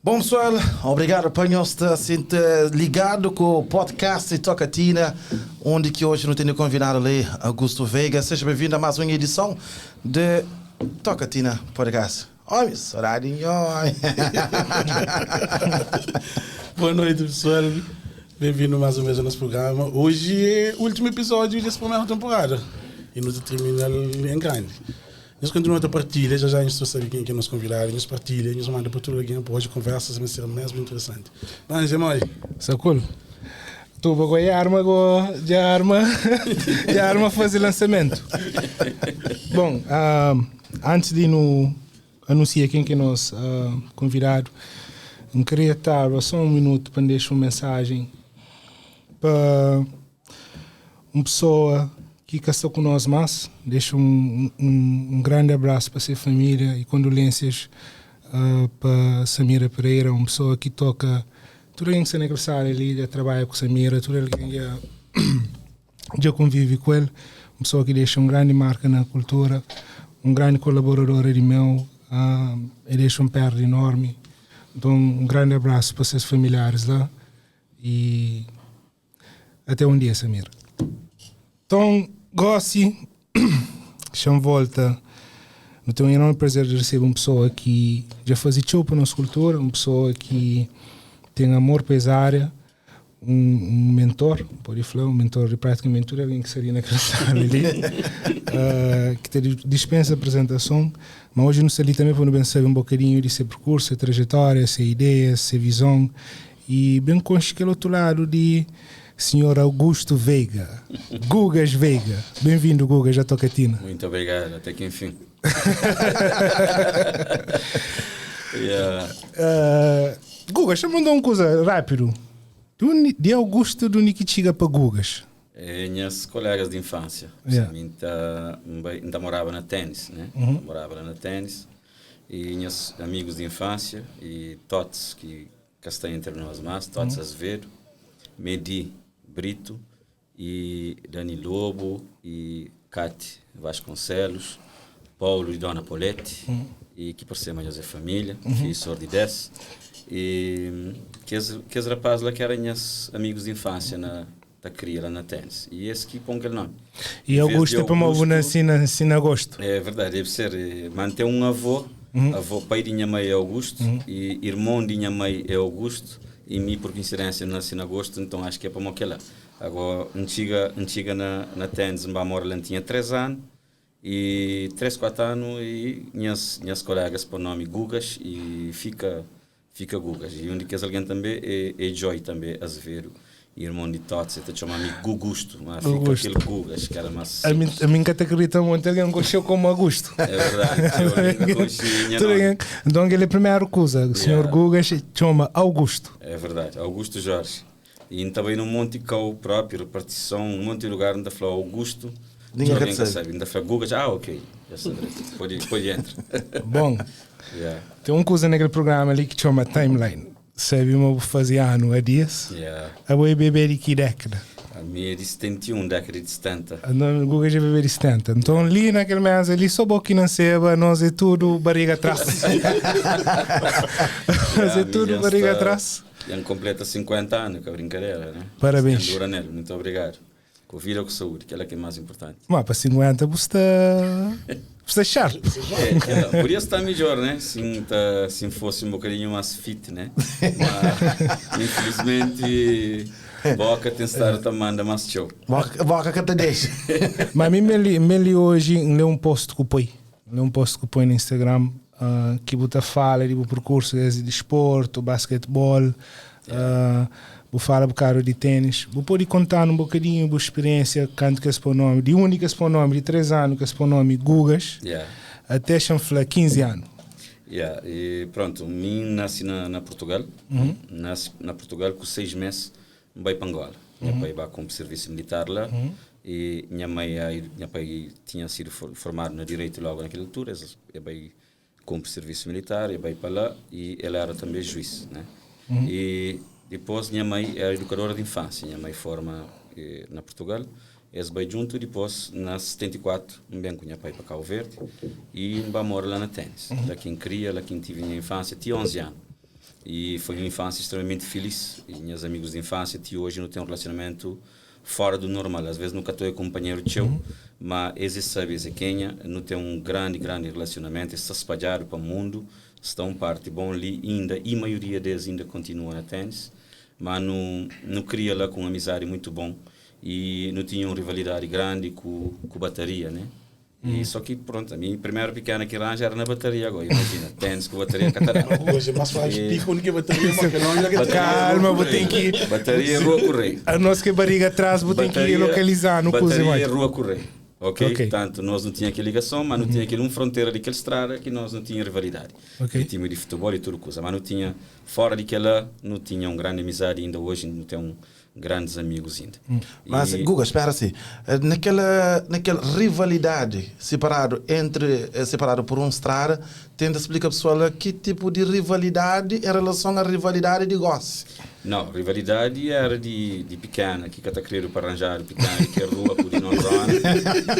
Bom pessoal, obrigado pa nhos sta sinta ligado ku podcast Toca Tina, onde que hoje nu tene convidado ali Augusto Veiga. Seja bem-vindo a mais uma edição de Toca Tina Podcast. Homem, saudade nho. Boa noite, pessoal. Bem-vindo mais uma vez ao nosso programa. Hoje é o último episódio dessa primeira temporada. E nos termina em grande. Nós continuamos a partilha, já já a gente sabe quem que é nosso convidado, nos partilha, nos manda para tudo alguém, para hoje conversa vai ser mesmo interessante. Mas, Gemoi. Sacul. Tu bagoi arma go de arma de arma fazer lançamento. Bom, antes de no anunciar quem que é nosso convidado, eu queria estar só um minuto para deixar uma mensagem para uma pessoa que está com nós mas deixo um grande abraço para sua família e condolências para Samira Pereira, uma pessoa que toca tudo alguém que está naquela sala ali, já trabalha com Samira, tudo alguém já convive com ele, uma pessoa que deixa uma grande marca na cultura, um grande colaborador de meu, ele deixa um perda enorme. Então, um grande abraço para seus familiares lá e até um dia, Samira. Então, Gossi, chama volta. Eu tenho um enorme prazer de receber uma pessoa que já faz show para a nossa cultura, uma pessoa que tem amor para essa área, um mentor, pode falar, um mentor de praticamente tudo alguém que seria naquela sala ali, que te dispensa apresentação, mas hoje nos ali também para saber um bocadinho de seu percurso, sua trajetória, sua ideia, sua visão, e bem com aquele outro lado de senhor Augusto Veiga, Gugas Veiga. Bem-vindo, Gugas, à Tocatina. Muito obrigado, até que enfim. Yeah. Gugas, deixa eu mandar uma coisa rápido. De Augusto do que chega para Gugas? É, minhas colegas de infância. Yeah. Ainda morava na Tênis, né? Morava lá na Tênis. E meus amigos de infância e Tots, que está entre nós mais, Tots Azevedo, Medi Brito e Dani Lobo e Cate Vasconcelos, Paulo e Dona Poletti, e que por cima é família, filho sou de 10. E que esse rapaz lá que eram meus amigos de infância na da cria lá na Tênis. E esse que põe aquele nome. E Augusto é para uma nasci em agosto. É verdade, deve ser. Manter um avô, avô pai de minha mãe é Augusto e irmão de minha mãe é Augusto e mim por coincidência nasci em agosto, então acho que é para aquela. Agora, antiga na Tênis, em Bamor, ela tinha 3 anos e 3, 4 anos e minhas colegas por nome Gugas e fica Gugas. E um de que alguém também é Joy também, Azevedo, irmão de Tots, até chama-me Gugusto, mas fica Augusto. aquele Gugas, que era mais A mim que acredita muito, alguém gostou como Augusto. É verdade, eu gostei, Tudo bem. Então ele é primeiro coisa, o senhor Gugas chama Augusto. É verdade, Augusto Jorge. E também no Monte Cau próprio, repartição, um monte de lugar onde falou Augusto. Ninguém quer sabe. sabe. Ainda falou Gugas, ah, ok, já sabe. Pode entrar. Bom, Yeah. tem uma coisa naquele programa ali que chama Timeline. Sabe, eu fazia ano a dias. Yeah. A boi bebê de que década? A minha é de 71, década de 70. A nome Guga já bebê de 70. Então ali naquele mês ali, só boca não seba, nós é tudo barriga atrás. Nós é tudo barriga atrás. Já completa 50 anos, que é brincadeira, né? Parabéns. Dura nele, muito obrigado. Com vida com saúde, que ela que é mais importante. Mas para 50 você está sharp. É, podia estar melhor, né? Se fosse um bocadinho mais fit, né? Mas, infelizmente, boca tem estado tomando mais show. Boca que te deixa. Mas mim me hoje lê um post que põe. Lê um post que põe no Instagram que você fala de percurso de desporto, basquetebol, vou falar um bocado de tênis. Vou poder contar um bocadinho da experiência quando que se põe o nome, de única que se põe o nome, de 3 anos que se põe o nome Gugas, até chanfla 15 anos. Yeah. E pronto, mim nasci na Portugal, nasci na Portugal com 6 meses, vai para Angola. Minha pai vai com serviço militar lá e minha mãe, minha pai tinha sido formado no direito logo naquela altura, ele vai cumpre serviço militar, e vai para lá e ele era também juiz, né? E depois minha mãe era educadora de infância, minha mãe forma na Portugal, eles vai junto, depois na 74, vem com minha pai para Cabo Verde e vai morar lá na Tênis. Lá quem cria, lá quem tive minha infância, tinha 11 anos. E foi uma infância extremamente feliz. E meus amigos de infância, até hoje, não têm um relacionamento fora do normal. Às vezes nunca estou companheiro teu, mas eles sabem, esse quem não tem um grande, grande relacionamento, está espalhado para o mundo, está um parte bom ali ainda, e a maioria deles ainda continua na tênis, mas não, não cria lá com uma amizade muito bom e não tinha uma rivalidade grande com, com bateria, né? E só que pronto, a minha primeira pequena que arranja era na bateria agora, imagina, tênis com bateria catarata. Hoje é mais fácil pico do que bateria, mas que não é que Calma, vou ter que. Bateria Rua Correio. A nossa que barriga atrás, vou ter que localizar no Bateria coisa. Rua Correio. Ok? Ok. Portanto, nós não tinha aquela ligação, mas não tinha aquele uma fronteira daquela estrada que nós não tinha rivalidade. Ok. E time de futebol e tudo coisa, mas não tinha, fora daquela, não tinha uma grande amizade ainda hoje, não tem um, grandes amigos ainda. Mas, E- Guga, espera assim. Naquela, naquela rivalidade separado entre, separado por um estrada, tenta explicar pessoal que tipo de rivalidade em relação à rivalidade de gosse. Não, rivalidade era de, de pequena, que cata querer para arranjar pequena, que é rua por não zona.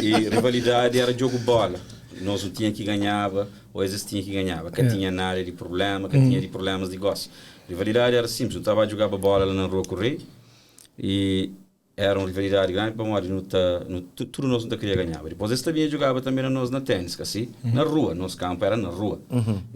E rivalidade era jogo bola. Nós não tinha que ganhava, ou eles tinha que ganhava. Que tinha nada de problema, que tinha de problemas de gosto. Rivalidade era simples, eu estava a jogar bola lá na rua correr e era uma rivalidade grande para nós, não tá, não, tudo nós não queria ganhar. Depois eles também jogava também na nós na tênis, que assim, na rua, nosso campo era na rua.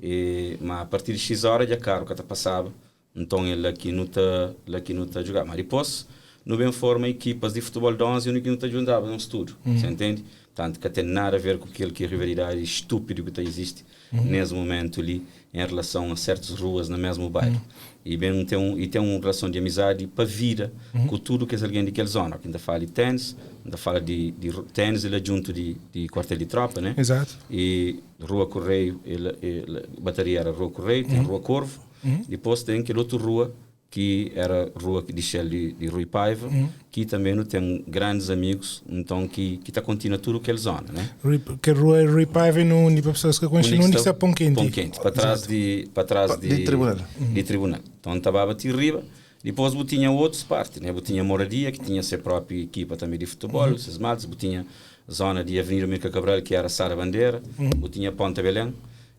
E, mas a partir de X horas já carro que passava, então ele aqui não tá, ele aqui não tá jogando. Mas depois, não bem forma equipas de futebol de 11 e que não tá juntava num estudo, você entende? Tanto que tem nada a ver com aquilo que é rivalidade estúpido que tá existe nesse momento ali em relação a certas ruas no mesmo bairro. E bem tem um e tem uma relação de amizade para vida com tudo que é alguém daquela zona. Que ainda fala de tênis, ainda fala de, de tênis, ele é junto de, de quartel de tropa, né? Exato. E Rua Correio, ele, ele, bateria era Rua Correio, tem Rua Corvo. Depois tem aquela outra rua que era rua de Shell de, de Rui Paiva, que também não tem grandes amigos, então que que está contínua tudo aquela zona, né? Que rua é Rui Paiva no onde para pessoas que conhecem, onde está Pão Quente. Pão Quente, para trás de para trás de, De tribunal. De tribunal. Então estava a riba. Depois tinha outras partes, né? Tinha moradia, que tinha sua própria equipa também de futebol, esses matos, tinha zona de Avenida Mirka Cabral, que era Sara Bandeira, tinha Ponta Belém.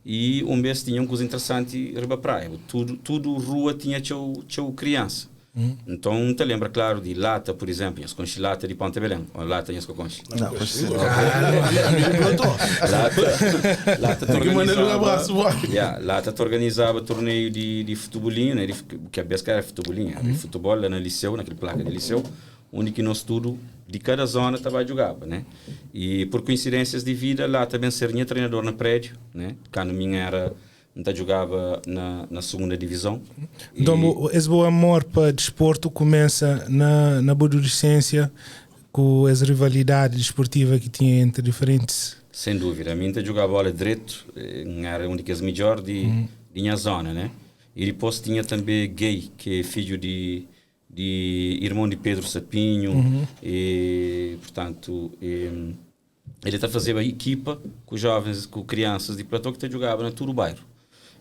E um mês tinha uma coisa interessante riba praia. Tudo, tudo rua tinha seu, seu criança. Então, te lembra, claro, de lata, por exemplo, as conche lata de Ponta Belém. Ou lata, as conche. Não, pois sim. Lata, lata te Tem que mandar um organizava- abraço, boy. Yeah, lata te organizava torneio de, de futebolinho, né? De, que a besca era futebolinho, era de futebol lá no liceu, naquele placa de liceu, onde que nós tudo, de cada zona, estava a jogar, né? E por coincidências de vida, lá também ser treinador no prédio, né? Cá no minha era, então jogava na, na segunda divisão. E- Então, esse bom amor para desporto começa na, na adolescência, com as rivalidades desportivas que tinha entre diferentes. Sem dúvida. A mim, tá jogar bola direito, era um dos melhores de, de minha zona, né? E depois tinha também Gay, que é filho de, de irmão de Pedro Sapinho, e, portanto, e, ele está fazendo a equipa com jovens, com crianças de platô que tá jogava na todo o bairro.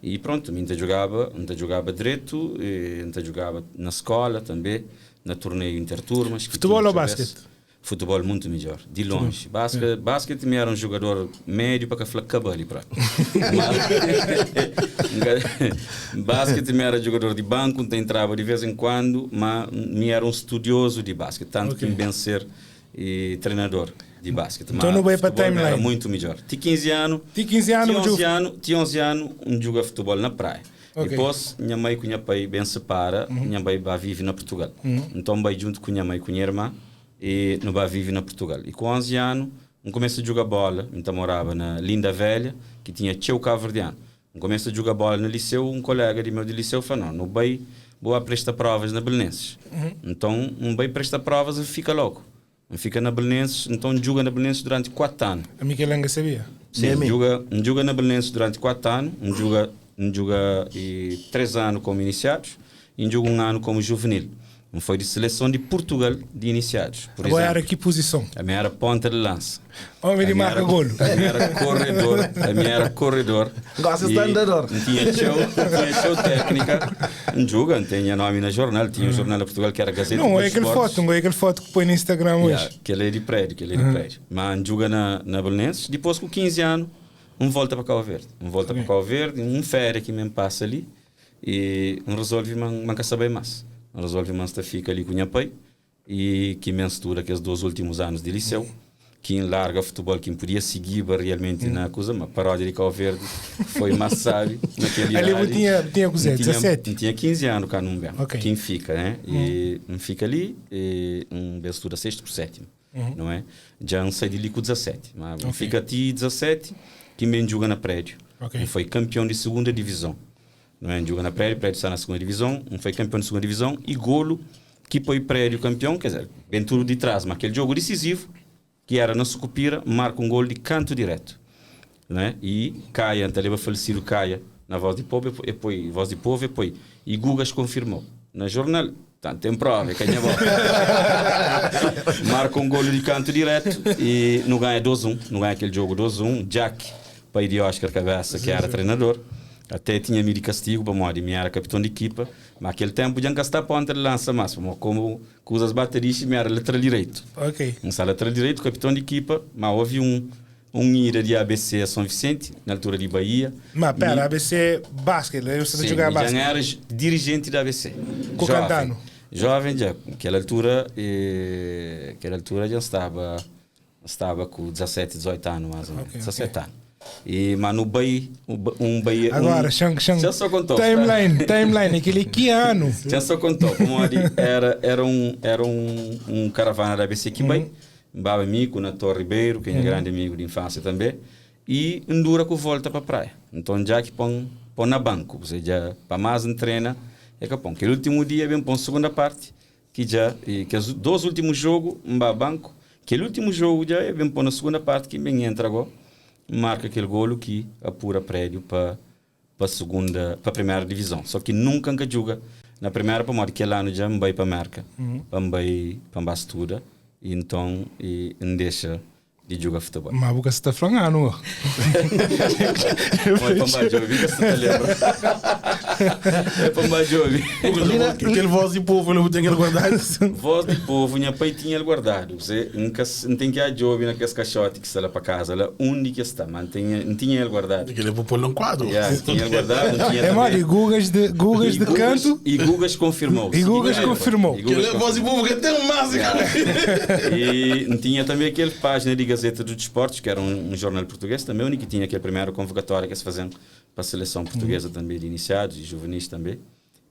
E pronto, a mim tá jogava, tá jogava direito, e tá jogava na escola também, na torneio interturmas. que Futebol tinha ou cabeça. basquete? Futebol muito melhor, de longe. Basquete, basquete me era um jogador médio para que falar cabelo para. Basquete me era jogador de banco, então entrava de vez em quando, mas me era um estudioso de basquete, tanto que me bem ser e treinador de basquete. Então Mas não vai para futebol me Era timeline. muito melhor. Tinha 15 anos. Tinha 15 anos, Tinha 11 jogo- anos, tinha 11 anos, um joga futebol na praia. Ok. Depois, minha mãe com minha pai bem separa, minha mãe vai vive na Portugal. Então, vai junto com minha mãe e com minha irmã e no vai vive na Portugal. E com 11 anos, um começa a jogar bola, então morava na Linda Velha, que tinha teu cabo-verdiano. Um começa a jogar bola no liceu, um colega de meu de liceu falou, não, no vai, vou a prestar provas na Belenenses. Então, um vai prestar provas e fica logo. Fica na Belenenses, então joga na Belenenses durante 4 anos. A Michelanga sabia? Sim, Meme. joga, joga na Belenenses durante 4 anos, joga, joga e 3 anos como iniciados e joga um ano como juvenil. Um foi de seleção de Portugal de iniciados, por Agora exemplo. era que posição? A minha era ponta de lança. Homem de A minha marca era- golo. A minha era corredor. A minha era corredor. Gosta de E andador. Tinha show, tinha show técnica. Não joga, não tinha nome na jornal. Tinha um jornal em Portugal que era Gazeta Não, dos é aquele Esportes. foto, não é aquele foto que põe no Instagram hoje. Yeah, que ele é de prédio, que ele é de prédio. Mas joga na, na Belenenses, depois com 15 anos, um volta para Cabo Verde. Um volta para Cabo Verde, um férias que mesmo passa ali. E N rezolve ma N ka sta bai más. N rezolve ma N sta fika li ku nha pai e ki me N studa kes dos últimus anus di liseu, ki N larga futebol ki N podia sigiba realmenti na kuza, ma paródia di Kau Verdi foi más sabi na kel Ali bu idadi. tinha, tinha kuzê? N tinha, 17? N tinha 15 anu kandu N ben, Ok. ki N fika, né? E N fika li e N ben studa sextu ku sétimu, não é? Dja N sai di li ku 17, ma N fika ti 17 ki N ben djuga na prédiu. Ok. N foi kanpion di segunda divizon. Não é? N djuga na prédiu, prédiu sta na segunda divizon, N foi kanpion di segunda divizon e golu ki poi prédiu kanpion, quer dizer, ben tudu di trás, ma kel djogu disizivu ki era na Sukupira, N marka un golu di kantu diretu, não é? E Kaia, N ta leba falesidu Kaia na Voz di Povu, e poi Voz di Povu, e poi, e Gugas konfirmou na jornal, tantu ten prova, é ka nha boka. Marka un golu di kantu diretu e nu ganha 2-1, nu ganha kel djogu 2-1, Jack, pai di Oscar Cabeça, ki era treinador, até tinha mi di kastigu pamodi mi era kapiton di ekipa, ma kel tempu dja N ka sta ponta di lansa mas, pamodi komu kuzas ba ta dixi mi era lateral direitu. Ok. N sta lateral direitu, kapiton di ekipa, ma ovi un un ida di ABC a Son Vicente, na altura di Bahia. Ma pera, Mi- ABC basket, eu sta Sim, jogar mi dja N basket. era dirigente di ABC. Ku Jovem. kantu anu? Jovem dja, kel altura, eh, kel altura dja N staba N staba ku 17, 18 anu más o menos. 17 anu. E, ma nu bai, un bai... Agora, xan, xan, Já só contou. Timeline, timeline, aquele que ano? Já só contou, pamodi era, era, um, era um, um caravana da ABC ki bai, baba mi ku Nator Ribeiro, ki é nha grandi amigu di infância també, e N dura ku volta pa praia. Nton dja ki pon, pon na banku, ou seja, pa más N trena, é ka pon. Kel último dia ben pon segunda parte, Ki dja e kes dos ultimu jogu N ba banku, kel ultimu jogu dja e ben po na sugunda parti ki N ben entra go, N marka kel golu ki apura prédiu pa pa sugunda pa primera divizon. So ki nunka N ka djuga na primera pamodi kel anu dja N bai pa Merka pa N bai pa N ba studa i nton i N dexa di djuga futebol. Ma bu ka sta fla nganu go. Oi, pa N ba djobe, ka sta ta lembra. É pa N ba djobe. Kel voz di povo la bu ten el guardadu? Voz di povo, nha pai tinha el guardadu. Você, N ka, N ten ki a djobe na kes kaxoti ki sta la pa kaza la, undi ki es sta, ma N ten, N tinha el guardadu. Kel é pa pô-l na un kuadru. Yeah, N tinha el guardadu, N tinha É modi, também. Gugas de, Gugas E de Gugas, canto. e Gugas confirmou. E Gugas confirmou. E Kel Gugas é voz di confirmou. povo ka ten más. E N tinha também aquele página de Gazeta dos Desportos, que era um, um jornal português também, onde que tinha aquela primeira convocatória que se faziam para a seleção portuguesa também de iniciados e juvenis também.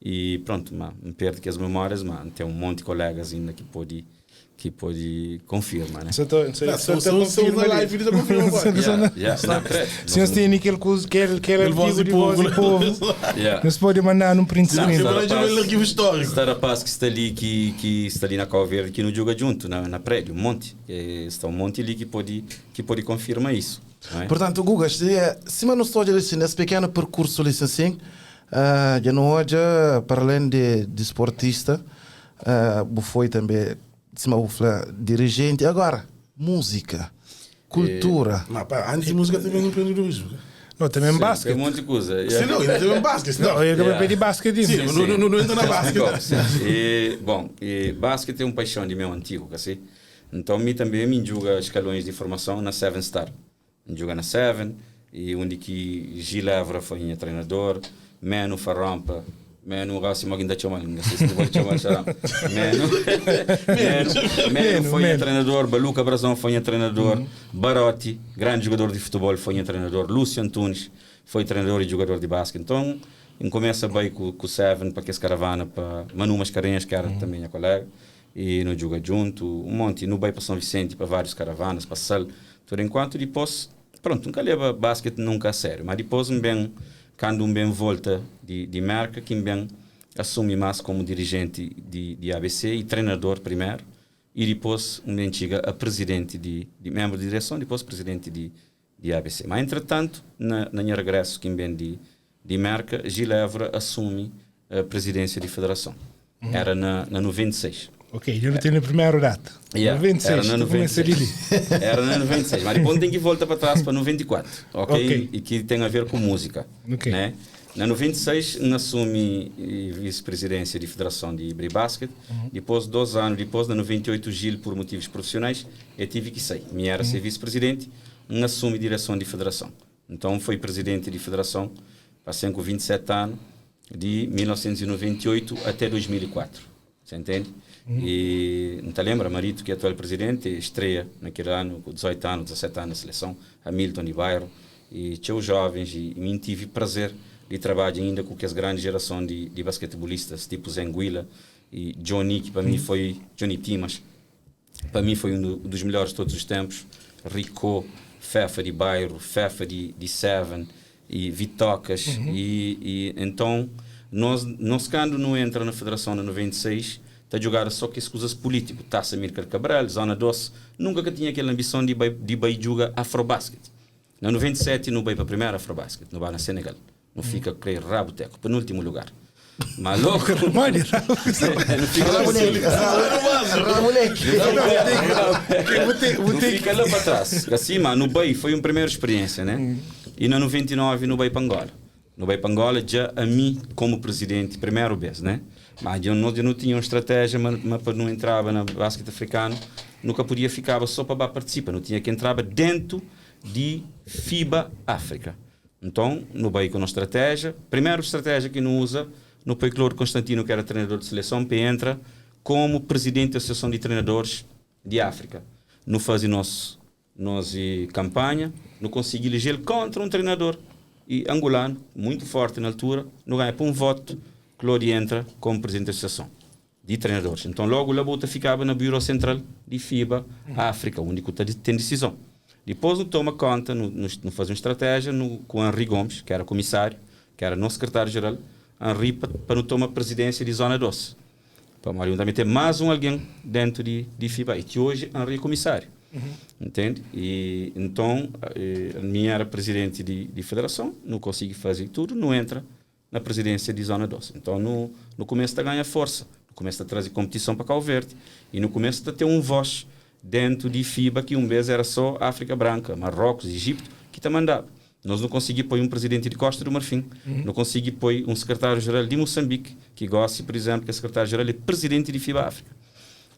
E pronto, mas não perdo que as memórias, mas tem um monte de colegas ainda que pode que pode confirmar, né? Só tô, só, Não, só só- tô só confirma na ali. live ele tá confirma, Só- só na- Yeah, yeah, não, credo. Se nós tem aquele coisa, aquele, aquele Aquele voz artigo de de voz povo, de povo, Yeah. nós pode mandar num print Não, screen. Você só- vai ver o arquivo histórico. Está rapaz que está ali que, que está ali na Cabo Verde que não joga junto na, na prédio, um monte. Eh, Está um monte ali que pode confirmar isso. Não é? Portanto, Gugas, se, se não estou assim, nesse pequeno percurso ali assim, já não olha, para além de desportista, uh, foi também, se me dirigente. Agora, música, cultura. Mas pá, antes de música também empreendedorismo. Não, também Sim, basquete. Tem um monte de coisa. Se Yeah. não, ainda tem um basquete. Não, Não, eu acabei Yeah. de pedir basquete. Sim, ainda. não, não, não entra na Já basquete. explicou, sim. E, bom, e basquete é uma paixão de meu antigo, assim. Então, me também me joga escalões de formação na Seven Star. Me joga na Seven, e onde que Gil Évora foi minha treinador, Meno Farrampa, Meno Rossi, alguém da chama, não sei se vou chamar, será. Meno, Meno, Meno foi minha Meno. treinador, Baluca Brazão foi minha treinador, Barotti, grande jogador de futebol, foi minha treinador, Lúcio Antunes foi treinador e jogador de basquete. Então, eu começa bem com o Seven, para que esse caravana, para Manu Mascarenhas, que era também minha colega, e no joga junto, um monte, no bem para São Vicente, para vários caravanas, para Sal, por enquanto, depois, pronto, nunca leva basquete nunca a sério, mas depois um bem, quando um bem volta de, de marca, quem bem assume mais como dirigente de, de ABC e treinador primeiro, e depois um bem chega a presidente de, de membro de direção, depois presidente de, de ABC. Mas, entretanto, na, na minha regresso, quem bem de, de marca, Gil Évora assume a presidência de federação. Era na, na 96. Ok, eu não tenho a primeira data. Yeah, 96, era na tu começa 96. ali. Era na 96, mas depois tem que voltar para trás para 94, ok? Ok. E que tem a ver com música, Ok. né? Na 96 assume vice-presidência de Federação de Ibri Basket. Depois, dois anos depois, na 98, Gil, por motivos profissionais, eu tive que sair. Me era ser vice-presidente, assume direção de federação. Então, foi presidente de federação, passei com 27 anos, Di 1998 até 2004. Você entende? E não te lembra, Marito, que é atual presidente, estreia naquele ano, com 18 anos, 17 anos na seleção, Hamilton de bairro, e tinha os jovens, e mim tive prazer de trabalhar ainda com as grandes geração de basquetebolistas, tipo Zenguila e Johnny, que para mim foi, Johnny Timas, para mim foi um dos melhores de todos os tempos. Rico, Fefa de Bairro, Fefa de Seven e Vitocas. E então, nós quando não entra na Federação na 96, está a jogar só que escusas político. Taça Amílcar Cabral, Zona Doce, nunca que tinha aquela ambição de vai jogar Afrobasket. Na 97 não vai para a primeira Afrobasket, não vai na Senegal. Não fica, creio, rabo teco, penúltimo lugar. Maluco. Mano, Não fica lá. Moleque. Vou Não ter fica lá para trás. Assim, mas no Bay foi uma primeira experiência, né? E na 99 no Bay para Angola. No Bay para Angola, já a mim, como presidente, primeiro vez, né? Mas eu não tinha uma estratégia, mas para não entrava na basquete africano, nunca podia ficar só para participar, não tinha que entrar dentro de FIBA África. Então, no Bay com a estratégia, primeira estratégia que não usa, no Pai Cloro Constantino, que era treinador de seleção, para entra como presidente da Associação de Treinadores de África. No faz nosso campanha, não consegui eleger ele contra um treinador e angolano, muito forte na altura, não ganha por um voto, Claude entra como presidente da associação de treinadores. Então logo a Labuta ficava no Bureau Central de FIBA África, onde tem decisão. Depois não toma conta, no faz uma estratégia no, com o Henri Gomes, que era comissário, que era nosso secretário-geral, Henri para não tomar a presidência de Zona Doce. Para Mário também ter mais um alguém dentro de FIBA. E que hoje Henri é comissário. Entende? E então, a minha era presidente de federação, não consegui fazer tudo, não entra na presidência de Zona Doce. Então, no começo está ganha força, no começo está a trazer competição para Cabo Verde e no começo está a ter um voz dentro de FIBA que um vez era só África Branca, Marrocos, Egito, que te mandava. Nós não conseguimos pôr um presidente de Costa do Marfim, não conseguimos pôr um secretário-geral de Moçambique, que gosta, por exemplo, que é secretário-geral é presidente de FIBA África.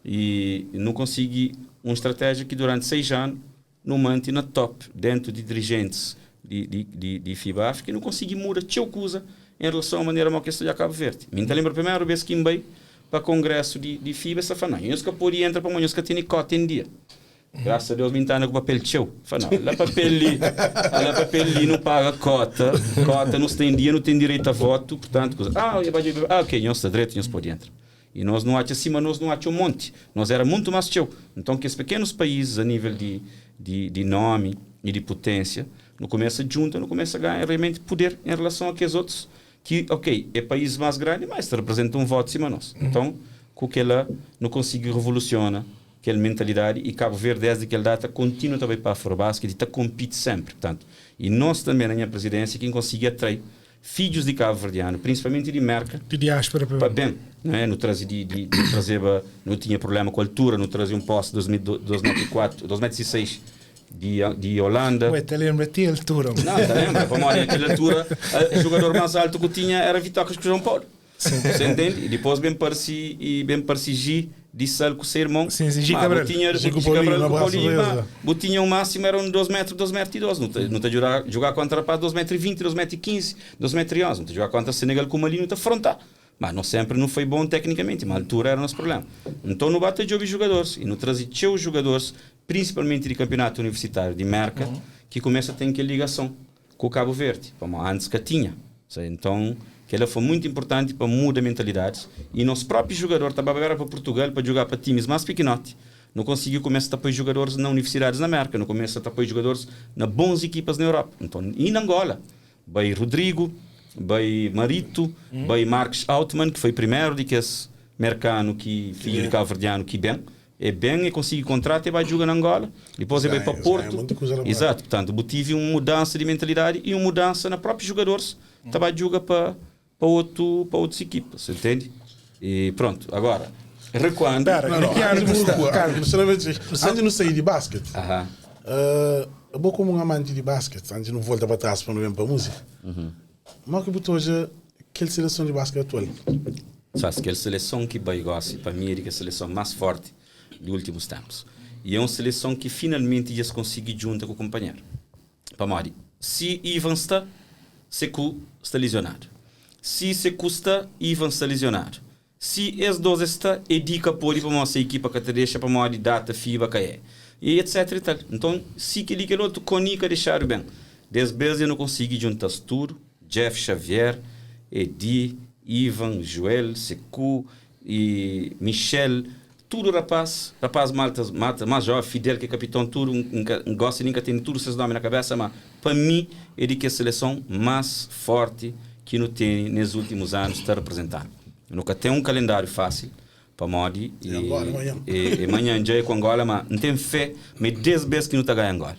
E não consegui uma estratégia que durante 6 anos não mantém na top, dentro de dirigentes de FIBA África, e não consegui mudar tchau coisa em relação à maneira como que está Cabo Verde. Me lembro a primeira vez que veio para o congresso de FIBA, essa fala, não, eu que podia entrar para amanhã, que tem cota em dia. Graças a Deus me está com papel teu. Fala, não, lá papel ali, lá papel ali não paga cota, cota não tem dia, não tem direito a voto, portanto, coisa. Ah, ok, nós está direito, nós pode entrar. E nós não acima, nós não achamos um monte. Nós era muito mais teu. Então, que esses pequenos países, a nível de nome e de potência, não começa junto, não começa a ganhar realmente poder em relação àqueles outros que, ok, é país mais grande, mas representa um voto acima de nós. Então, com que ela não consegue revoluciona aquela mentalidade e Cabo Verde, desde aquela data, continua também para a Afrobasket e está compete sempre. Portanto, e nós também, na minha presidência, quem consegue atrair filhos de Cabo Verdeano, principalmente de Merca, De diáspora para bem, não é? No trazer de trazer, não tinha problema com a altura, não trazia um poste 2,4, 2,6 de Holanda. Ué, te lembra-te a altura? Não, te lembra? Para morrer naquela altura, o jogador mais alto que tinha era Vitocas com João Paulo. Você entende? E depois bem pareci e bem pareci G de Sal com o seu irmão. Sim, G Cabral. Tinha, G com Paulinho, Cabral, um com abraço, Paulinho, beleza. mas tinha o máximo era um 2 metros, 2 metros e 12. Não te jogar contra rapaz 2 metros e 20, 2 metros e 15, 2 metros e 11. Não te jogar contra Senegal com o Mali, não te afrontar. Mas não sempre não foi bom tecnicamente, mas a altura era o nosso problema. Então no bate de jogadores e no trazer os jogadores, principalmente de campeonato universitário de Merca, que começa a ter aquela ligação com o Cabo Verde, como antes que tinha. Então, que ela foi muito importante para mudar mentalidades e nosso próprio jogador estava agora para Portugal para jogar para times mais pequenotes. Não conseguiu começar a apoiar jogadores na universidades na América, não começa a apoiar jogadores na boas equipas na Europa. Então, e na Angola, vai Rodrigo, vai Marito, vai Marcos Altman, que foi primeiro de que esse mercano que filho de cabo-verdiano que bem é bem e consegue contrato e vai jogar na Angola. Depois ele vai para Ganha, Porto. ganha muita coisa lá. Exato, portanto, tive uma mudança de mentalidade e uma mudança na próprios jogadores. Também joga para outras equipas, entende? E pronto, agora, recuando. Pera, Não, não, Ricardo antes de está- recuar, Carlos. antes de não sair de basquete, Aham. eu vou como um amante de basquete, antes de não voltar para trás para não vir para a música. Mas que botou hoje aquela seleção de basquete atual? Sabe, que é a seleção que vai gosta, para mim, é a seleção mais forte de últimos tempos. E é uma seleção que finalmente já se consegue junto com o companheiro. Para Mori, se Ivan está, Seku está lesionado. Si Seku sta, Ivan sta lizionadu. Si es dos es sta, Edi ka pode pamodi se ekipa ka ta dexa pamodi data FIBA ka é. E etc e tal. Nton, si kel-li kel otu, Koni ka dexadu ben. Des bes dja nu konsigi djunta-s tudu, Jeff Xavier, Edi, Ivan, Joel, Seku e Michel, tudu rapaz, rapaz malta, malta más jóven, Fidel ki é kapiton, tudu, N ka, N gosta di N ka tene tudu ses nómi na kabésa, ma pa mi é di kes seleson más fórti ki nu tene nes últimus anus ta reprezenta-nu. Nu ka ten un kalendáriu fásil, pamodi É Angola manhan. é manhan dja é ku Angola, ma N ten fé ma é des bes ki nu ta ganha Angola.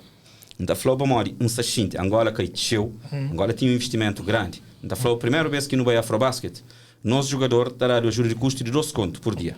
N ta fla-u pamodi N sta xinti, Angola kai txeu, Angola tinha un investimentu grandi. N ta fla-u, primeru bes ki nu bai Afrobasket, nos jugador ta dadu ajuda di kustu di 2 kontu pur dia,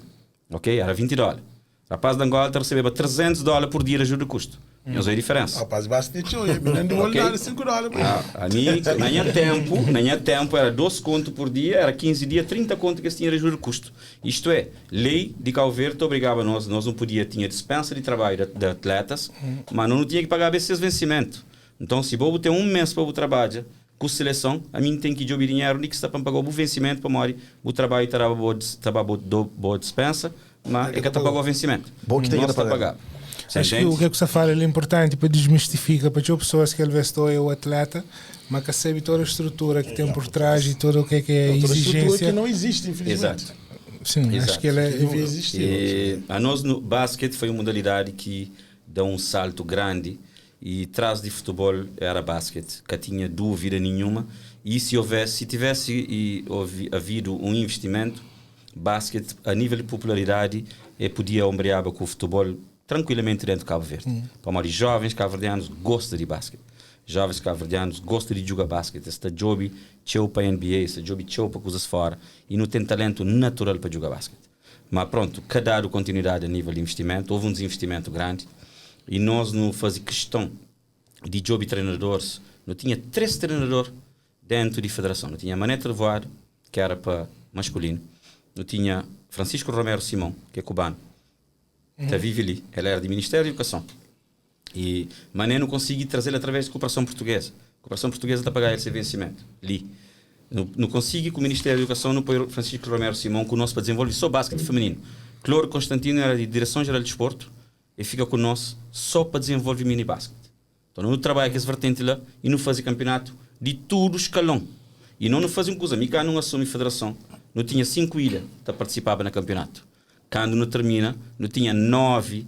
ok, era 20 dóla. Rapaz di Angola ta resebeba 300 dóla pur dia di ajuda di kustu. Nhos obi diferensa? Rapaz basta tinha txeu, e mi nem di Ok. dadu 5 dóla pa Ah, ami, na nha tempu, na nha tempu era 2 kontu pur dia, era 15 dia, 30 kontu ki es tinha di ajuda di kustu. Istu é, lei di Kau Verdi ta obrigaba nos, nos nu podia tinha dispensa di trabadju di, di atletas, ma no nu tinha ki pagaba es ses vensimentu. Nton, si bo bu ten un mes pa bu trabadja ku seleson, ami N ten ki djobe dinheru undi ki sta pa N pagau bu vensimentu, pamodi bu trabadju ta daba bo, ta ba bo do bo dispensa, ma e ka ta pagau vensimentu. Bo ki ten ki Nos ta ta paga. pagaba. Você Acho que o entende? que é que você fala é importante para desmistificar para txeu pessoas que talvez estão é o atleta, mas que sabe toda a estrutura que tem por trás e tudo o que é que é Toda a estrutura que exigência. não existe, infelizmente. Exato. Sim, acho Exato. que ele é. Devia existir. E a nós no basquete foi uma modalidade que deu um salto grande e trás de futebol era basquete, que tinha dúvida nenhuma. E se houvesse, se tivesse e, houve, havido um investimento, basquete a nível de popularidade e podia ombrear com o futebol tranquilamente dentro de Cabo Verde. Para mais jovens cabo-verdianos gostam de basquete. Jovens cabo-verdianos gostam de jogar basquete. Está job tcheu para NBA, está job tcheu para coisas fora e não tem talento natural para jogar basquete. Mas pronto, cada dado continuidade a nível de investimento, houve um desinvestimento grande e nós não fazíamos questão de job treinadores. Não tinha três treinadores dentro de federação. Não tinha Mané Trevoado, que era para masculino. Não tinha Francisco Romero Simão, que é cubano. Que vive ali. Ele era de Ministério da Educação. E Mané não consegui trazer ele através de cooperação portuguesa. A cooperação portuguesa está a pagar esse vencimento. Ali. Não, não consegui com o Ministério da Educação, não põe Francisco Romero Simão conosco para desenvolver só basquete feminino. Cloro Constantino era de Direção-Geral de Desporto e fica conosco só para desenvolver mini basquete. Então não trabalha com esse vertente lá e não fazia campeonato de tudo escalão. E não não fazia uma coisa, cá não assume federação, não tinha 5 ilhas que participava no campeonato. Quando não termina, não tinha 9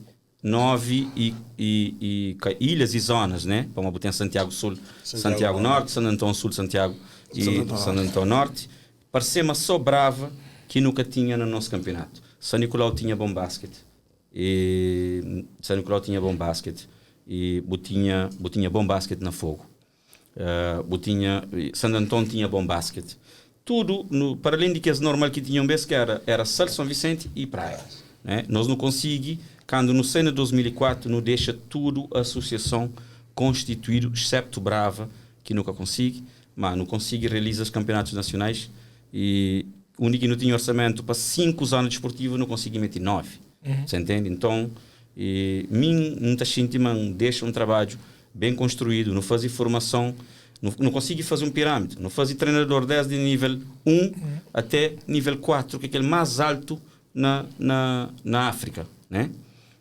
ilhas e zonas, né? Como botar Santiago Sul, Santiago, Santiago Norte, Santo Antão Sul, Santiago e Santo Antão Norte. Parecia-me só brava que nunca tinha no nosso campeonato. São Nicolau tinha bom basquete. E São Nicolau tinha bom basquete e botinha, botinha bom basquete na Fogo. Botinha, Santo Antão tinha bom basquete. Tudo, no, para além de que as normal que tinham bem, que era Sal, São Vicente e Praia. Né? Nós não conseguimos, quando no Sena 2004, não deixa tudo a associação constituído, excepto Brava, que nunca consegue, mas não consegue realizar os campeonatos nacionais e o único que não tinha orçamento para 5 anos desportivos não consegue meter 9. Você entende? Então, e, mim, não está man deixa um trabalho bem construído, não faz formação, não consegue fazer um pirâmide, não faz treinador desde nível 1 até nível 4, que é aquele mais alto na África, né?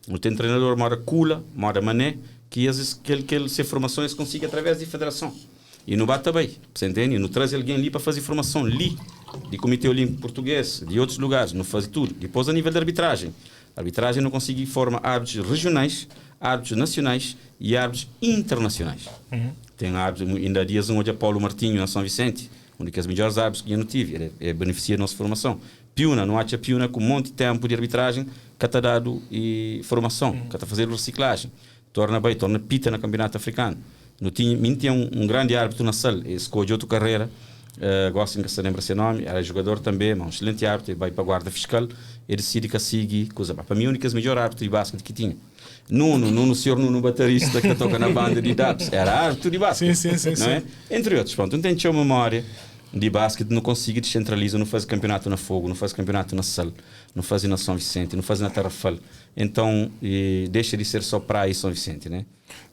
Não tem treinador mora Kula, mora Mané, que às vezes que ele se formações consegue através de federação. E não bate bem, você entende? E não traz alguém ali para fazer formação ali, de Comitê Olímpico Português, de outros lugares, não faz tudo. Depois a nível de arbitragem. A arbitragem não consegue formar árbitros regionais, árbitros nacionais e árbitros internacionais. Tem árbitros, ainda há dias um hoje Paulo Martinho na São Vicente, um dos melhores árbitros que eu não tive, ele beneficia a nossa formação. Piuna, não acha Piuna com um monte de tempo de arbitragem, que está dado e formação, que está fazendo reciclagem. Torna bem, torna pita no campeonato africano. Não tinha, mim tinha um grande árbitro na sala, escolheu outra carreira, gosto que se lembra seu nome, era jogador também, mas um excelente árbitro, vai para a guarda fiscal, ele decide que sigue, coisa. Para mim, o único melhor árbitro de basquete que tinha. Nuno, senhor Nuno baterista que toca na banda de Dubs, era árbitro de basquete. Sim, não é? Entre outros, pronto, não tenho memória. Di basket nu konsigi disentraliza, nu faze kanpionatu na Fogo, nu faze kanpionatu na Sal, nu faze na São Vicente, nu faze na Tarrafal. Então, e dexa di ser só Praia e São Vicente, né?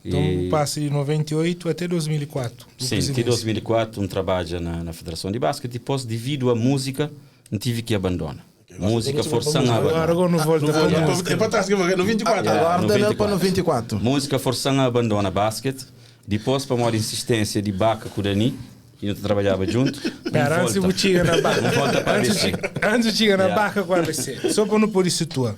Então, E, passa de 98 até 2004. sim, até 2004 um trabadja na Federação de Basquete, depois devido à música, não tive que abandonar. Música forçando a Agora, abandonar. agora não volta para É música. para trás que eu vou, no 24. Yeah. Agora dá para 94. 94. Música forçando a abandona basquete. Depois, para maior insistência de Baca com o Dani, que não trabalhava junto. um Pera, antes volta. eu chega na barca. Um volta para Antes ABC. antes eu chega na Yeah. barca com a ABC. Só para não pôr isso tua.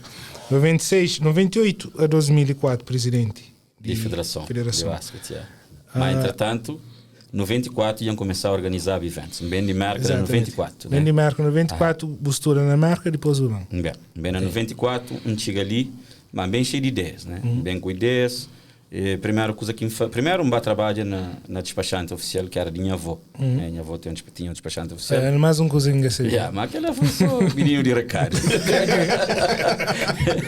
96, 98 a 2004, presidente. De federação. Federação. De basquete, yeah. Mas, entretanto, 94 iam começar a organizar eventos. Bem de marca era Exatamente. 94. Vem né? de marca 94, postura na marca, depois o não. Bem, na 94, um chega ali, mas bem cheio de ideias, né? Uhum. Bem com ideias. Primeira coisa que primeiro um trabalho na despachante oficial que era de minha avó. Né? Minha avó tinha um despachante oficial. Era mais um coisa engraçada. Yeah, mas aquela foi só menino de recado.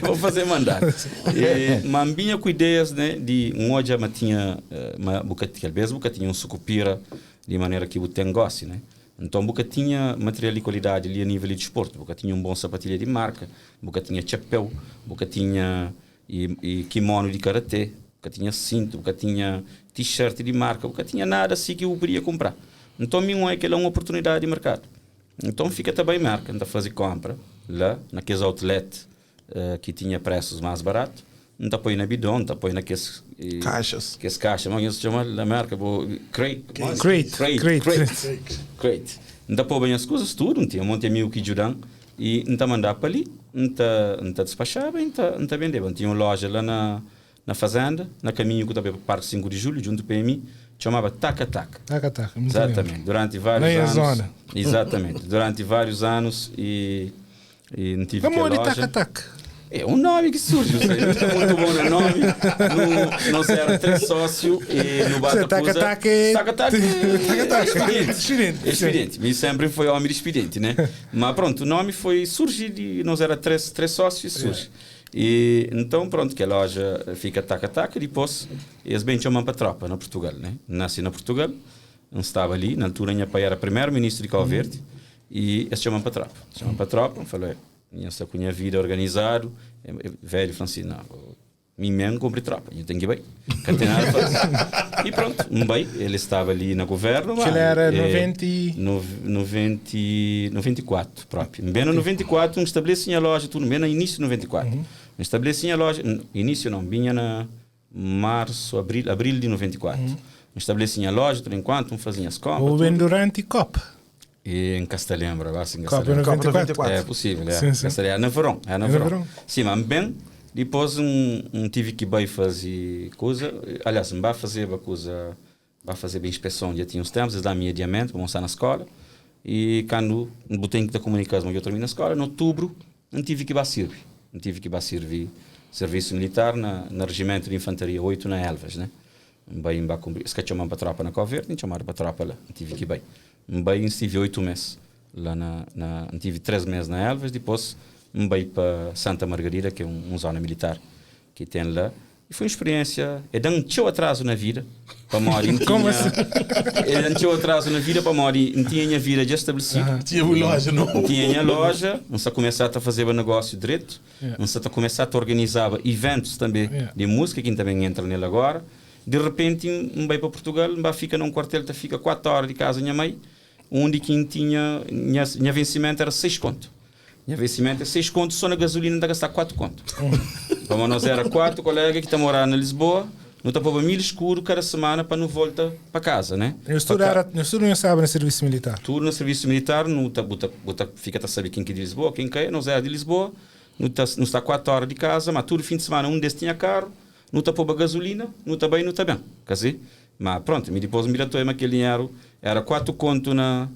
Vou fazer mandato. E, mas vinha com ideias, né, de um hoje mas tinha, uma boca, talvez boca tinha um sucupira de maneira que o tem negócio, né? Então boca tinha material de qualidade ali a nível de desporto, boca tinha um bom sapatilha de marca, boca tinha chapéu, boca tinha e kimono de karatê, boca tinha cinto, boca tinha t-shirt de marca, boca tinha nada assim que eu podia comprar. Então minha é que é uma oportunidade de mercado. Então fica também marca, então fazer compra lá naqueles outlet que tinha preços mais baratos, então põe na bidon, então põe naqueles Caixas. aqueles caixas, mas se chama na marca, crate, Crate, crate, crate. crate, crate. Então põe bem as coisas tudo, tinha um monte de amigo que ajudam e então mandar para ali, então despachava, então vendeva. Tinha uma loja lá na fazenda, na caminho que estava para o Parque 5 de Julho, junto do PMI, chamava Taca Taca. Taca, taca. muito bem. Exatamente, durante vários Nem a anos. zona. Exatamente, durante vários anos e não tive Vamos que de loja. taca, taca. É um nome que surge, não sei, não é muito bom no nome. No, nós era três sócios e no Você, Batacusa. taca, taca é- Taca, taca é- Taca, taca. Expediente. Expediente. Expediente. E sempre foi homem de expediente, né? Mas pronto, o nome foi surgir e nós era três sócios e surge. E então pronto, que a loja fica taca taca, depois eles bem chamam para a tropa na Portugal, né? Nasci na Portugal, não estava ali, na altura minha pai era primeiro-ministro de Cabo Verde e eles chamam para a tropa. Chamam para a tropa, falei, minha está com a minha vida organizado, velho, falou assim, não, mim mesmo cumpri tropa, eu tenho que ir bem, que tem nada a fazer. E pronto, um bem, ele estava ali no governo. Que ele mas, era 90 e- 94 próprio. Bem no 94, um estabeleci a loja, tudo bem no início de 94. Uhum. Um estabeleci a loja, início não, vinha na março, abril de 94. Uhum. Um estabeleci a loja, por enquanto, um fazia as compras. Ou bem tudo. durante Copa. E em Castelembra, agora sim, em Copa Castelembra. Copa 94. 94. É possível, é. Sim, sim. Castelembra, é no verão, é no É no verão. verão. Sim, mas bem, depois um tive que ir fazer coisa, aliás, um vai fazer uma coisa, vai fazer bem inspeção, já tinha uns tempos, eles dão-me adiamento para mostrar na escola, e quando botei que comunicar, mas eu termino a escola, em outubro, não tive que ir servir, não tive que ir servir serviço militar na Regimento de Infantaria 8 na Elvas, né? Bem, vai cumprir, se quer chamar para a tropa na Cabo Verde, chamaram para a tropa lá, não tive que ir bem. Bem, estive 8 meses lá na tive 3 meses na Elvas, depois bem para Santa Margarida, que é um zona militar que tem lá. E foi uma experiência, é dando um teu atraso na vida, para morrer. Como assim? É dando teu atraso na vida, para morrer, não tinha minha vida já estabelecida. Tinha uma loja, não? Tinha minha loja, não só começar a fazer o negócio direito, Yeah. não só começar a organizar eventos também Yeah. de música, quem também entra nele agora. De repente, um vai para Portugal, um vai fica num quartel, tá fica 4 horas de casa minha mãe, onde quem tinha, minha vencimento era 6 conto. Minha vencimento é 6 conto, só na gasolina ainda gastar 4 conto. Como nós era 4 colegas que estão morando em Lisboa, não tá pondo mil escuro cada semana para não voltar para casa, né? Eu estudo não sabe no serviço militar. Tudo no serviço militar, não tá, buta, buta, fica a saber quem que é de Lisboa, quem que é, nós era de Lisboa, não tá, não está 4 horas de casa, mas tudo fim de semana um desses tinha carro, não tá pondo gasolina, não tá bem, não tá bem. Quer dizer, mas pronto, me depois me deu aquele dinheiro, era 4 conto na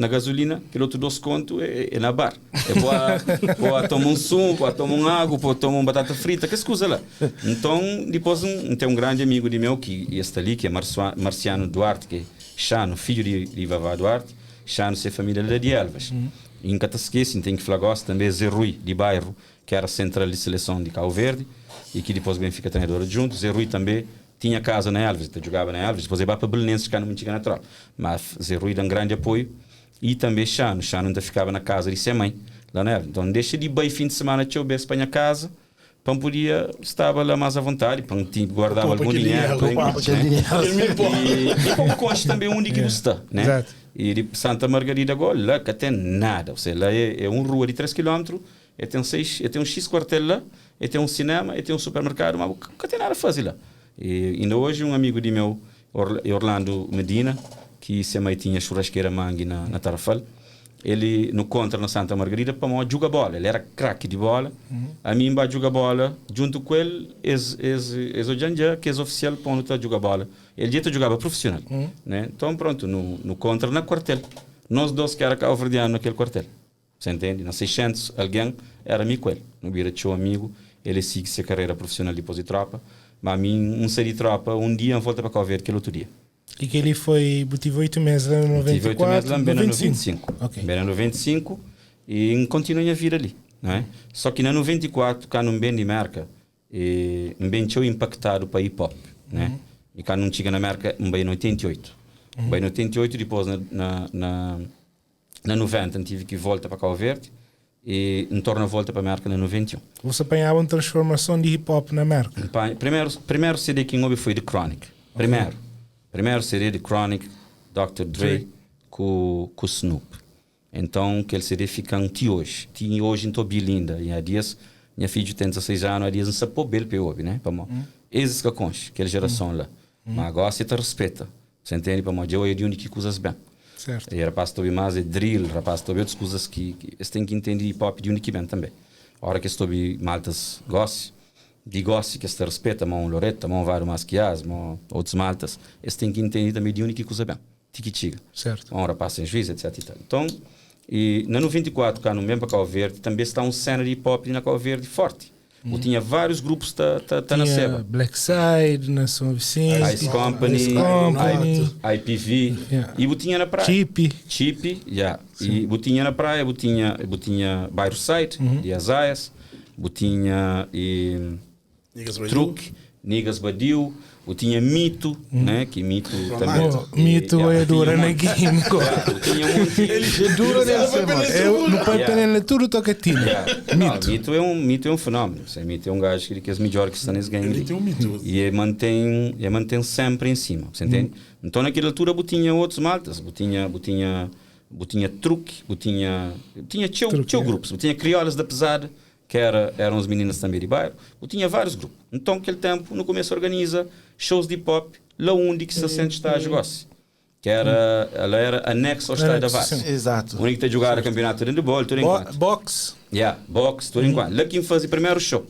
gasolina, aquele outro 2 conto é na bar. É vou tomar um sumo, vou tomar um água, vou tomar uma batata frita, que escusa lá. Então, depois tem um grande amigo de meu que está ali, que é Marciano Duarte, que é Chano, filho de Vavá Duarte, Chano, ser família lá de Elvas. E em Catasquece, tem que falar também Zé Rui, de bairro, que era central de seleção de Cabo Verde, e que depois bem fica treinador adjunto. Zé Rui também Tinha kaza na Elvas, ta djugaba na Elvas, dipôs el ba pa Belenenses kandu mi txiga na trópa. Má Zé Rui da-m grandi apoiu i tanbê Xanu. Xanu ta fikaba na kaza di se mãi la na Elvas. Nton, N dexa di bai fin di simana txeu bês pa nha kaza pa N podia staba la más avontadi, pa N guardaba Popa algun kel dinheru, dinheru, pa popa kel dinheru. I pa bu konxe tanbê undi ki bu sta, né? Exato. I di Santa Margarida gó, la ka ten nada. Ou seja, la é un rua di 3 kilómetru, E ten 6, e ten un X kuartel la, e ten un sinema, e ten un supermerkadu, ma bu ka ten nada faze la. E inda oji un amigu di meu, Orlando Medina, ki se mai tinha churrasqueira Mangue na na Tarrafal, ele nu kontra na Santa Margarida pamodi djuga bola, el era kraki di bola, ami N ba djuga bola djuntu ku el, es es es odja-m dja kes ofisial pô-nu ta djuga bola, el dja ta djugaba prufisional, ne, nton prontu nu nu kontra na kuartel, nos dos ki era kabuverdianu na kel kuartel. Você entende? Na 600 algen, éra mi ku el. Nu bira txeu amigu. El e sigi se karera prufisional dipôs di trópa. Má mi, N sai di trópa un dia, N volta pa Kau Verdi kel otu dia. I kel-li foi, bu tive 8 mês la na N tive 8 mês 94, la, N ben na 95? 95. Ok. N ben na 95 i N kontinua nha vida li, não é? Só ki na 94, kandu N ben di Mérka, E N ben txeu inpaktadu pa hip hop, né? I kandu N txiga na Merka, N bai na 88. N bai na 88, dipôs na, na, na, na 90 N tive ki volta pa Kau Verdi e N torna volta pa Merka na 91. Bu sa panhaba un transformason di hip hop na Merka? N panha, primeru, primeru CD ki N obi foi di Chronic. Primeru. Primeru CD di Chronic, Doctor Dre ku, ku Snoop. Então kel CD fica-m ti oji. Ti oji N ta obi-l inda. I há dias, nha fidju ten 16 anu, há dias N sa poba el pa e obi, né? Pamó es es ka konxe kel jerason la. Ma gosi e ta rispeta. Você entende? Pamó dja oia di undi ki kuzas ben. Certo. E rapaz ta obi más é drill, rapaz ta obi otus kuzas ki ki es ten ki intende hip hop di undi ki ben tanbe. Ora ki es ta obi maltas gosi, di gosi ki es ta rispeta, ma un Loreta, ma un Vado Más Ki As, ma otus maltas, es ten ki intende tanbe di undi ki kuza ben. ti ki txiga. Certo. Un rapaz sen juiz, etc i tal. Nton, i na 94, kandu N ben pa Kau Verdi, tanbe sta un sena di hip hop li na Kau Verdi forti. Bu tinha várius grupus ta ta ta Tinha naseba. Black Side na São Vicente, Ice Company, Ice Company, IPV, Yeah. i bu tinha na praia. Chip. Chip, yeah. I bu tinha na praia, bu tinha, bu tinha Bairro Side, di Azaias, bu tinha i Niggas Badiu. Truque, Niggas Badiu, bu tinha Mito, né? Ki Mito também. Oh, Mito yeah, é dura tinha um na monte. game. go. Yeah, bu tinha um monte. É dura nesse, mano. Eu, no pai Yeah. panela tudo toca tina. Yeah. Não, Mito é um mito é um fenómeno. Esse Mito é um gajo que que é os melhores que está nesse game. Ele ali. tem um mito. E ele mantém, ele mantém sempre em cima, você entende? Então naquela altura bu tinha outros maltas, bu tinha, bu tinha, bu tinha truque, bu tinha, tinha txeu, Truque, txeu yeah. grupos, bu tinha Criolas da Pesada, que era, eram as meninas também de bairro, bu tinha vários grupos. Então aquele tempo, no começo organiza shows de hip hop lá onde que se sente estágio gosse. Que era, ela era anexo ao estádio da Anexo, Vaz. sim. Exato. O único que jogava campeonato de handebol, tudo enquanto. Box. Yeah, boxe, tudo enquanto. Lá quem fazia primeiro show.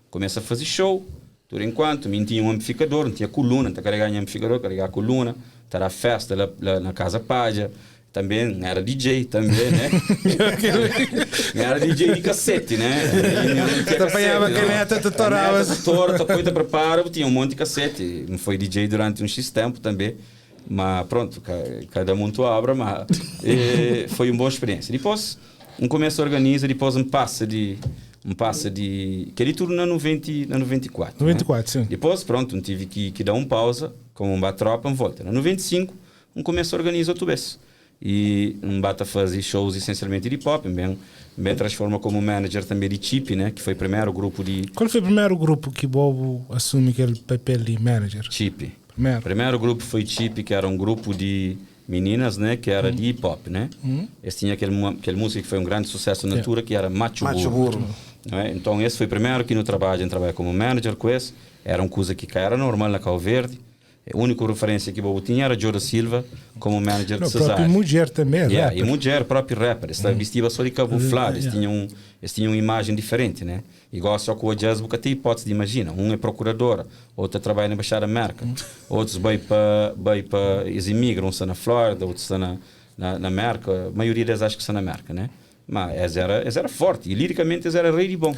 Começa a fazer show, tudo enquanto. Não tinha um amplificador, não tinha coluna, não carregava amplificador, carregava coluna. Tá festa lá, lá na Casa Pádia. Também não era DJ também, né? Não era DJ de cacete, né? Não tinha Te apanhava cacete, não. caneta, te torava. Caneta, te torta, coisa prepara, tinha um monte de cacete. Não foi DJ durante um X tempo também. Mas pronto, cada um tua obra, mas foi uma boa experiência. Depois, um começo organiza, depois um passa de um passa de que ele tudo na 90, na 94. né? 94, sim. Depois, pronto, um tive que, que dar um pausa, como um batropa, um volta. Na 95, um começo organiza outra vez. E um bata fazer shows essencialmente de hip hop, bem, bem transforma como manager também de Chip, né? Que foi o primeiro grupo de Qual foi o primeiro grupo que Bobo assume aquele papel de manager? Chip. Primeiro. Primeiro grupo foi Chip, que era um grupo de meninas, né? Que era de hip hop, né? Esse tinha aquele, aquele música que foi um grande sucesso na altura, que era Macho Macho Burro. Burro. Não é? Então esse foi o primeiro que no trabalho, a gente trabalha como manager com esse. Era uma coisa que era normal na Cabo Verde. A única referência que Bobo tinha era Joe da Silva como manager Não, de o próprio Cesário. mulher também, Yeah, rapper. e mulher, próprio rapper. Eles vestia só de camuflado, eles tinham, eles tinham uma imagem diferente, né? Igual só com o jazz, nunca tem hipótese de imagina. Um é procuradora, outro trabalha na Embaixada América, outros vai para, vai para, eles imigram, um está na Flórida, outros está na, na, na América. A maioria deles acho que está na América, né? Mas eles era, eles era forte e liricamente eles era rei de bom.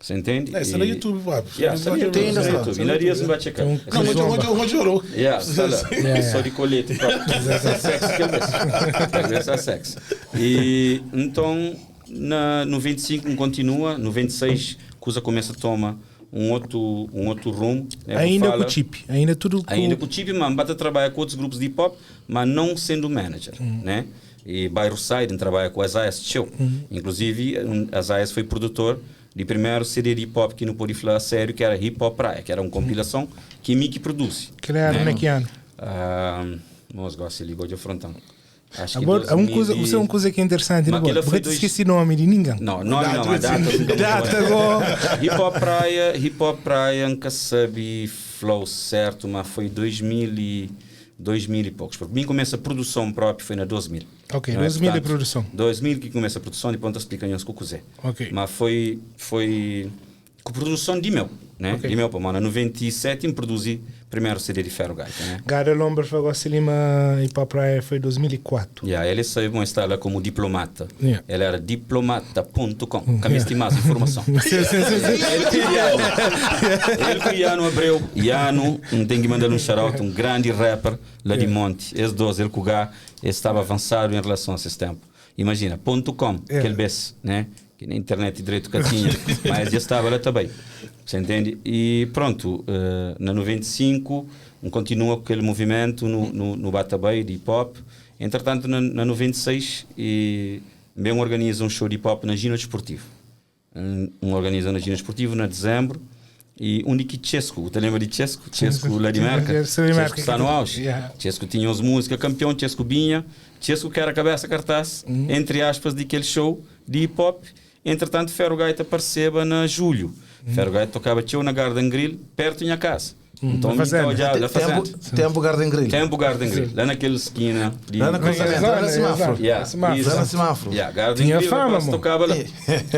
Você entende? É, está no YouTube, pá. Yeah, está no YouTube. Tem ainda Está no lá. YouTube. E na Dias vai checar. Tem um Não, onde, onde, onde chorou. Yeah, está lá. Yeah, Só de colete. próprio. Sexo que eu vejo. É sexo. E então, na 95 continua, 96, coisa começa a toma um outro um outro rumo, né? Vou Ainda com fala- o chip, ainda tudo com... Ainda com o Chip, mas bata trabalha com outros grupos de hip hop, mas não sendo manager, né? E Bairro Side trabalha com Azaias Show. Inclusive, Azaias foi produtor de primeiro CD de hip hop que não pôde falar a sério, que era Hip Hop Praia, que era uma compilação que Mickey produz. Que era né? naquele ano. Ah, mas gosto, ligou de frontão. Acho que Agora, uma coisa, 2000 isso é uma coisa que é interessante, Mas não aquilo Porque foi te dois- esqueci o nome de ninguém. Não, nome não, a data. assim, Data agora. Hip Hop Praia, Hip Hop Praia, nunca sabe flow certo, mas foi 2000 e, 2000 e poucos. Porque mim começa a produção própria foi na 2000. Ok, Não é? 2000 é Portanto, produção. 2000 que começa a produção, depois te explica o que é. Ok. Mas foi, foi com produção de meu, né? Ok. De meu, pô, mano, 97 me produzi primeiro CD de Ferro Gaita, né? Gada Lomber foi agora Lima e para a praia foi 2004. Yeah, ele saiu bom estar lá como diplomata. Yeah. Ele era diplomata.com. Camisa de mais informação. Sim, sim, sim, sim. Ele com o Iano. Ele com o Iano Abreu. Iano, um tem que mandar um shout um grande rapper lá de Monte. Esse dois, ele com o Gá, ele estava avançado em relação a esse tempo. Imagina, ponto .com, Yeah. aquele bes, né? Que na internet direito que tinha, mas já estava lá também. Você entende? E pronto, na 95, um continua com aquele movimento no, no, no Batabei de hip hop. Entretanto, na, na 96, e bem organiza um show de hip hop na Gino Desportivo um organiza na Gina Esportivo na dezembro e um de que Chesco, te lembra de Chesco? Chesco lá de Merca. Sim, de Merca. Chesco está no auge. Yeah. Chesco tinha as músicas, campeão, Chesco Binha, Chesco que era a cabeça cartaz, Uhum. entre aspas, daquele show de hip hop. Entretanto, Ferro Gaita apareceba na julho. Uhum. Ferro Gaita tocava teu na Garden Grill, perto da minha casa. Então, Na fazenda. então, já, na fazenda. Tempo, tempo Garden Grill. Tempo Garden Grill, lá naquela esquina. De, Lá na cruzamento, lá na semáforo. Yeah, Semáforo. isso. Lá na semáforo. Yeah, Garden Tinha Grill, fama, rapaz mano. tocava lá.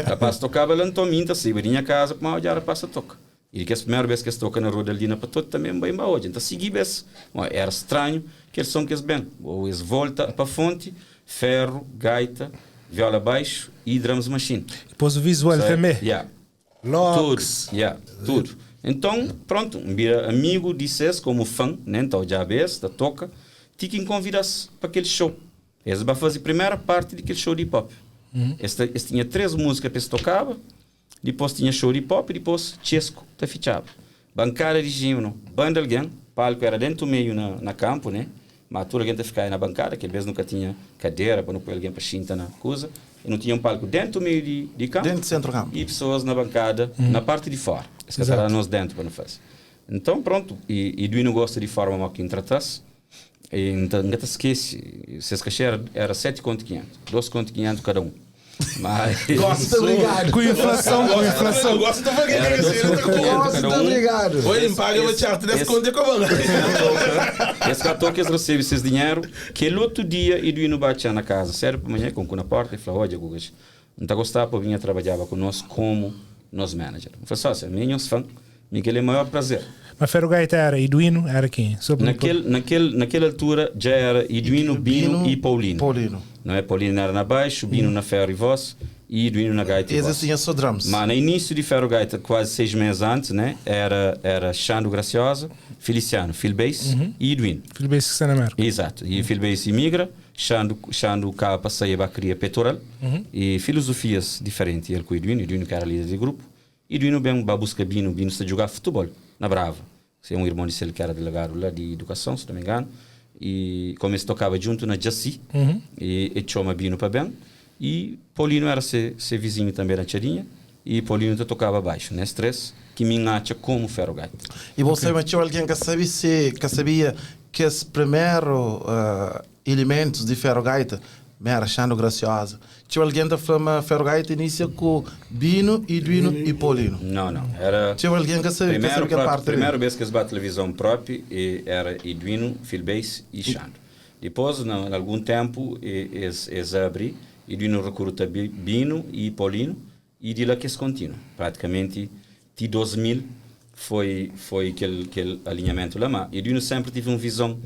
Rapaz tocava lá, então minta, se ia minha casa, mas já rapaz toca. E que a primeira vez que eles tocam na rua da Lina para todo também bem ba hoje. Então segui bes. Bom, era estranho que eles são que eles bem. Ou eles volta para a fonte, ferro, gaita, viola baixo e drums machine. Depois o visual Sabe? também. Yeah. Locks. Tudo, yeah, tudo. Então, pronto, um vira amigo dissesse como fã, né? Então, já vês, da toca, tinha que convidasse para aquele show. Eles vai fazer a primeira parte daquele show de hip hop. Este, este tinha três músicas que se tocava, depois tinha show de hip hop e depois Chesco te fichava. Bancada de gimno, banda alguém, palco era dentro do meio na, na campo, né? Mas toda alguém te ficava na bancada, que às vezes nunca tinha cadeira para não pôr alguém para xinta na coisa. E não tinha um palco dentro do meio de campo Dentro do centro campo. e pessoas na bancada, na parte de fora. Esse Exato. cara nós dentro para não fazer. Então, pronto, e, e Duino gosta de forma mal que tratasse. E então, nunca te esquece, se esse cachê era 7,500, 2,500 cada um. Mas. Gosto, obrigado. Com inflação, com inflação. Eu gosto de fazer Era isso. 2,500 Gosto, cada um. obrigado. Oi, paga o teatro desse esse- conta com a Esse gato que eles recebem esses dinheiro, que ele outro dia Eduino bate na casa, sério, para amanhã, com o cu na porta, e falou: Olha, Gugas, não está gostando para vir trabalhar conosco como nosso manager. Eu falei: Sócio, minha fã, me que ele é o maior prazer. Mas Ferro Gaita era Eduino, era quem? Só para- Naquela altura já era Eduino, Bino, Bino e Paulino. Paulino. Não é? Paulino era na baixo, Bino na ferro e voz e Eduino na gaita e Esse voz. tinha só drums. Mas no início de Ferro Gaita, quase 6 meses antes, né? Era Xando Graciosa, Feliciano, Phil Bass e Eduino. Filipe Sena Merco. Exato. E Phil Bass imigra, Xando cá passeia para cria peitoral e filosofias diferentes. Ele com o Eduino, Eduino que era líder de grupo. Eduino bem vai buscar Bino, Bino está a jogar futebol na Brava. Se é um irmão disse ele que era delegado lá de educação, se não me engano. E como eles tocava junto na Jaci, e chama Bino para bem. E Paulino era seu vizinho também na Tchadinha. E Paulino te tocava baixo, né? Três, que me engacha como ferro gaita. E você okay. tinha alguém que sabia, se, que sabia que os primeiros elementos de Ferro Gaita me era achando graciosa. Tinha alguém da fama Ferro Gaita inicia com Bino, Eduino e Paulino. Não, não. Era. Tinha alguém que sabia, Primeiro, que sabia que parte primeira vez que se bate televisão própria e era Eduino, Phil Bass e Xando. Depois, em algum tempo, eles abrem, Eduino recruta Bino e Paulino e de lá que se continua. Praticamente, de 2000 foi aquele alinhamento lá. Mas Eduino sempre teve uma visão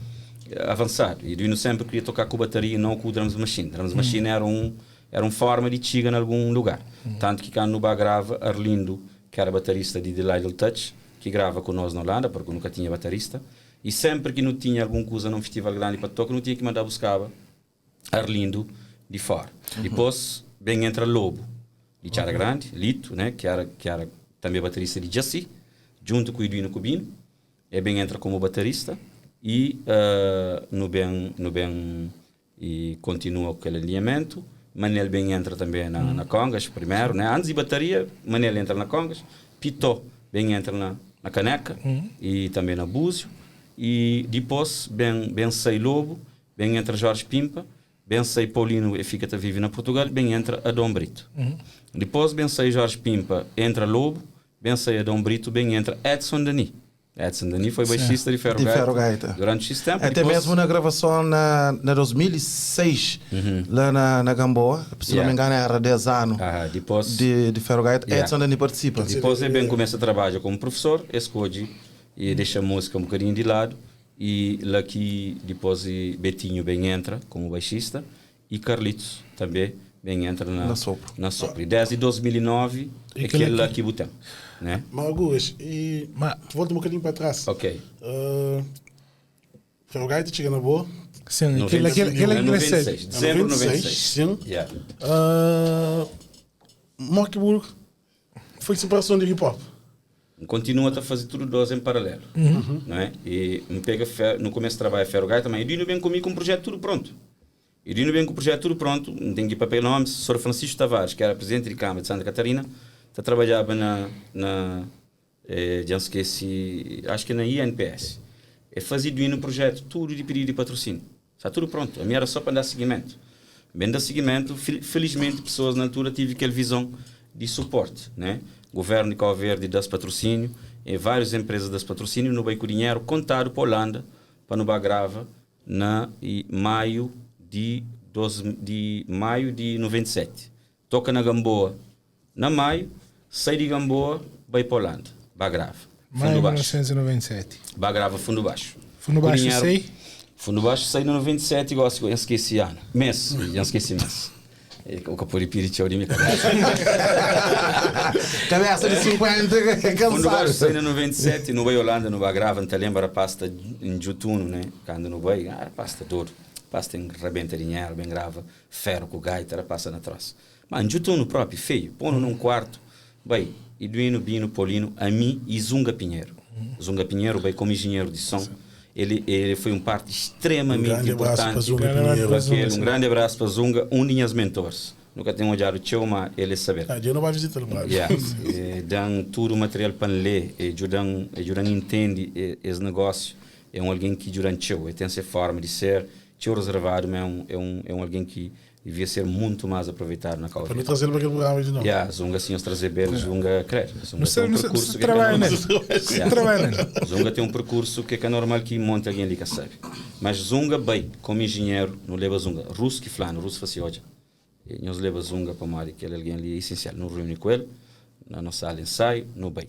avançada. Eduino sempre queria tocar com bateria e não com o drums machine. Drums machine era uma forma de chegar em algum lugar. Tanto que quando no bar grava, Arlindo, que era baterista de The Little Touch, que grava conosco na Holanda, porque nunca tinha baterista, e sempre que não tinha alguma coisa num festival grande para tocar, não tinha que mandar buscar Arlindo de fora. Depois, bem entra Lobo, de Tiara Grande, Lito, né, que era tanbe baterista di Djassi, djuntu ku Iduino Kubino, e ben entra komu baterista y nu ben nu ben e kontinua ku kel alinhamentu. Manel ben entra tanbe na na congas primeru, né? Antis di bataria, Manel entra na congas, Pitó ben entra na na kaneka y tanbe na búziu y dipôs ben ben sai Lobo, ben entra Jorge Pimpa, Ben sai Paulino e fika ta vive na Portugal, ben entra Adão Brito. Dipôs ben sai Jorge Pimpa, entra Lobo, ben sai Adão Brito, ben entra Edson Dani. Edson Dani foi baixista di Ferro Di Gaita Ferro Gaita. durante X tempu. Até Dipôs, mesmo na gravason na, na 2006, lá na, na Gamboa, se não me Yeah. engano era 10 anos ah, dipôs, de Ferro Gaita, Yeah. Edson Dani participa. Dipôs el ben kumesa trabadja komu profesor, el skodje e dexa múzika un bokadinhu di ladu i la ki dipôs Betinho ben entra komu baixista i Carlitos tanbe ben entra na Na sopru. na sopru. I desdi 2009 I é kel-la kel la ki- ki bu ten, né? Ma Augusto, e Ma- volta um bocadinho para trás. Ok. Ferro Gaita chega na boa. Sim, aquele, aquele, aquele Na que recebe. 96, dezembro de 96. Sim. Yeah. Mockyburgo foi separação de hip hop. Continua a fazer tudo dois em paralelo, não é? E me pega fer, no começo trabalho Ferro Gaita, mas Edino vem comigo com um projeto tudo pronto. Edino vem com o projeto tudo pronto, não tem que ir papel nome, Sr. Francisco Tavares, que era presidente de Câmara de Santa Catarina, tá trabalhava na, na já esqueci, acho que na INPS. E fazia Edino um projeto tudo de pedido de patrocínio. Está tudo pronto. A minha era só para dar seguimento. Bem dar seguimento, felizmente pessoas na altura tive aquela visão de suporte, né? Governo de Cabo Verde dá patrocínio, e várias empresas dá patrocínio, no Banco Dinheiro contado para a Holanda, para no Bagrava, na e maio de, de maio de 97. Toca na Gamboa na maio, sai de Gamboa, vai para a Holanda, Bagrava. Maio Fundo de baixo. 1997. Bagrava, fundo baixo. Fundo Com baixo, dinheiro- sei. Fundo baixo saí no 97, igual eu esqueci ano. Mês, eu esqueci mês. O capuri pirichou de minha cabeça. Cabeça de 50, Fundo baixo cansado. saí no 97, no Bay Holanda, no Bagrava, não te lembra a pasta em Jutuno, né? Quando no Bay, ah, pasta duro. Pasta em rebenta dinheiro, bem grava, ferro com gaita, era pasta na troça. Mas em Jutuno próprio, feio, pondo num quarto, bem, Eduino, Bino, Paulino, a mim e Zunga Pinheiro. Zunga Pinheiro, bem, como engenheiro de som, ele foi um parte Um extremamente grande abraço importante. para Zunga Um grande Pinheiro. abraço. Aquele, um grande abraço para Zunga, um de meus mentores. Nunca tenho olhado o teu, mas ele sabe. Ah, eu não vai visitar o Brasil. Yeah. Dão tudo o material para ler, e ajudam, ajudam entende esse negócio. É um alguém que durante eu, tem essa forma de ser, teu reservado, mas é um alguém que devia ser muito mais aproveitado na Para Cabo não trazer para aquele programa de novo. Yeah, Zunga sim, os trazer bem, Zunga, credo. Zunga Não sei, tem um não sei, percurso não que é trabalha normal. nele. Yeah. Trabalha nele. Zunga tem um percurso que é normal que monte alguém ali que sabe. Mas Zunga, bem, como engenheiro, não leva Zunga. Russo que flano, russo fazia hoje. E nós leva Zunga para Mari, que ele é alguém ali essencial. Não reúne com ele, na nossa sala de ensaio, no bem.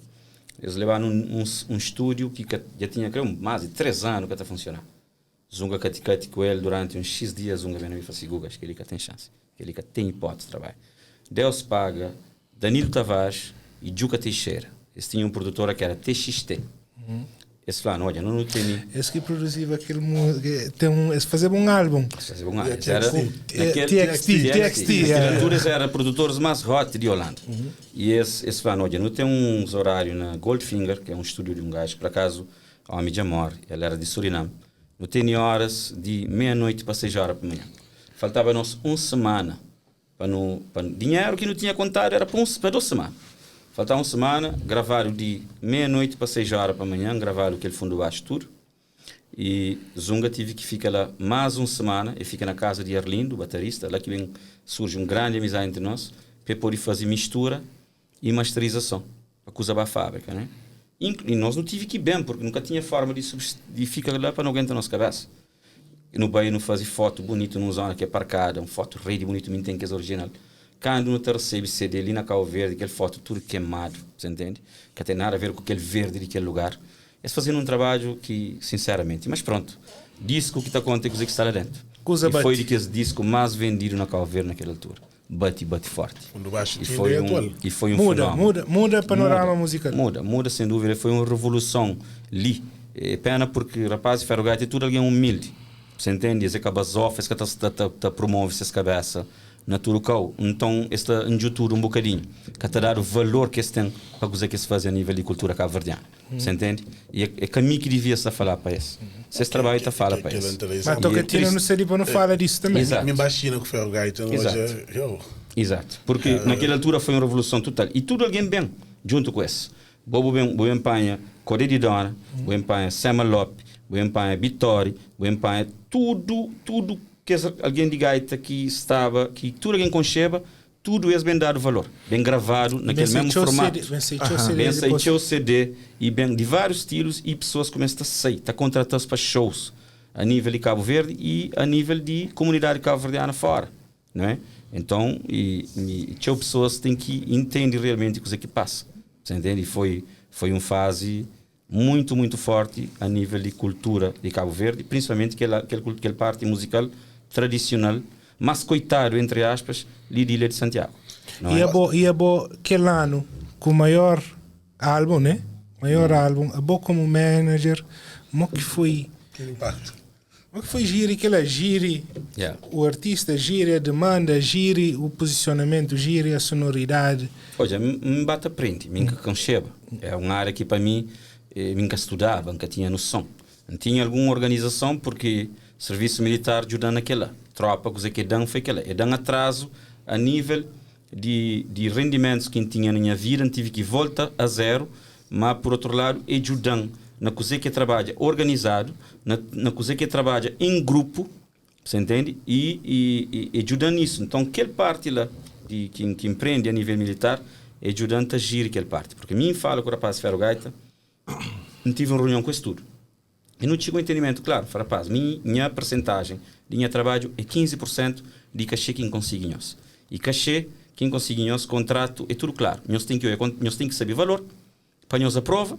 Eles levaram um estúdio que já tinha, creio, mais de 3 anos que está a funcionar. Zunga caticate com ele durante uns X dias, Zunga vem e fala assim, Guga, acho que ele que tem chance, que ele que tem hipótese de trabalho. Deus paga Danilo Tavares e Juca Teixeira. Eles tinham um produtora que era TXT. Eles falaram, olha, não tem... Esse que produzia aquele música, tem um, esse fazia um álbum. Faziam um álbum. Yeah, Era, TXT. naquele- TXT, TXT, Naquela yeah. altura eles eram produtores mais hot de Holanda. E esse falaram, olha, não tem uns horários na Goldfinger, que é um estúdio de um gajo, por acaso, homem de amor, ele era de Suriname. Não tem horas de meia-noite para 6 horas para manhã. Faltava-nos uma semana para no, para, dinheiro que não tinha contado era para 2 semanas. Faltava uma semana, gravaram de meia-noite para 6 horas para manhã, gravaram aquele fundo baixo tudo. E Zunga tive que ficar lá mais uma semana, e fica na casa de Arlindo, baterista, lá que vem, surge um grande amizade entre nós, para poder fazer mistura e masterização, para cruzar a fábrica, né? E nós não tive que ir bem, porque nunca tinha forma de ficar lá para não aguentar a nossa cabeça. E no banho não fazia foto bonito numa zona que é parcada, um foto rei de bonito, me tem que é original. Quando não te recebe CD ali na Cabo Verde, aquele foto tudo queimado, você entende? Que tem nada a ver com aquele verde daquele lugar. Eles fazendo um trabalho que, sinceramente, mas pronto, disco que está conta que está lá dentro. Coisa E foi bate. de que esse disco mais vendido na Cabo Verde naquela altura. Bate, bate forte. Fundo baixo E tinha foi ideia um, atual. e foi um Muda, fenômeno. muda, muda o panorama Muda, musical. Muda, muda sem dúvida. Foi uma revolução ali. É pena porque rapaz, Ferro Gaita é tudo alguém humilde. Você entende? Esse cabazofa, esse que tá, tá, tá, tá promove essas cabeça. na tudu kau. Nton, es ta ndjutudu un bokadinhu. Ka ta dadu valor ki es ten pa kuze ki es faze a nível di kultura kabuverdianu. Você entende? E é ka mi ki devia sta fala pa es. Ses trabalho ta fala pa es. Mas Tocatina não sei para não fala disso também. Exato. Mi ba China com Ferro Gaita, Exato. Exato. Porque naquela altura foi uma revolução total. E tudo alguém bem junto com esse. Bo bem, bo empanha Codé de Dona, bo empanha Sema Lope, bo empanha Vitória, bo empanha tudo, tudo que alguém de gaita que estava, que tudo alguém concheba, tudo esse bem dado valor, bem gravado naquele mesmo formato. Bem sei CD, Bem sei o CD e bem de vários estilos e pessoas começam a sair, tá contratadas para shows a nível de Cabo Verde e a nível de comunidade cabo-verdiana fora, não é? Então, e tinha pessoas têm que entender realmente o que é que passa. Você entende? E foi uma fase muito, muito forte a nível de cultura de Cabo Verde, principalmente aquela parte musical tradicional, mas coitado, entre aspas, ali de Ilha de Santiago. Não E é? a bo, e a bo, aquele ano, com o maior álbum, né? Maior álbum, a bo como manager, mo que foi, Que impacto. mo que foi gire, que ela gire, Yeah. o artista gire a demanda, gire o posicionamento, gire a sonoridade. Olha, me bate aprende, me conceba. É uma área que para mim, nunca estudava, nunca tinha noção. Não tinha alguma organização porque serviço militar ajuda naquela. Tropa, coisa que dão foi aquela. E dão atraso a nível de rendimentos que tinha na minha vida, não tive que volta a zero, mas por outro lado, ajudam na coisa que trabalha organizado, na coisa que trabalha em grupo, você entende? E ajuda nisso. Então, aquela parte lá de, que empreende a nível militar, ajudando a agir aquela parte. Porque mim fala com o rapaz Ferro Gaita, não tive uma reunião com esse tudo. E não tinha um entendimento claro. Fala, rapaz, minha percentagem de minha trabalho é 15% de cachê que consigo. E cachê, quem consegue nós, contrato, é tudo claro. Nós tem que saber valor, para nós aprova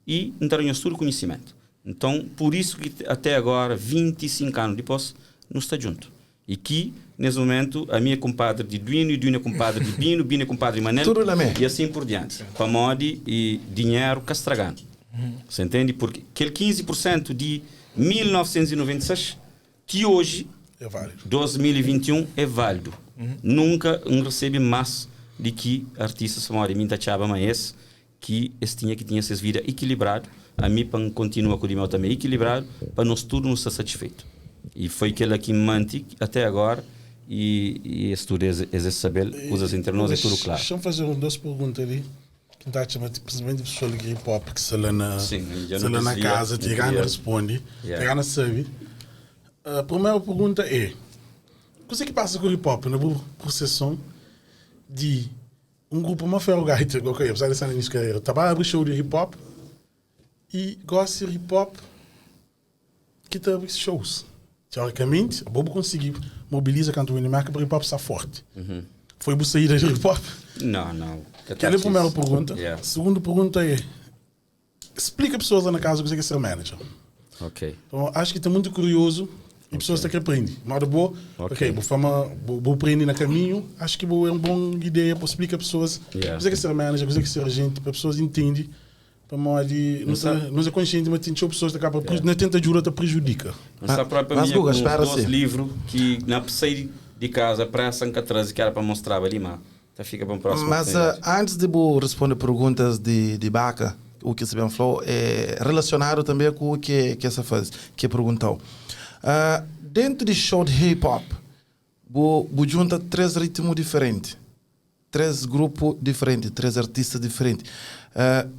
e entrar nós tudo conhecimento. Então, por isso que até agora, 25 anos depois, não está junto. E que, nesse momento, a minha compadre de Duino, e Duino é compadre de Bino, Bino é compadre de Manel, Tudo lá mesmo. e assim por diante. Pamodi e dinheiro castragando. Você entende? Porque aquele 15% de 1996, que hoje, É válido. 2021, é válido. Nunca um recebe mais de que artista se mora em Minta Chaba, mas esse, que esse tinha que tinha essas vida equilibrado. A mim, para continua com o meu também equilibrado, para nós tudo não estar satisfeito. E foi aquele que mantém até agora, e esse tudo é saber, coisas entre nós é tudo claro. Deixa eu fazer duas perguntas ali. Que tá chamando, principalmente pessoal de hip hop que se lá na, Sim, já se não lá na dizia, casa, não te gana queria. responde, Yeah. te gana sabe. A primeira pergunta é: o que é que passa com o hip hop na processão de um grupo uma ferro gaita, ok, apesar de estar no início de carreira, tava a abrir show de hip hop e gosta de hip hop que tá abrindo shows. Teoricamente, a Bobo conseguiu mobiliza canto o marca para hip hop estar forte. Foi por saída de hip hop? Não, não. Aquela é a primeira pergunta. Yeah. Segunda pergunta é: explica pessoas lá na casa o que é ser manager. Ok. Então, acho que está muito curioso e pessoas têm que aprender. Mas vou, ok, vou, fama, vou aprender no caminho. Acho que vou, é uma boa ideia para explicar pessoas Yeah. o que é ser manager, o que é ser agente, para pessoas entenderem. Para nós, não é consciente, mas tem pessoas que acabam, não tenta ajuda, te prejudica. Mas a própria mas, minha, Guga, com espera dois assim. livros que na sair de casa para essa que atrás que era para mostrar ali, mas tá fica para um próximo. Mas oportunidade. antes de vou responder perguntas de Baca, o que se bem falou, é relacionado também com o que essa faz, que perguntou. Dentro de show de hip hop, vou junta três ritmos diferentes, três grupos diferentes, três artistas diferentes.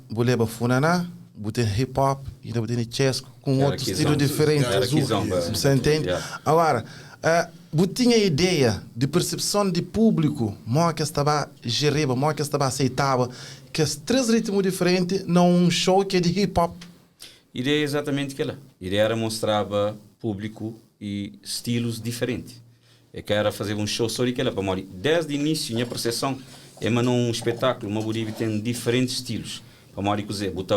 Vou levar funaná, vou ter hip hop e vou ter chesco com Era outro kizomba. estilo diferente. Era kizomba. Você entende? Yeah. Agora, eu tinha ideia de percepção de público, mo que estava geriba, mo que estava aceitava, que os três ritmos diferentes num show que é de hip hop. Ideia é exatamente aquela. Ideia era mostrar público e estilos diferentes. Eu quero fazer um show só daquela para morrer. Desde o início, minha percepção é mas num espetáculo, uma Bolívia tem diferentes estilos. Para morrer cozer, botar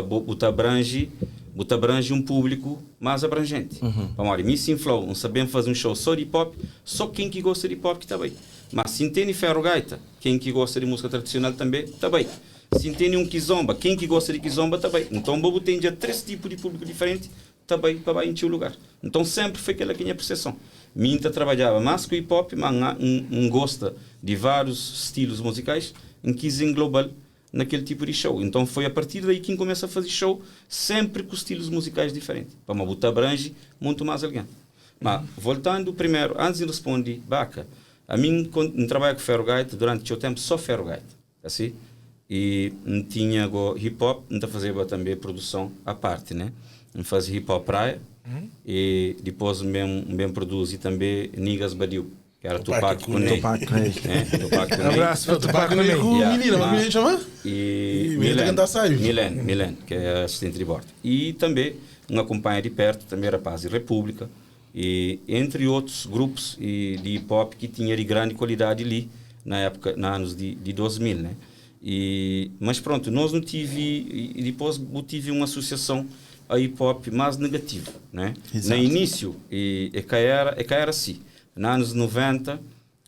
abrange um público mais abrangente. Para morrer, me sim flow, não sabemos fazer um show só de hip hop, só quem que gosta de hip hop que tá bem. Mas se entende ferro gaita, quem que gosta de música tradicional também tá bem. Se entende um kizomba, quem que gosta de kizomba tá bem. Então, bobo tem já três tipos de público diferente, tá bem para encher o lugar. Então, sempre foi aquela que minha percepção. Mi N ta trabadjaba más ku hip hop, ma N gosta di várius stilus muzikais, N kis engloba-l na kel tipu di show. Nton foi a partir daí ki N kumesa faze show sénpri ku stilus muzikais diferenti, pamodi bu ta abranji mutu más algen. Ma voltandu primeru, antis di N responde Baka, ami N trabadja ku Ferro Gaita duranti txeu ténpu, só Ferro Gaita, asi, i N tinha go hip hop, N ta fazeba tanbe produson a parti, né? N faze hip hop Praia i dipôs N ben N ben produzi tanbe Niggas Badiu, ki era Tupac ku Ney. Tupac ku Ney. Né? Tupac ku Ney. Abraço para Tupac Tupac ku Ney. Ku Yeah, menina, mas ma- menina chama? E E Milen, menina tá sabe. Milen, Milen, que é assistente de bordo. E também um acompanha de perto, também rapaz de República, e entre outros grupos e de hip hop que tinha de grande qualidade ali na época, na anos de 2000, né? E, mas pronto, nós não tive, e depois eu tive uma associação a hip hop mais negativa, né? Exato. No início, e cá era assim. Nos anos 90,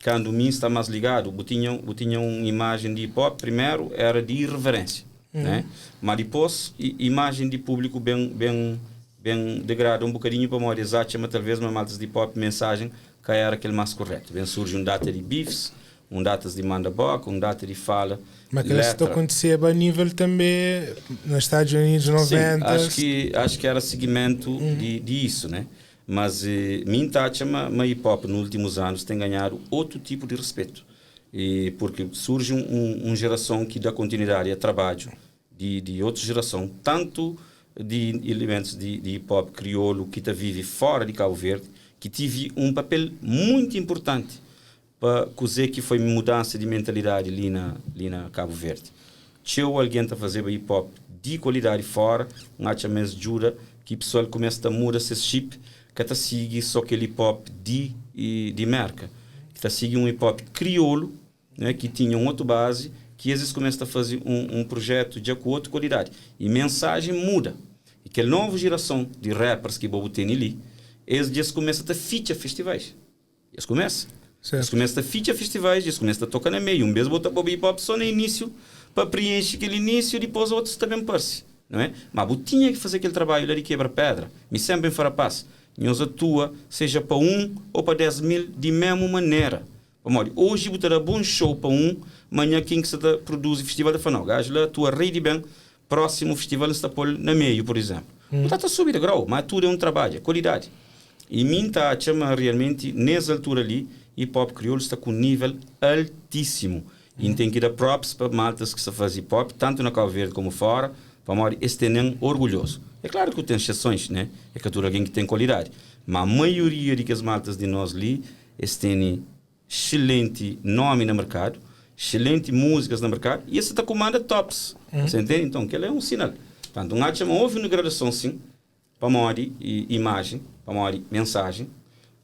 quando o mim está mais ligado, eu tinha uma imagem de hip hop, primeiro era de irreverência, né? Mas depois, imagem de público bem, bem, bem degrada um bocadinho para uma exata, mas talvez uma malta de hip hop, mensagem, que era aquele mais correto. Bem surge um data de beefs, um data de manda boca, um data de fala. Mas aquilo letra. acontecia a nível também nos Estados Unidos, Sim, 90. acho que era segmento de isso, né? Mas mim tacha, ma hip hop nos últimos anos tem ganhado outro tipo de respeito. E porque surge uma geração que dá continuidade a trabalho de outra geração, tanto de elementos de hip hop crioulo que tá vive fora de Cabo Verde, que tive um papel muito importante para cozer que foi mudança de mentalidade ali na Cabo Verde. Tinha alguém tá fazendo hip hop de qualidade fora, não acha mesmo ajuda que o pessoal começa a mudar esse chip que tá sigue só aquele hip hop de marca, que tá sigue um hip hop crioulo, né, que tinha um outro base, que eles começam a fazer um projeto de outra qualidade. E mensagem muda. E que a nova geração de rappers que bobo tem ali, eles já começam a feature festivais. Eles começam. Eles começam a feature festivais, eles começam a tocar no meio. Um vez bota para o hip hop só no início, para preencher aquele início, depois outros também aparecem. Não é? Mas eu tinha que fazer aquele trabalho lá de quebra-pedra. Me sempre em farapaz. Nós atua, seja para 1 ou para 10 mil, de mesma maneira. Vamos lá, hoje vou ter bom show para um, amanhã quem que se tá produz o festival da Fanal. Gajo lá atua rei de bem, próximo festival está por na meio, por exemplo. Tá a subir de grau, mas tudo é um trabalho, é qualidade. E mim tá chama realmente, nessa altura ali, hip hop crioulo está com um nível altíssimo. E tem que dar props para maltas que se faz hip hop, tanto na Cabo Verde como fora, para mostrar este nem orgulhoso. É claro que tem exceções, né? É que tudo alguém que tem qualidade. Mas a maioria de que as maltas de nós ali, eles têm excelente nome no mercado, excelente músicas no mercado, e esse está comanda tops. Você entende? Então, aquele é um sinal. Portanto, um acha, houve uma gradação, sim, para mostrar imagem, para mostrar mensagem,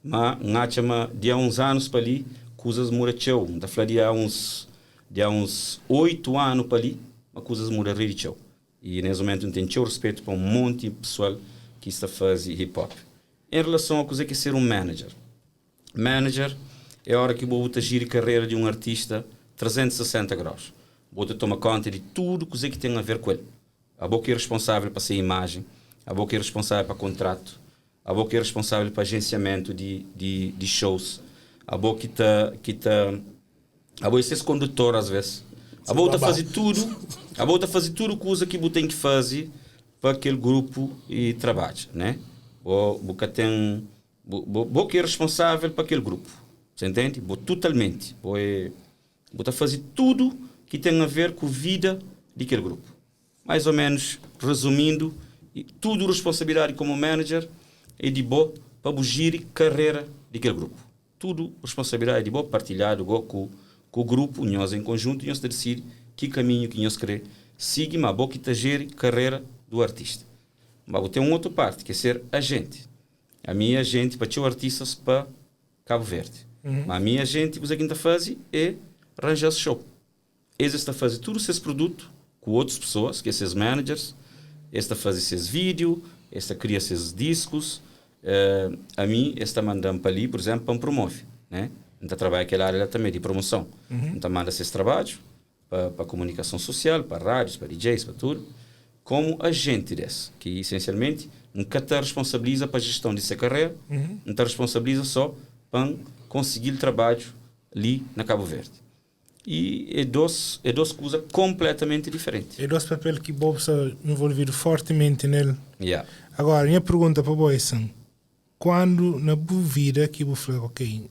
mas um acha, de há uns anos para ali, coisas mudaram. Tá falando de há uns 8 anos para ali, mas coisas mudaram de E nesse momento não tem teu respeito para um monte de pessoal que está fazendo hip hop. Em relação a coisa que é ser um manager. Manager é a hora que vou agir a carreira de um artista 360 graus. Vou tomar conta de tudo que que tem a ver com ele. A boca é responsável para sua imagem, a boca é responsável para contrato, a boca é responsável para agenciamento de shows, a boca que tá, que tá, a boca é esse condutor às vezes. A boca babá. fazer tudo, a boca fazer tudo coisa que você tem que fazer para aquele grupo e trabalhe, né? Ou boca tem, bo que é responsável para aquele grupo. Você entende? Bo totalmente. Bo é, bo tá fazer tudo que tem a ver com a vida daquele grupo. Mais ou menos, resumindo, e tudo responsabilidade como manager é de bo para bugir carreira daquele grupo. Tudo responsabilidade de bo partilhado com o grupo, nós em conjunto, nós decide que caminho que nós queremos seguir, mas bo que tá gere carreira do artista. Mas tem uma outra parte, que é ser agente. A minha agente para ter artistas para Cabo Verde. Mas a minha agente, o que a gente faz é arranjar esse show. Eles estão a fazer tudo esses produtos com outras pessoas, que é esses managers. Eles estão a fazer esses vídeos, eles estão a criar esses discos. A mim, eles estão mandando para ali, por exemplo, para me promover. Né? Então, trabalho aquela área lá também de promoção. Então, manda esses trabalhos para comunicação social, para rádios, para D Js, para tudo. Como agente desse, que essencialmente nunca te responsabiliza para a gestão dessa carreira, não te responsabiliza só pa konsigi trabadju li na Kabu Verdi. E é dos kuza konpletamenti diferenti. É dos papel ki bo sta envolvidu fortimenti nel. Agora, nha pergunta pa bo é asin, kuandu na bu vida ki bu fla, ok,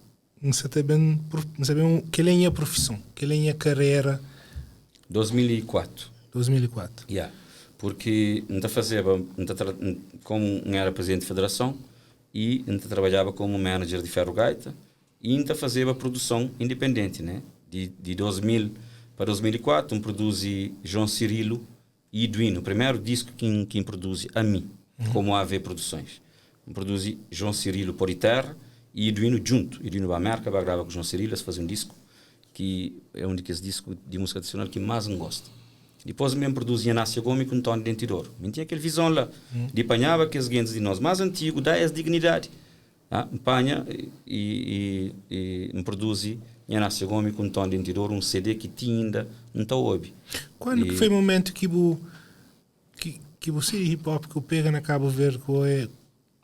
N ta ben, N sabe kel é nha profison, kel é nha karera? 2004. 2004. Yeah. Porque N ta fazeba, N ta komu N era prezidenti di federason e N ta trabadjaba komu manager di Ferro Gaita e N ta fazeba produson independenti, né? Di 2000 pa 2004 N produzi João Cirilo e Eduino, primeru disku ki N produzi ami, komu AV Produções. N produzi João Cirilo Pó di Terra e Eduino djuntu. Eduino ba Merka, ba grava ku João Cirilo, es faze un disku ki é un di kes disku di múzika tradisional ki más N gosta. Dipôs N ben produzi Inácio Gomes ku António Dente d'Ouro. Mi N tinha kel vizon la di panhaba kes gentis di nos más antigu, da es dignidadi. Ah, N panha e N produzi Inácio Gomes ku António Dente d'Ouro, un CD ki ti inda N ta obi. Kuandu ki foi momentu ki bu sigi hip hop, ki bu pega na Kabu Verdi, ki é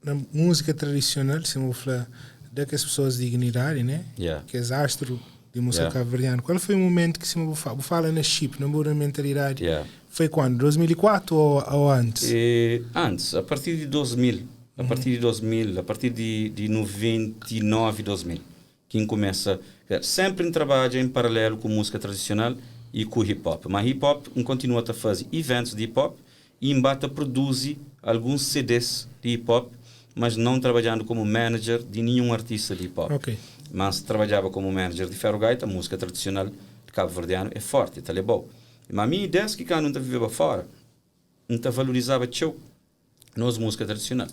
na múzika tradisional, si bu fla, da kes pessoas dignidadi, né? Kes astru di múzika kabu-verdianu. Qual foi o momento que se bu fala na chip, na bu mentalidade? Foi quando? 2004 ou antes? E, antes, a partir de 2000, a partir de 2000, a partir de 99, 2000, que começa, sempre em trabalho em paralelo com música tradicional e com hip hop. Mas hip hop continua a fazer eventos de hip hop e embata produzir alguns CDs de hip hop, mas não trabalhando como manager de nenhum artista de hip hop. Mas trabalhava como manager de Ferro Gaita, música tradicional de Cabo Verdeano é forte, tá bom. Mas a minha ideia é que quando não vivia fora, não valorizava tchau nos música tradicional.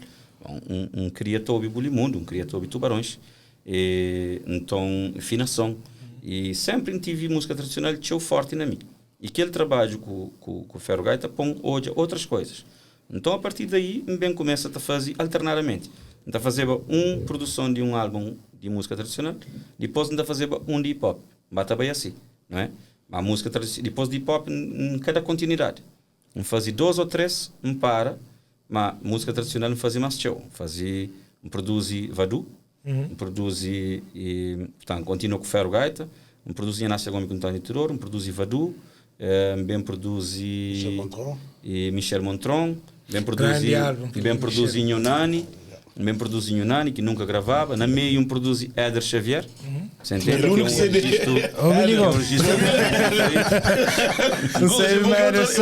Um queria ouvir Bulimundo, um queria ouvir Tubarões, e, então, afinação. E sempre tive música tradicional tchau forte na mim. E aquele trabalho com o Ferro Gaita põe hoje outras coisas. Então, a partir daí, bem começa a fazer alternadamente. Então, fazia uma produção de um álbum de música tradicional, depois ainda fazia um de hip hop. Bata bem assim, não é? A música tradicional, depois de hip hop, em cada continuidade. Um fazia dois ou três, um para, mas música tradicional não fazia mais show. Fazia, um produzi Vadu, um produzi, e, portanto, continua com Ferro Gaita, um produzi Inácio Gomes com António Teodoro, um produzi Vadu, bem produzi Michel Montron. E Michel Montron, bem produzi, álbum, bem produzi Nhonani, bem produzi Nhonani, que nunca gravava, na meio um produzi Éder Xavier, você entende? O Que é único um CD. registro, Ô, me ligou. é um registro Não sei, mas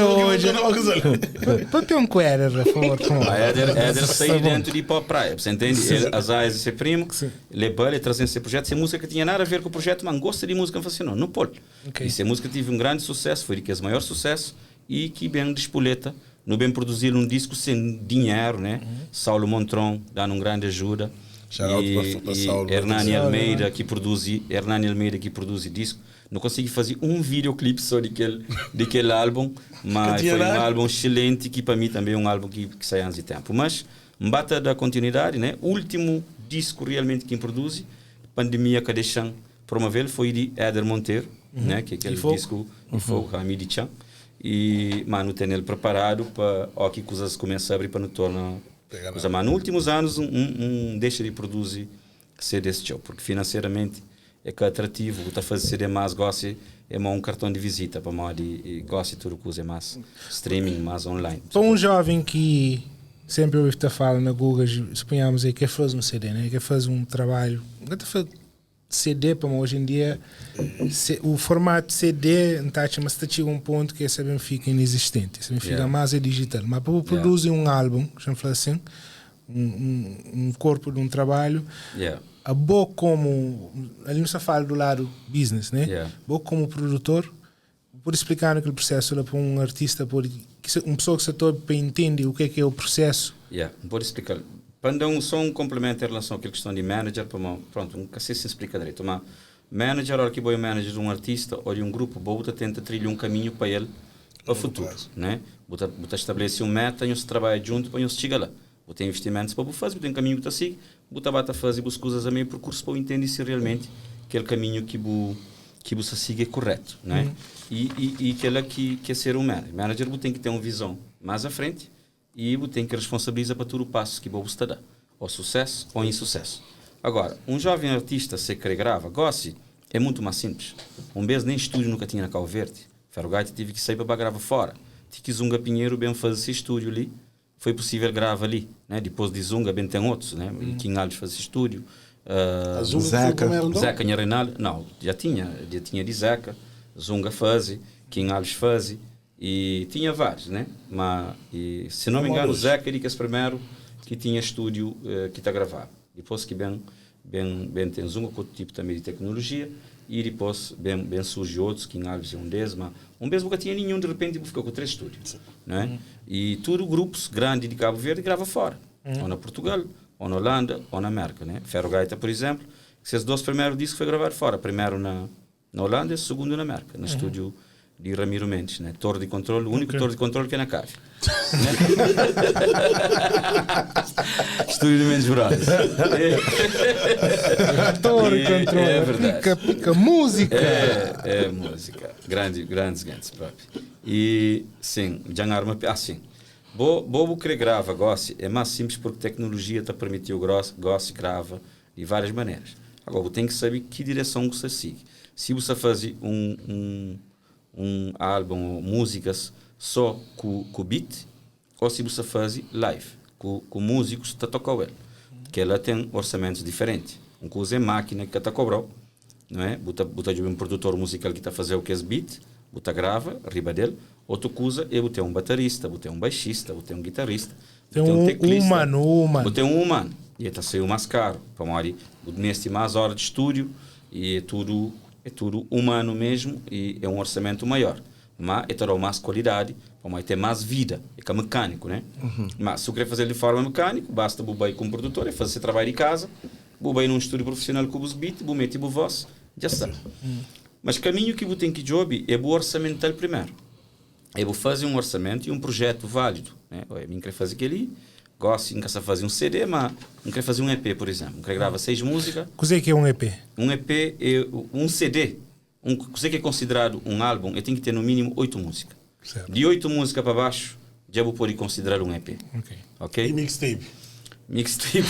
era hoje. Papel um com Éder, por favor. com- A Éder saiu Tá bom. dentro de Hip Hop Praia, você entende? Ele, Azais é seu primo, Sim. levou ele trazendo esse projeto, essa música que tinha nada a ver com o projeto, mas gosta de música, eu falei assim, não, não pode. Ok. E essa música teve um grande sucesso, foi de que é o maior sucesso, e que bem despoleta, no bem produzir um disco sem dinheiro, né? Saulo Montron, dando uma grande ajuda. Shout out E, pra e Saulo. Hernani Saulo, Almeida, que produz, Hernani Almeida que produz disco. Não consegui fazer um videoclipe só daquele álbum, mas tinha foi um nada. álbum excelente que para mim também é um álbum que sai antes de tempo. Mas, bata da continuidade, né? Último disco realmente que produz, pandemia que deixam promover foi de Éder Monteiro, né? Que é aquele E Fogo. disco e Fogo, Rami de Chan. E, mano, tem ele preparado para, ó, que coisas começa a abrir para não tornar Pegar coisa. Mas nos últimos anos, um deixa de produzir CD show, porque financeiramente é que é atrativo, está a fazer CD mais, gosta, é mais um cartão de visita para modo e gosta de tudo que usa, é mais streaming, mais online. Para um jovem que sempre ouve te falar na Google, suponhamos aí, quer fazer um CD, né? Quer fazer um trabalho. Não fazer CD para hoje em dia, o formato CD não tá, mas está chega um ponto que esse bem fica inexistente, esse bem fica mais é digital. Mas para produzir um álbum, deixa eu falar assim, um corpo de um trabalho, a boa como ali não se fala do lado business, né? Boa como produtor, por explicar aquele processo lá para um artista, por que uma pessoa que se está para entender o que é o processo. Yeah, vou explicar. Para dar só um complemento em relação àquela questão de manager, para uma, pronto, nunca sei se explica direito, mas manager, a hora que vou manager de um artista ou de um grupo, bota tenta trilhar um caminho para ele para o futuro, né? Bota estabelecer um meta e se trabalha junto para chegar lá. Bota investimentos para fazer, bota um caminho que tá seguir, bota bata fazer busca coisas a meio percurso para entender se realmente aquele caminho que você siga é correto, né? E aquela que é ser um manager. Manager você tem que ter uma visão mais à frente e você tem que responsabilizar para todo o passo que você está dando, ou sucesso ou insucesso. Agora, un joven artista se kre grava, gosi é mutu más sinplis. Un bes nen stúdiu nu ka tinha na Kau Verdi. Ferro Gaita tive ki sai pa ba grava fora. Ti ki Zunga Pinheiro ben faze se stúdiu li, foi pusível grava li, né? Dipôs di Zunga ben ten otus, né? Kim Alves faze se stúdiu, A Zunga ki foi Zeca. primeru nton? Zeca Nha Reinaldo, nau, dja tinha, dja tinha di Zeca, Zunga faze, Kim Alves faze, e tinha várius, né? Ma, e, se não me engano, Zeca é di kes primeru ki tinha stúdiu ki ta gravaba. Dipôs ki ben, ben, ben ten Zunga ku otu tipu tanbe di teknolojia, e dipôs ben, ben surji otus, Kim Alves é un des, ma un bes bu ka tinha ninhun, di repenti bu fika ku 3 stúdiu, né? E tudu grupus grandi di Kabu Verdi grava fora, ou na Purtugal, ou na Holanda, ou na Merka, né? Ferro Gaita, por izénplu, ses 2 primeru disku foi gravadu fora, primeru na Na Holanda e sugundu na Merka, na stúdiu di Ramiro Mendes, né? Torre di kontrol, úniku torre di kontrol ki é na Kavi. Né? Estúdio di Mendes Brothers. Torre E, control, é verdade. pica, pica, música. É, é música. Grande, grandes, grandes próprio. E, sim, dja N arma, ah, sim. Bo, bo bu kre grava gosi, é más simples porque tecnologia ta permitiu gros, gosi grava di várias maneiras. Agora, bu ten ki sabe ki direson ku sta sigi. Si bu sta faze un, un, un álbum ou múzikas só ku, ku beat, ou si bu sta faze live, ku, ku múzikus ta tokau el. Kela ten orsamentus diferenti. Un kuza é mákina ki ka ta kobrau, não é? Bu ta, bu ta djobe un produtor muzikal ki ta fazeu kes beat, bu ta grava riba del. Otu kuza é bu ten un baterista, bu ten un baixista, bu ten un gitarista, bu Ten ten un un teklista. humano, un humano. Bu ten un humano. E el ta saiu más karu, pamodi bu meste más óra di stúdiu e é tudu, é tudu humano mesmu e é un orsamentu maior. Má el ta da-u más kualidadi, pamodi ten más vida, é ka mekâniku, né? Má si bu krê faze-l di forma mekâniku, basta bu bai ku un produtor, el faze se trabadju di kaza, bu bai nun stúdiu profissional ku bus beat, bu mete bu vós, dja sta. Mas kaminhu ki bu ten ki djobe é bu orsamenta-l primeru. É bu faze un orsamentu i un prujetu válidu, né? Oi, mi N kre faze kel-li, gósi N ka sta faze un CD, má N kre faze un EP, pur izénplu. N kre grava 6 múzika. Kuzê ki é un EP? Un EP é un CD. Un, kuzê ki é konsideradu un álbun, el ten ki ten nu mínimu 8 múzika. Sertu. Di 8 múzika pa baxu, dja bu pode konsidera-l un EP. Ok. Ok? I mixtape? Mixtape.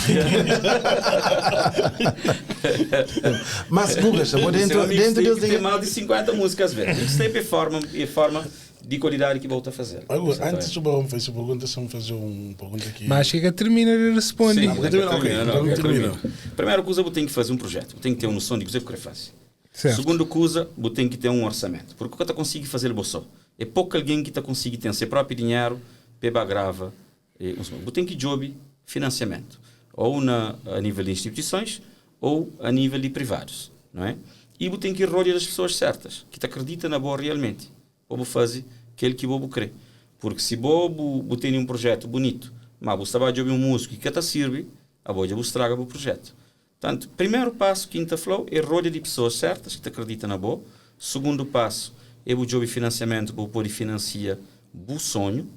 Mas Gugas, bo Se é dentro, un dentro mixtape des tem mais de 50 músicas, velho. Mixtape é forma, é forma de qualidade que volta a fazer. Agora, antes do Barão fazer pergunta, só me fazer uma pergunta aqui. Mas chega termina de responder. Sim, Ah, porque termina, ok, termina, então não, termina. termina. Primeira coisa, você tem que fazer um projeto. Você tem que ter uma noção de o que você quer fazer. Certo. Segundo coisa, você tem que ter um orçamento. Porque o que você consegue fazer você só. É pouco alguém que tá consegue ter seu próprio dinheiro, peba grava. E, você tem que job financiamento. Ou na, a nível de instituições, ou a nível de privados. Não é? E você tem que rodear as pessoas certas, que te acreditam na boa realmente. Ou você fazer aquele que você crê. Porque se você tem um projeto bonito, mas você está de um músico que te serve, a boa já estraga o projeto. Portanto, primeiro passo, quinta flow, é rodear de pessoas certas que te acreditam na boa. Segundo passo, é o job financiamento para poder financiar o sonho.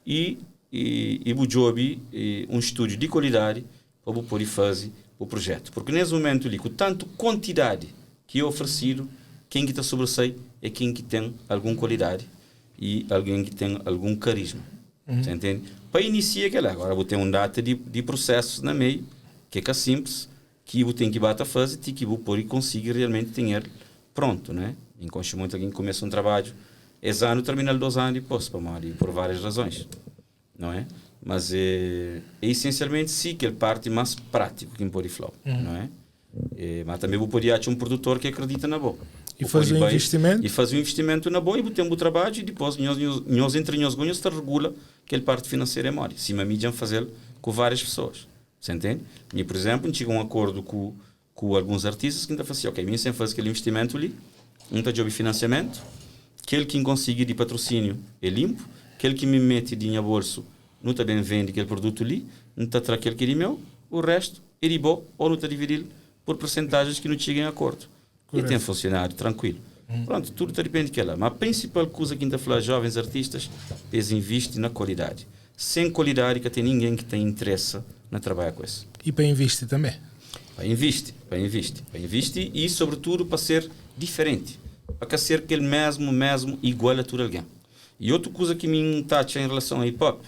E, e, e o job, e um estúdio de qualidade para poder fazer o projeto. Porque nesse momento ali, com tanta quantidade que é oferecido, quem que está sobressai é quem que tem alguma qualidade e alguém que tem algum carisma. Você entende? Para iniciar aquela, agora vou ter um data de, de processos na meio, que é que é simples, que eu tenho que bater a fase e que vou pôr e conseguir realmente ter pronto, né? Encontro muito alguém que começa um trabalho, esse ano termina 2 anos depois, para morrer, por várias razões, não é? Mas é, é essencialmente sim que ele parte mais prático que pode flow, não é? É, mas também vou poder achar um produtor que acredita na boa. E Vou faz poder um bem- investimento? E faz um investimento na boa e tem um trabalho e depois nós, nós entre nós ganhos se regula que ele parte financeira é mole. Se uma mídia fazer com várias pessoas. Você entende? E, por exemplo, a gente chega a um acordo com, com alguns artistas que ainda fazia, ok, mim sem fazer aquele investimento ali, um tá de financiamento, aquele que consegue de patrocínio é limpo, aquele que me mete de bolso não também vende aquele produto ali, não tá traz aquele que é meu, o resto é de bom ou não tá dividido por percentagens que não cheguem a acordo. E tem funcionado tranquilo. Pronto, tudo tá depende daquela. Mas a principal coisa que ainda fala jovens artistas, eles investem na qualidade. Sem qualidade, que tem ninguém que tem interesse na trabalhar com isso. E para investir também. Para investir, para investir, para investir e, sobretudo, para ser diferente. Para que ser aquele mesmo, mesmo, igual a tudo alguém. E outra coisa que me taxa em relação ao hip-hop,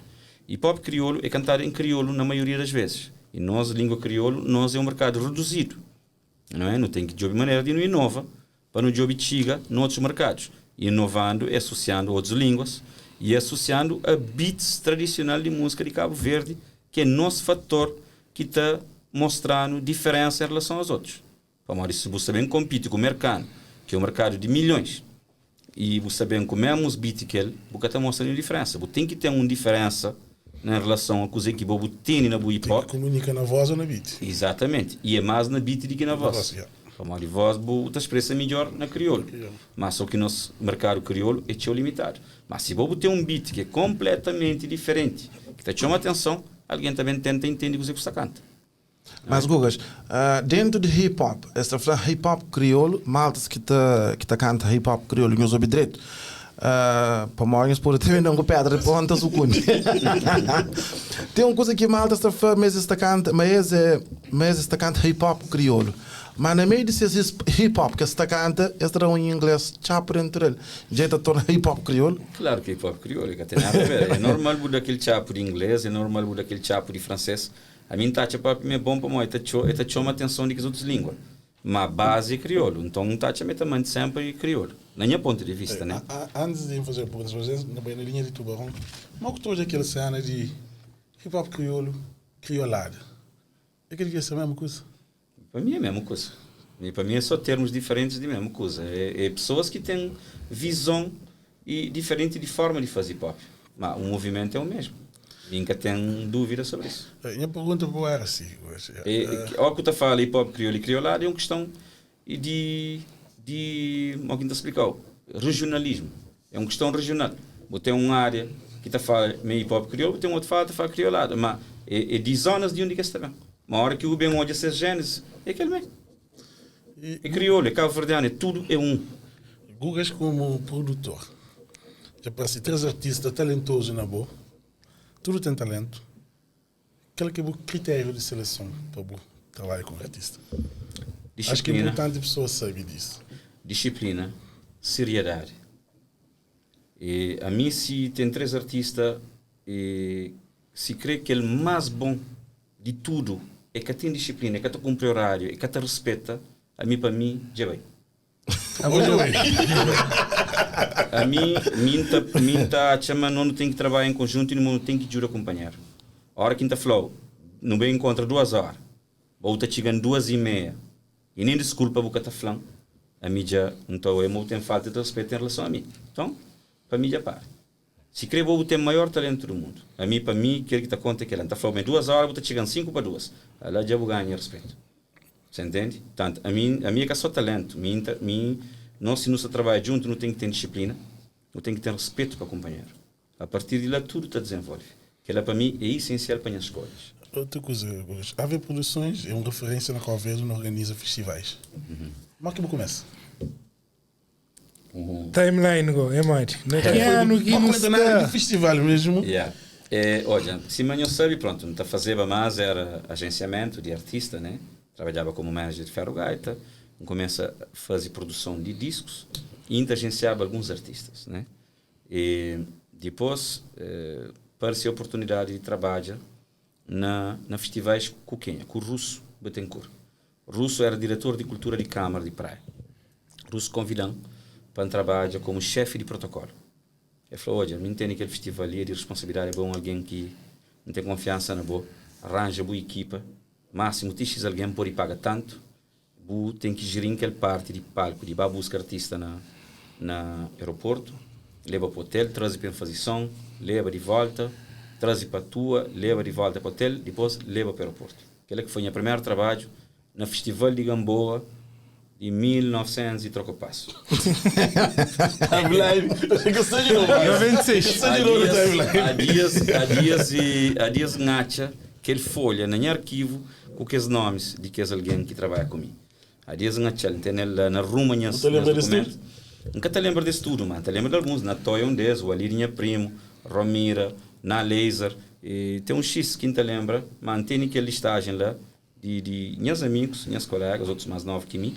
hip-hop crioulo é cantar em crioulo na maioria das vezes. E nos, língua kriolu, nos é um mercado reduzido. Não é? Nu tem ki djobe manera di nu inova pa nu djobe txiga noutros mercados. Inovando é associando outras línguas e associando a beats tradicional di música di Cabo Verde, ki é nos fator ki ta mostra-nu diferença em relação aos outros. Pamodi si bu sta ben kompiti ku merkanu, ki é un merkadu di milhões, i bu sta ben ku mesmus beat ki el, bu ka ta mostra ninhun diferensa. Bu ten ki ten un diferensa na relason a kuzê ki bo bu tene na bu hip Tem hop. que comunica na voz ou na beat. Exatamente. E é más na beat di ki na Na voz. voz, yeah. Pamodi voz bu ta expresa midjor na kriolu. Mas só ki nos merkadu kriolu é txeu limitadu. Mas si bo bu ten un beat ki é konpletamenti diferenti, ki ta txoma atenson, algen ta ben tenta intende kuzê ki bu sta kanta. Mas Gugas, dentu di hip hop, es ta fla hip hop kriolu, maltas ki ta ki ta kanta hip hop kriolu nhos obi dretu, pamodi nhos pode ta ben da-m ku pedra di ponta sukundi. Ten un kuza ki maltas ta fla ma es ta kanta, ma es é, ma es ta kanta hip hop kriolu, ma na meiu di ses hip hop ki es ta kanta, es ta da un ingles txapu dentu del, dja e ta torna hip hop kriolu? Klaru ki hip hop kriolu e ka ten nada a ver, é normal bu da kel txapu di ingles, é normal bu da kel txapu di franses, Ami N ta atxa propi ma é bon pamodi e ta e ta txoma atenson di kes otus língua. Ma bazi é kriolu, nton N ta atxa ma e ta mante senpri kriolu, na nha pontu di vista, né? Antis di N faze perguntas pa vosês, N ta bai na linha di Tubaron. Mo ku ta odja kel sena di hip hop kriolu, kriolada? É ka devia ser mesmu kuza? Pa mi é mesmu kuza. Mi pa mi é só termos diferentes di mesmu kuza. É, é pessoas ki ten vizon e diferente di forma di faze hip hop. Ma o movimento é o mesmo. Mi nka ten dúvida sobre isso. Nha pergunta pa bo era si, hoje. É, ó ku ta fala hip hop kriolu e kriolado é un questão di di mo ki N ta splikau, regionalismo. É un questão regional. Bu ten un área ki ta fala ma é hip hop kriolu, bu ten otu fala ta fala kriolado, ma é, é di zonas di undi ki es ta ben. Ma ora ki bu ben odja ses génesis, é kel mé. É kriolu, é kabuverdianu, é tudu é un. Gugas komu produtor, dja parse 3 artista talentozu na bo, tudu ten talentu. Kal ki é bu kritériu di seleson pa bu trabadja ku un artista? Acho ki é Disiplina. importanti pessoas sabe disso. Disiplina, seriedadi. E ami si ten 3 artista e si kre kel más bon di tudu e ka ten disiplina, e ka ta kunpri oráriu, e ka ta rispeta, ami pa mi dja bai. Ami, mi N ta, mi N ta atxa ma no nu ten ki trabadja en konjuntu i no ten ki djuda kunpanheru. Óra ki N ta fla-u, nu ben inkontra duas óra, bo bu ta txiga-m duas i meia i nen diskulpa bu ka ta fla-m, ami dja N ta oia ma bu ten falta di respetu en relason a mi. Nton, pa mi dja para. Si kre bo bu ten maior talentu du mundu. Ami pa mi kel ki ta konta é kela. N ta fla-u ma é duas óra bu ta txiga-m sinku pa duas. Ala dja bu ganha respetu. Você entende? Tantu ami ami é ka só talentu. Mi N ta mi nos si nu sta trabadja djuntu nu ten ki ten disiplina, nu ten ki ten respetu pa kunpanheru. A partir di la tudu ta dizenvolve. Kela pa mi é isensial pa nhas skolhas. Otu kuza, AV Produções é un referência na Cabo Verde na organiza festivais. Mo ki bu kumesa? Timeline go, é modi? Na ki anu ki nu sta? Di festival mesmo. Yeah. É, odja, sima nhos sabe, pronto, N ta fazeba más era agenciamento di artista, né? Trabadjaba como manager di Ferro Gaita, N kumesa faze produson di diskus e N ta agenciaba alguns artistas, né? E dipôs eh, parse oportunidadi di trabadja na, na festivais ku kenha? Ku Russo Bettencourt. Russo era diretor di kultura di Câmara di Praia. Russo konvida-m pa N trabadja komu xefi di protokolu. El fla, Odja, mi N tene kel festival li, é di responsabilidadi, abo é un algen ki N ten konfiansa na bo, ranja bu ekipa, másimu ti xis algen pode paga tantu, bu ten ki jiri-m kel parti di palku, di ba buska artista na na aeroportu, leba pa otel, traze pa N faze son, leba di volta, traze pa atua, leba di volta pa otel, dipôs leba pa aeroportu. Kel-la ki foi nha primeru trabadju na Festival di Gamboa di 1900 i troka pasu. Timeline. Que seja novo. 96. Seja novo timeline. Há dias, há dias, e, há dias N atxa kel folha na nha arkivu ku kes nomis di kes algen ki trabadja ku mi. Há dias N atxa-l, N tene-l la na ruma nhas, Bu ta lenbra nhas des dokumentus. N ka ta lenbra des tudu, ma N ta lenbra di alguns. Natoy é un des, Walid nha primu, Romira, Na Laser, e ten un xis ki N ta lenbra, ma N tene kel listajen la di, di nhas amigus, nhas kolegas, otus más novu ki mi,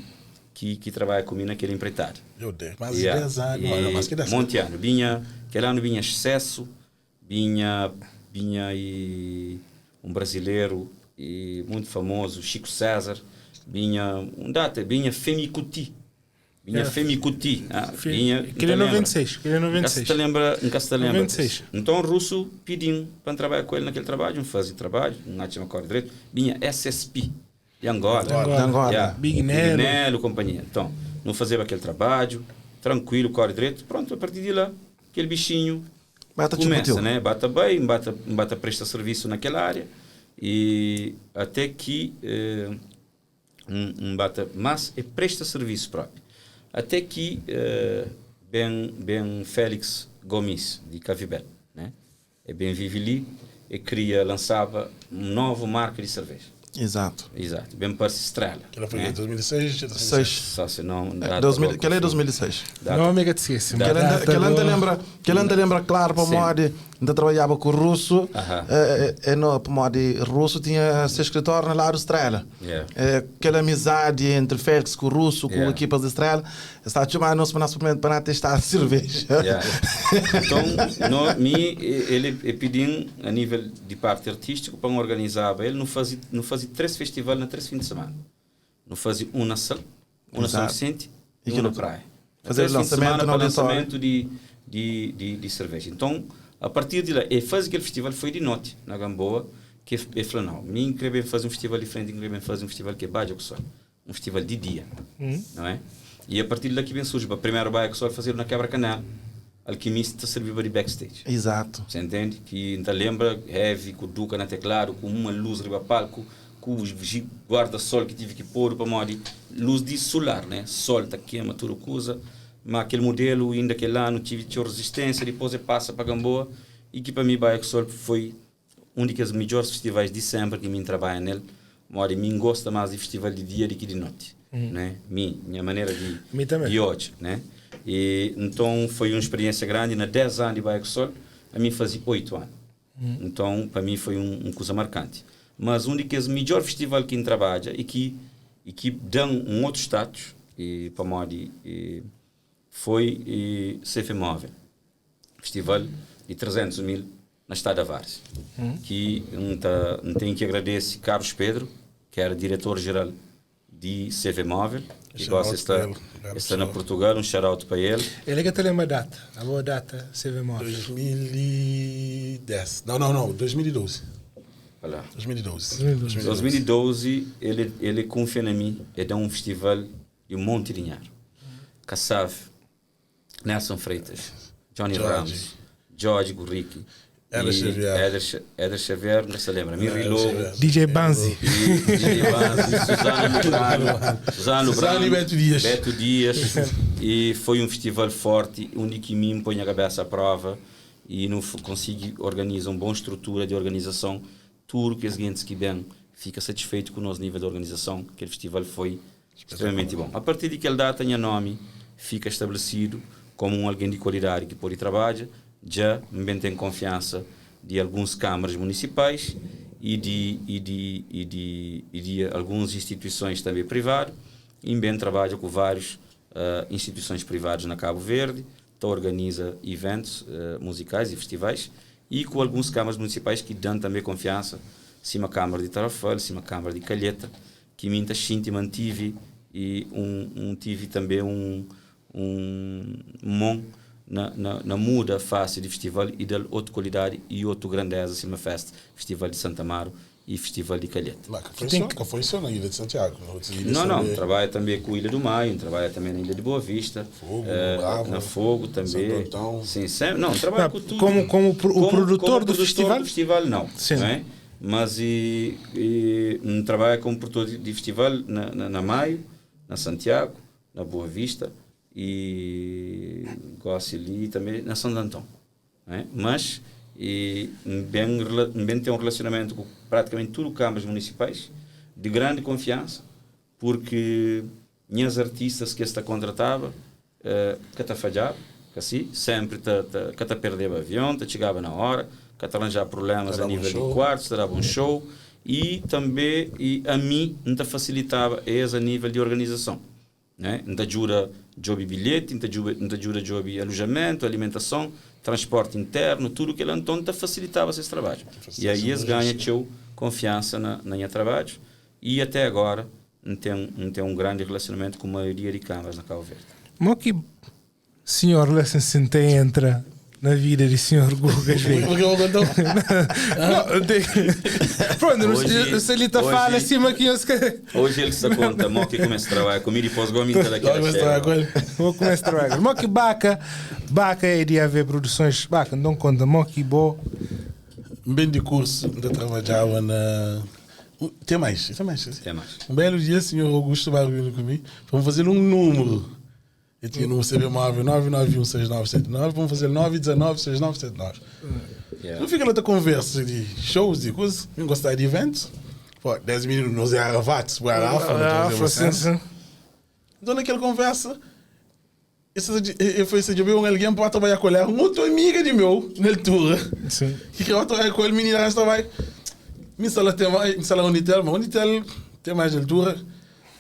ki, ki trabadja ku mi na kel enpreitada. Meu Deus, mais de Yeah. 10 anos. E Olha, mais que 10 monti anu. Binha, kel anu binha Excesso, binha, binha e un brasileru. E muito famoso, Chico César, binha um data, binha Femi Kuti. Binha Femi Kuti, ah, binha, Aquele é 96, aquele é 96. Nunca se lembra, nunca se lembra. 96. Então russo pediu para trabalhar com ele naquele trabalho, um fazia trabalho, um acha uma direito, binha SSP de Angola. De Angola. Yeah. Big Nelo. Big Nelo, companhia. Então, não fazia aquele trabalho, tranquilo, corre direito, pronto, a partir de lá, aquele bichinho Bata começa, chuputiu. né? Bata bem, bata, bata presta serviço naquela área e até que eh, um bata, mas é presta serviço próprio. Até que bem, bem Félix Gomes de Cavibel, né? É bem vive ali e cria, lançava uma nova marca de cerveja. Exato. Exato, bem parece Estrela. Que ela foi né? em 2006, 2007. 6. Só se não data 2000, logo, que ele é 2006. Data. Não, amiga, te esqueci. Que ele ainda- que ele ainda lembra, que ele ainda lembra claro para Sim. modo, ainda trabalhava com o russo, Aham. é, não, para modo russo tinha seu escritório na lá do Estrela. Yeah. Aquela amizade entre Félix com o russo, com Yeah. equipas de Estrela, está a chamar nós para nós para testar a cerveja. Yeah. Então, no, me, ele pediu a nível de parte artística para organizar, ele não fazia três festivais na três fins de semana. Não fazia um na Sal, um na São Exato. Vicente E e um que na no- praia. Fazer Três fins de lançamento semana no para auditório. lançamento de cerveja. Então, a partir de lá, e fazer aquele festival foi de noite, na Gamboa, que ele falou, não, mim queria bem fazer um festival diferente, queria bem fazer um festival que é Baja com Sol, um festival de dia, não é? E a partir de lá que vem surge, a primeira Baja com Sol fazer na Quebra-Canal, Alquimista serviu de backstage. Exato. Você entende? Que ainda lembra heavy, com o Duca na teclado, com uma luz riba palco, com os guarda-sol que tive que pôr para modo luz de solar, né? Sol tá queima tudo coisa, mas aquele modelo ainda aquele ano tive tinha resistência, depois ele passa para Gamboa e que para mim Baia Sol foi um dos melhores festivais de sempre que mim trabalha nele. Mori, mim gosta mais de festival de dia do que de noite, né? Mim, minha maneira de Mim também. de hoje, né? E então foi uma experiência grande na 10 anos de Baia Sol, a mim fazia 8 anos. Então, para mim foi um coisa marcante. Mas um dos melhores festivais que trabalha e que dão um outro status e para mim e foi e CF Móvel. Festival de 300 mil na Estrada Várzea. Que um tem que agradecer Carlos Pedro, que era diretor-geral de CV Móvel, que Shout gosta out está, para ele, grande está na pessoa. Portugal, um shout-out para ele. Ele é que te lembra a data, a boa data, CV Móvel. 2010. Não, 2012. Olha lá. 2012. 2012, ele confia em mim e dá um festival e um monte de dinheiro. Kassav, Nelson Freitas, Johnny Jorge. Ramos, Jorge Gurrique, Éder e Xavier. Éder Xavier, não se lembra, Mirri Éder Lobo, Xavier. DJ Banzi. e DJ Banzi, Suzana Lubrano, Suzana Lubrano, Suzana e Beto Dias. Beto Dias. E foi um festival forte, onde que me põe a cabeça à prova e não consegui organizar uma boa estrutura de organização. Tudo que os clientes que vêm fica satisfeito com o nosso nível de organização. Aquele festival foi extremamente bom. A partir daquela data, meu nome fica estabelecido como um alguém de qualidade que pode trabalhar. Já me tem confiança de algumas câmaras municipais e de algumas instituições também privadas. E bem trabalha com várias instituições privadas na Cabo Verde, então organiza eventos musicais e festivais e com algumas câmaras municipais que dão também confiança, cima a Câmara de Tarrafal, cima a Câmara de Calheta, que me xinte mantive e um tive também um mão na muda face de festival e da outra qualidade e outra grandeza, cima festa, Festival de Santa Amaro e Festival de Calheta. Mas que foi só na Ilha de Santiago. Não, trabalha também com a Ilha do Maio, trabalha também na Ilha de Boa Vista. Fogo, Bravo, na Fogo também. Santo Antão. Sim, sempre, não, trabalha Não, com tudo. como o produtor do festival? do festival, não. Sim. Não é? Mas e um, trabalha como produtor de festival na Maio, na Santiago, na Boa Vista e gosto ali também na Santo Antão. Não é? Mas e bem tem um relacionamento com praticamente tudo câmaras municipais de grande confiança, porque minhas artistas que esta contratava que te falhava, que assim, sempre que te perdeva avião, te chegava na hora, que te arranjava problemas a nível de quartos, te dava um show e também e a mim não te facilitava esse a nível de organização, né? Não te ajuda job bilhete, não te ajuda job alojamento, alimentação, transporte interno, tudo que ele então te facilitava esse trabalho. E aí eles ganham teu konfiansa na na nha trabadju i até agora N ten N ten un grandi relasionamentu ku maioria di kamaras na Cabo Verde. Mo ki Senhor la sin sin ta entra na vida di Senhor Gugas Veiga? Porque eu contou. Não, tem... Pronto, Hoje- se ele tá fala hoje- acima que eu Hoje ele está conta, mo que começa a trabalhar comigo e depois gomi tá daquela Logo vai chega. estar com ele. Vou começar a trabalhar. Mo que baca, baca é de haver produções, baca, não conta, mo que bo. Bem de curso, ainda trabalhava na. Tem mais, tem mais. Tem mais. Um belo dia, o senhor Augusto vai vir comigo, vamos fazer um número. Eu tinha no CB móvel 9916979, vamos fazer 9196979. Yeah. Não fica lá outra conversa de shows, de coisas, não gostar de eventos. Pô, 10 minutos, nós era Vates, era Alfa, Ah, não sim, sim. Então naquela conversa, eu fui assim, eu vi um alguém para trabalhar com ele, era uma outra amiga de meu, na altura, Sim. que queria trabalhar com ele, menina, esta vai. Me sala tem mais, me sala Unitel, mas Unitel tem mais altura,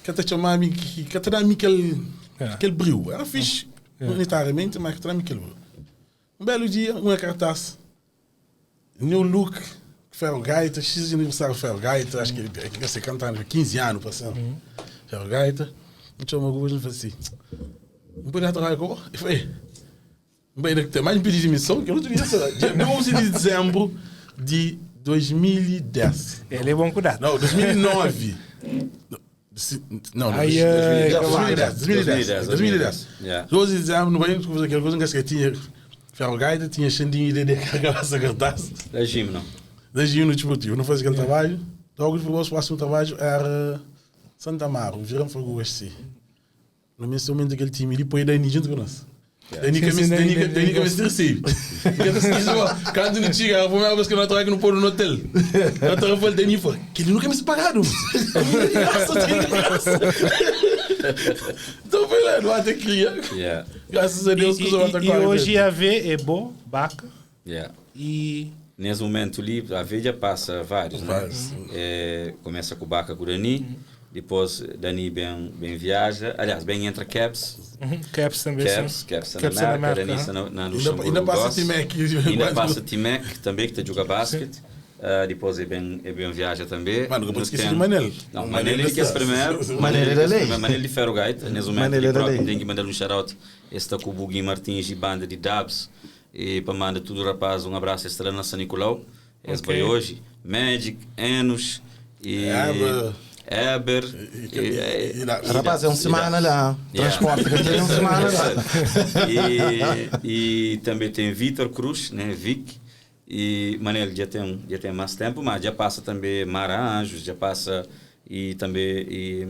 que te chamar, que que te dá aquele, Yeah. aquele brilho. Era fixe, Yeah. monetariamente, mas que te dá aquele brilho. Um belo dia, uma cartaz, New Look, Ferro Gaita, X de aniversário Ferro Gaita, acho que ele que você cantando 15 anos, passando. Ferro Gaita, me chamou algumas e falou assim: não podia trabalhar com Eu falei, bem, tem mais um pedido de missão que eu não tinha, sei lá, dia 12 de dezembro de 2010. Ele é bom cuidado. Não, 2009. Não, Não, Ai, ai, 2010, 2010, 2010. Yeah. 12 de dezembro, no banho, fazer aquela coisa, um gajo que tinha Ferro Gaita, tinha Xandinho e Dedé carregava essa cartaz. Da gym, não? Da gym no desportivo, não fazia aquele trabalho. Logo depois, o próximo trabalho era Santa Amaro, Virão Fogo SC. No mesmo momento aquele time, ele põe Dani junto conosco. Dani Sim, que sim, me Dani, Dani Dani, Dani que me recebe. Quando não chega, a primeira vez que eu não trago no pôr no hotel. Eu trago o Dani e falo, que ele nunca me se pagaram. De graça, de graça. Então foi lá, não até cria. Yeah. Graças a Deus E, que os outros e, e hoje a V é bo, baca Yeah. e Nesse momento ali, a Veja passa vários, né? Vários. É, começa com o Baca com o Dani, depois Dani bem, bem viaja, aliás, bem entra Caps, Uhum, Caps também. Caps, sim. Caps na Caps na América, América, Dani aham. está na, na Ainda, Luxemburgo. ainda passa Goss. Timec. Ainda passa Timec também, que está joga basquete. Ah, depois é bem, é bem viaja também. Mano, nunca pode esquecer Tem- de Manel. Não, Manel Manel é que é está. primeiro. Manel é da lei. Manel de Ferro Gaita, nesse momento. Manel é Ele da próprio lei. tem que mandar um shout-out. Está com o Buguinho Martins e banda de Dubs. E para mandar tudo rapaz, um abraço. Está lá na São Nicolau. Esse Ok. vai hoje. Magic, Enos e Eber. Eber. E- e- e- Rapaz, é uma e- semana lá. Yeah. Transporte, que tem uma semana lá. E, e também tem Vitor Cruz, né, Vic. E Manel já tem mais tempo, mas já passa também Mara Anjos, já passa e também e,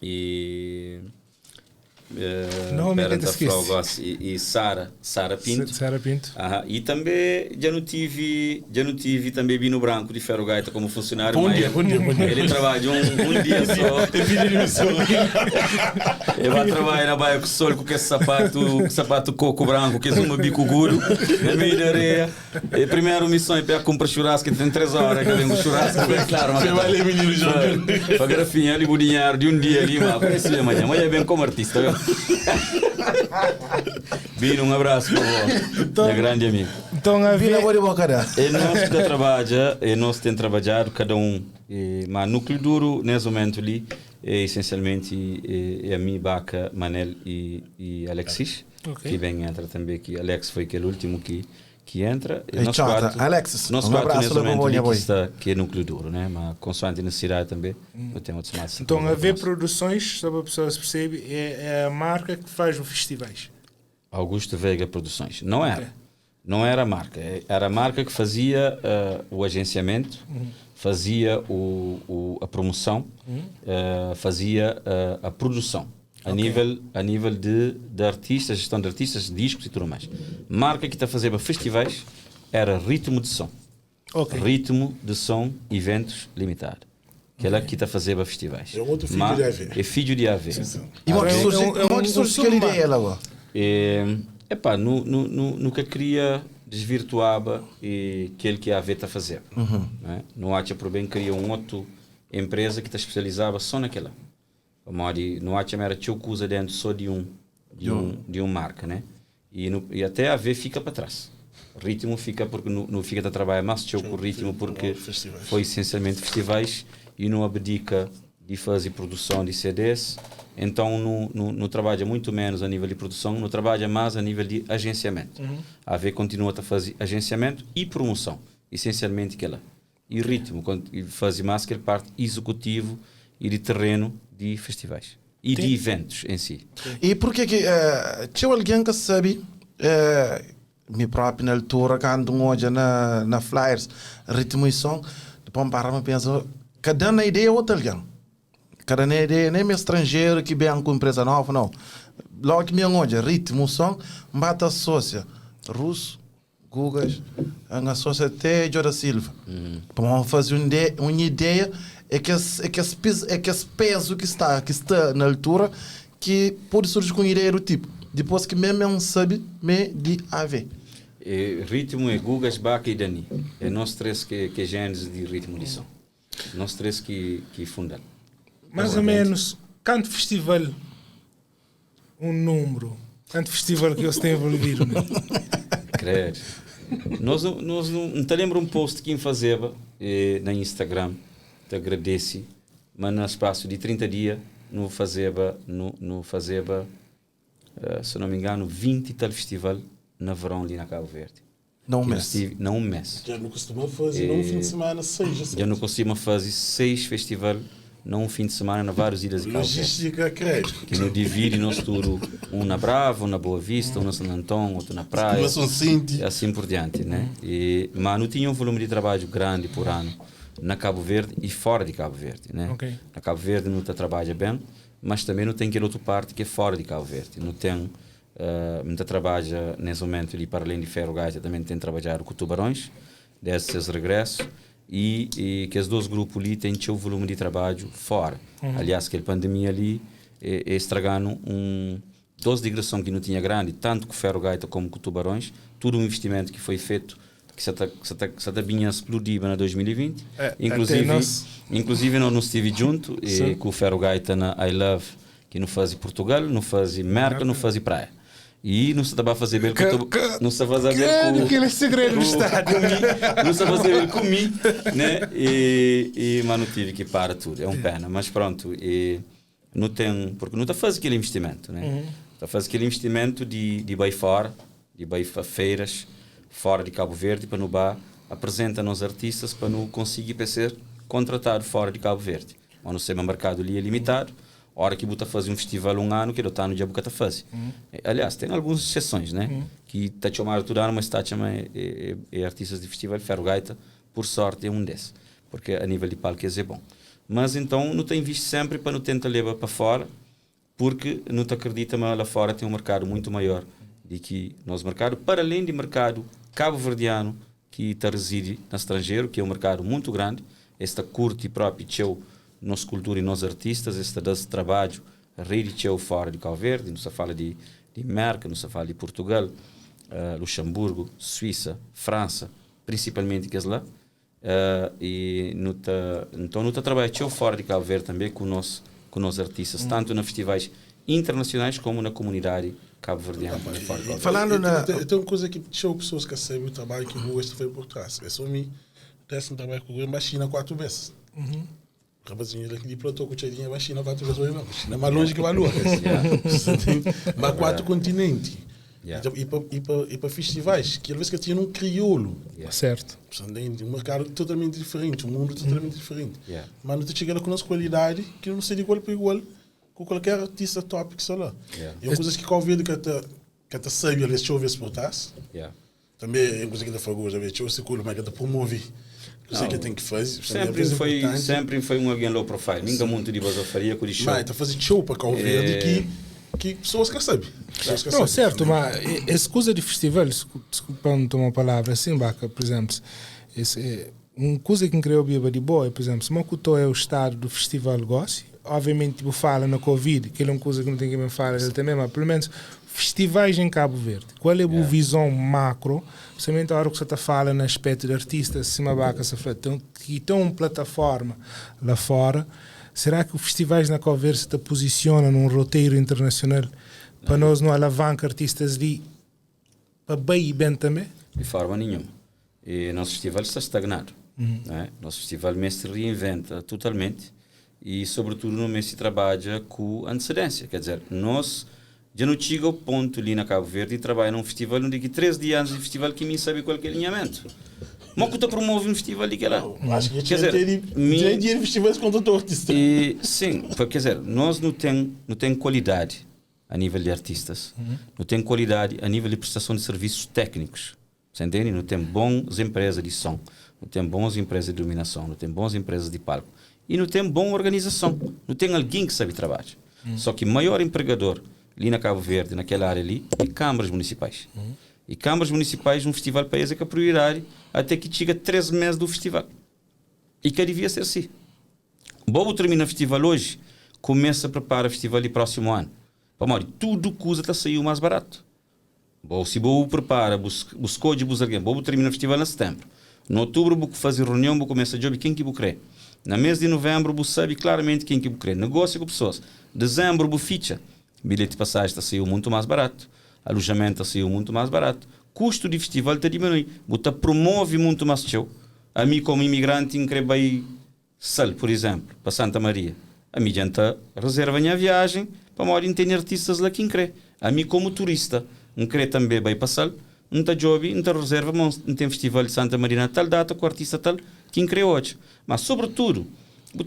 e Não, me Peranta esquece. Flaugoss e Sara, Sara Pinto. Sara Pinto. Aham, E também já não tive também Bino Branco de Ferro Gaita como funcionário. Bom mas dia, bom dia, bom dia. Ele trabalha um dia só. Tem pedido de missão. Ele vai trabalhar na baia com sol, com esse sapato, sapato coco branco, que é um bico guro, na meio da areia. E primeiro missão é para comprar churrasco, que tem 3 horas que vem com churrasco, bem claro. mas Você vai ler, menino, João. Para grafinha ali, o dinheiro de um dia ali, mas aparece amanhã. Amanhã é bem como artista, viu? Bino, um abraço, por favor. Minha grande amigo. Então a V Vila Boa de Boca, E nós que trabalha, e nós tem trabalhado cada um, e, mas núcleo duro nesse momento ali é essencialmente é, é a mim, Baca, Manel e Alexis, Ok. que vem entra também que Alex foi aquele último que entra. E tchau, Alexis, nós um quatro abraço nesse da momento Bobonha, ali que boi. está que é núcleo duro, né? Mas consoante a necessidade também, eu tenho outros mais. Então a V Produções, só para a pessoa se percebe, é, é a marca que faz os festivais. Augusto Veiga Produções. Não era. Não era a marca. Era a marca que fazia o agenciamento, fazia a promoção, fazia a produção. A nível de artistas, gestão de artistas, discos e tudo mais. Marca que está a fazer para festivais era Ritmo de Som. Ok. Ritmo de Som Eventos Limitado. Que ela que está a fazer para festivais. É outro filho Mas de AV. É filho de AV. E onde É um- surge, é um- onde surge um aquela submarca. ideia logo? É, epá, nunca queria desvirtuava e aquele que a AV está a fazer. Né? No Acha por bem queria um outro empresa que te especializava só naquela. Como no Acha era tio usa dentro só de um marca, né? E, no, e até a AV fica para trás. Ritmo fica porque no fica a trabalhar mais tcheu com o ritmo porque foi essencialmente festivais e não abdica de fazer produção de CDs. Então no trabalha muito menos a nível de produção, no trabalha mais a nível de agenciamento. A AV continua a fazer agenciamento e promoção, essencialmente que ela. E ritmo, e faz mais que parte executivo e de terreno de festivais e de eventos em si. E por que que tinha alguém que sabe, me próprio na altura, quando um olha na flyers, ritmo e som, depois para e pensa, cada na ideia é outro alguém. Cada na ideia, nem estrangeiro que vem com empresa nova, não. Logo que me olha, ritmo, som, bate associa. Russo, Gugas, associa até Joe da Silva. Para fazer uma ideia, é que esse peso que está na altura, que pode surgir com ideia do tipo. Depois que mesmo não sabe, me de AV. É, ritmo é Gugas, Baca e Dani. É nós três que é gênese de ritmo de som. Nós três que fundam. Mais ou menos, quanto festival, um número, quanto festival que eles têm envolvido? Né? Credo. Nós não te lembro um post que eu fazia na Instagram, te agradeci, mas no espaço de 30 dias, no fazia, se não me engano, 20 e tal festival na verão ali na Cabo Verde. Não um mês. Não um mês. Já não costuma fazer, num fim de semana, 6. Já não costuma fazer 6 festivais num fim de semana na várias ilhas de Cabo Verde. Logística, credo. Que nos divide nosso tudo, um na Brava, um na Boa Vista, um na Santo Antão, outro na praia. Na São Cinti. E assim por diante, né? E, mas não tinha um volume de trabalho grande por ano na Cabo Verde e fora de Cabo Verde, né? Okay. Na Cabo Verde não trabalha bem, mas também não tem aquela outra parte que é fora de Cabo Verde. Não tem, muita trabalha nesse momento ali para além de Ferro Gaita, também tem trabalhado com Tubarões, desses regresso. E que os dois grupos ali têm seu volume de trabalho fora. Aliás, aquela pandemia ali estragando dose de digressão que não tinha grande, tanto com Ferro Gaita como com Tubarões, tudo um investimento que foi feito, que se está bem a explodir em 2020. Inclusive, nós não estive junto com o Ferro Gaita na I Love, que não faz Portugal, não faz Merca, não faz praia. E não se estava a fazer bem com não se estava a fazer com aquele segredo do Estado. Não se estava a fazer bem comigo, né? E mas não tive que parar tudo, é um pena, mas pronto, e não tem, porque não está a fazer aquele investimento, né? Está a fazer aquele investimento de ir fora, de ir para feiras fora de Cabo Verde para no bar apresenta-nos artistas para não conseguir ser contratado fora de Cabo Verde. Mas não sei, o mercado ali é limitado. Hora que buta fazer um festival um ano, que ele está no dia que fazer. Aliás, tem algumas exceções, né? Que está chamado todo ano, mas está chamando é artistas de festival, Ferro Gaita, por sorte é um desses, porque a nível de palco é bom. Mas então não tem visto sempre para não tentar levar para fora, porque não te acredita, mas lá fora tem um mercado muito maior do que nosso mercado, para além de mercado cabo-verdiano que está reside no estrangeiro, que é um mercado muito grande, esta curte próprio teu nossa cultura e nossos artistas, este desse trabalho, rede teu fora de Cabo Verde, não se fala de América, não se fala de Portugal, Luxemburgo, Suíça, França, principalmente que é lá. E não tá, então não está trabalhando fora de Cabo Verde também com nós, com nós artistas, tanto nos festivais internacionais como na comunidade cabo-verdiana. Falando na... Tem uma coisa que tinha pessoas que sabem o trabalho que o Gugas foi por trás. É só me desse um trabalho com o Gugas na China 4 vezes. O rapazinho aqui plantou com o Tchadinha na China 4 vezes. Não, é mais longe que a Lua. Mas 4 continentes. Yeah. E para festivais, que às vezes que tinha um crioulo. Yeah. Certo. Um mercado totalmente diferente, um mundo totalmente diferente. Yeah. Mas não te chega com a nossa qualidade, que não seria igual para igual com qualquer artista top que está lá. Yeah. E é coisas que Cabo Verde que até sabe, às vezes, ouve exportar. Yeah. Também é coisa que está falando, já vê, ouve mas que está promove. Sei que tem que fazer. Sempre foi um alguém low profile. Ninguém muito de basofaria com o show. Mas está fazendo show para Cabo Verde que pessoas que sabem. Não, certo, mas essa coisa de festival, desculpa não tomar uma palavra assim, Baca, por exemplo, esse, uma coisa que criou Biba de boa, por exemplo, se Macuto é o estado do festival Gossi, obviamente, tipo, fala na Covid, que é uma coisa que não tem que me falar ele também, mas pelo menos festivais em Cabo Verde, qual é a visão macro, principalmente a hora que você está falando no aspecto de artista, acima Baca, você fala, que tem uma plataforma lá fora. Será que os festivais na Cabo Verde se te posiciona num roteiro internacional para nós não alavanca artistas ali para bem e bem também? De forma nenhuma. E nosso festival está estagnado. Não é? Nosso festival mesmo se reinventa totalmente e, sobretudo, no mês se trabalha com antecedência. Quer dizer, nós já não chega ao ponto ali na Cabo Verde e trabalha num festival onde que 3 dias antes do festival que me sabe qual que é o alinhamento. Mas que promove um festival ali que lá. Acho que Quer dizer, tinha dia de festivais com todo artista. E, sim, porque, quer dizer, nós não tem qualidade a nível de artistas, não tem qualidade a nível de prestação de serviços técnicos. Você entende? Não tem bons empresas de som, não tem bons empresas de iluminação, não tem bons empresas de palco e não tem boa organização. Não tem alguém que sabe trabalhar. Só que o maior empregador ali na Cabo Verde, naquela área ali, é câmaras municipais. E câmaras municipais, um festival para eles é que a prioridade até que chega 3 meses do festival. E que devia ser assim. Bobo termina o festival hoje, começa a preparar o festival do próximo ano. Para tudo custa está saindo mais barato. Bom, se Bobo prepara, buscou de buscar alguém, Bobo termina o festival em setembro. No outubro, vou fazer reunião, vou começar a job quem que vou querer. Na mês de novembro, vou saber claramente quem que vou querer. Negócio com pessoas. Dezembro, vou ficha. Bilhete de passagem está saindo muito mais barato. Alojamento está saindo muito mais barato. Custo de festival está diminui. Você promove muito mais show. A mim, como imigrante, em vai Sal, por exemplo, para Santa Maria. A mim janta reserva minha viagem para morar em ter artistas lá que crê. A mim, como turista, não crê também vai para Sal, não está job, não está reserva, mas não tem festival de Santa Maria na tal data com o artista tal que crê hoje. Mas, sobretudo,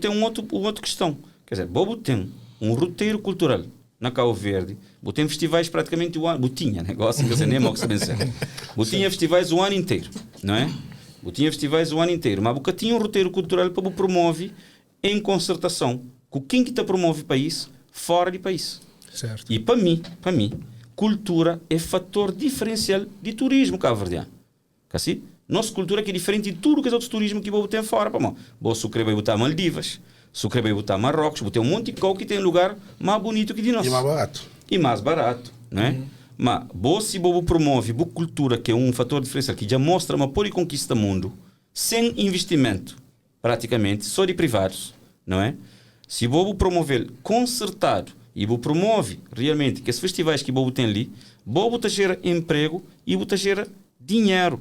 tem um outro questão. Quer dizer, Bobo tem um roteiro cultural na Cabo Verde, Bo tem festivais praticamente o ano. Bo tinha negócio, quer dizer, nem mal que se vencer. Bo tinha festivais o ano inteiro, não é? Bo tinha festivais o ano inteiro, mas bo tinha um roteiro cultural para bo promove em concertação com quem que te promove país fora do país. Certo. E para mim, cultura é fator diferencial de turismo cabo-verdiano. Assim? Nossa cultura que é diferente de tudo que os outros turismo que vou ter fora. Para Bom, se querer botar Maldivas, se querer botar Marrocos, vou ter um monte de coisa que tem lugar mais bonito que de nós. E mais barato. E mais barato, não é? Mas, bo se bobo promove boa cultura, que é um fator diferencial, que já mostra uma pode conquista mundo, sem investimento, praticamente, só de privados, não é? Se bobo promover concertado e bo promove realmente que esses festivais que bobo tem ali, bobo tá gera emprego e bo tá gera dinheiro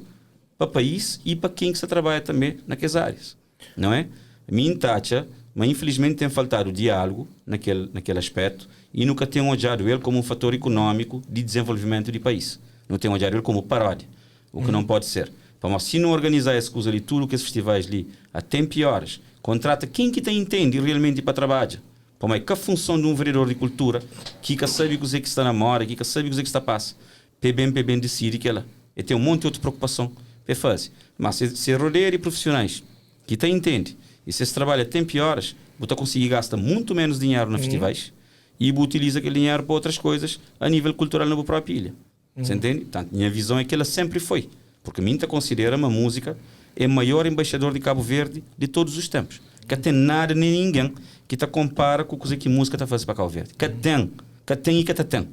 para o país e para quem que se trabalha também naquelas áreas, não é? A minha taxa, mas infelizmente tem faltado diálogo naquele aspecto e nunca tem olhado ele como um fator econômico de desenvolvimento do país. Não tem olhado ele como paródia, o que não pode ser. Então, se não organizar essa coisa ali, tudo que esses festivais ali, a tempo e horas, contrata quem que te entende realmente para trabalhar. Como é que a função de um vereador de cultura, que que sabe o que é que está na moda, que que sabe o que é que está passa, PBM, PBM decide que ela e tem um monte de outra preocupação para fazer. Mas se rodeia de profissionais que te entende e se esse trabalha tempo e horas, você conseguir gastar muito menos dinheiro nos festivais e utiliza aquele dinheiro para outras coisas a nível cultural na própria ilha. Você entende? Portanto, minha visão é que ela sempre foi. Porque a mim considera uma música é o maior embaixador de Cabo Verde de todos os tempos. Que tem nada nem ninguém que te compara com o que a música está fazendo para Cabo Verde. Que tem, que tem e que tem.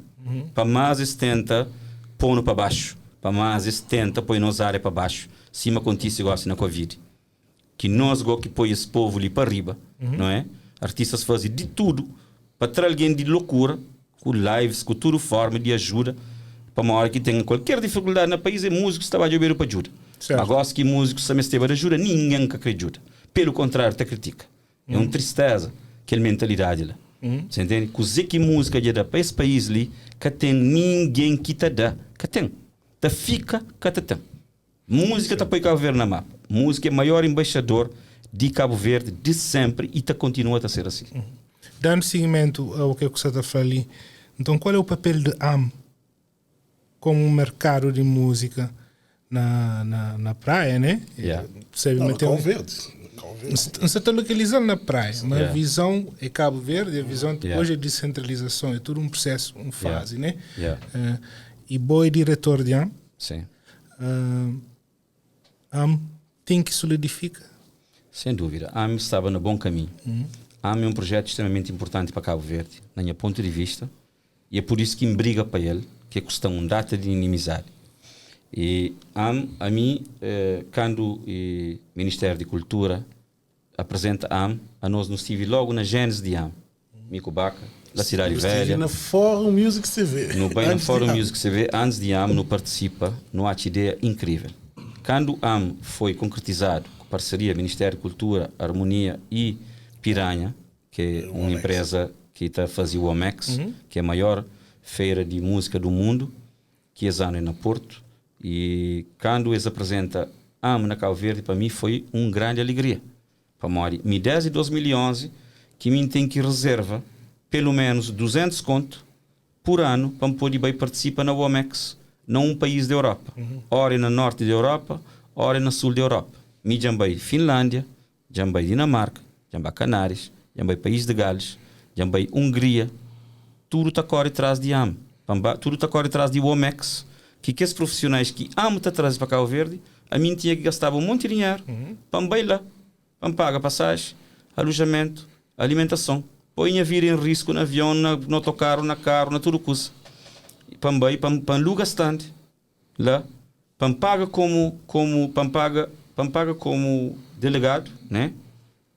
Para mais se tenta pôr para baixo. Para mais se tenta pôr nos área para baixo. Cima acontece igual assim na Covid. Que nós go que põe esse povo ali para riba, não é? Artistas fazem de tudo para trazer alguém de loucura, com lives, com tudo forma de ajuda, para uma hora que tem qualquer dificuldade no país, é músico que está a para ajuda. Certo. Agora que músico também esteve de ajuda, ninguém que quer ajuda. Pelo contrário, te critica. É uma tristeza aquela mentalidade lá. Você entende? Que que música de dá para esse país ali, que tem ninguém que te dá. Que tem. Te fica que te tem. Música está para Cabo Verde na mapa. Música é o maior embaixador de Cabo Verde de sempre e te continua a ser assim. Dando seguimento ao que você está falando ali, então qual é o papel de AM como um mercado de música na praia, né? Yeah. Sabe, Não, mas tem Cabo um- Verde. Cabo Verde. Você está localizando na praia, mas Yeah. a visão é Cabo Verde, a visão Yeah. hoje é descentralização, é tudo um processo, um fase, né? Yeah. E boi diretor de AM, Sim. AM tem que solidifica. Sem dúvida. A AME estava no bom caminho. A AME é um projeto extremamente importante para Cabo Verde, na minha ponto de vista, e é por isso que me briga para ele, que é questão um data de inimizade. E AM, a mim, quando o Ministério de Cultura apresenta a AM, a nós nos tive logo na gênese de AM. Mico Baca. La Cidade Nu stive Velha. na Fórum Music CV. Nu bai na Antes di Fórum AM. Music CV antes di AM, nu partisipa, nu atxa ideia inkrivel. Kandu AM foi konkretizadu ku parseria Ministériu di Kultura, Harmonia i Piranha, ki é un enpreza ki ta faze Womex, ki é maior feira di múzika du mundu, ki es anu é na Porto, i kandu es apresenta AM na Cabo Verde, pa mi foi un grandi alegria. Pamodi mi desdi 2011 ki mi N ten ki reserva pelu menus 200 kontu pur anu pa N podi bai partisipa na Womex na un país di Europa. Ora é na norti di Europa, ora é na sul di Europa. Mi dja N bai Finlándia, dja N bai Dinamarka, dja N ba Kanaris, dja N bai País di Gales, dja N bai Hungria. Tudu ta kore tras di AM. Pa N ba, tudu ta kore tras di Womex ki kes profissionais ki AM ta traze pa Cabo Verde, ami N tinha ki gastaba un monti dinheru pa N bai la, pa N paga pasaji, alojamentu, alimentason, poi nha vida en risku na avion, na na otokaru, na karu, na tudu kuza, pa N bai, pa N pa N luga stand la, pa N paga komu komu pa N paga pa N paga komu delegadu, né?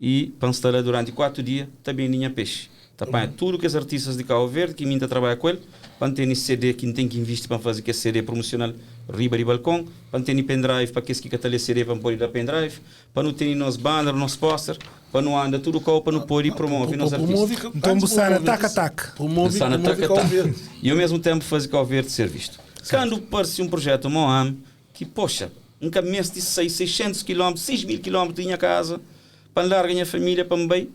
I pa N sta la duranti 4 dia ta bende nha pexi. Ta panha tudu kes artistas di Cabo Verde ki mi N ta trabadja ku el, pa N tene CD ki N ten ki invisti pa N faze kes CD promosional riba di balkon, pa N tene pendrive pa kes ki ka ta lê CD pa N pode da pendrive, pa nu tene nos banner, nos poster, pa nu anda tudu kau pa nu pode promove nos artista. Nton bu sta na taka-taka. Promove, N sta na promove Cabo taka-taka. Verde. I ao mesmu tempu faze Cabo Verde ser vistu. Kandu parse un projetu mo AM, ki poxa, N ka meste sai 600 kilómetru, 6.000 kilómetru di nha kaza pa N larga nha família pa N bai.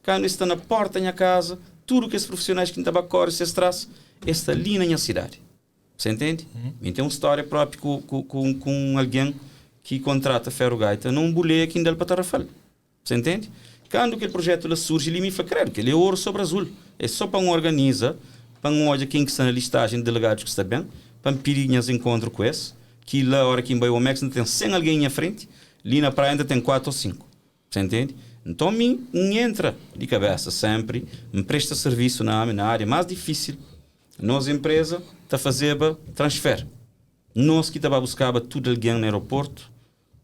Kandu es sta na porta nha kaza, tudu kes profissionais ki N ta ba kore ses tras, es sta li na nha sidadi. Você entende? Mi ten un stória própi ku, ku, ku, ku un algen ki kontrata Ferro Gaita na un buleia ki N da-l pa Tarrafal. Você entende? Kandu kel projetu la surji li, mi fla, kredu, kel é oru sobra azul. É só pa N organiza, pa N odja ken ki sta na listajen di delegadus ki sta ben, pa N pidi nhas enkontru ku es, ki la ora ki N bai Womex N ta ten 100 algen nha frenti, li na praia N ta ten 4 ou 5. Você entende? Nton mi N entra di kabesa sempri, N presta servisu na AME, na área más difísil. Nos empresa ta fazeba transfer. Nos ki ta ba buskaba tudu algen na aeroportu,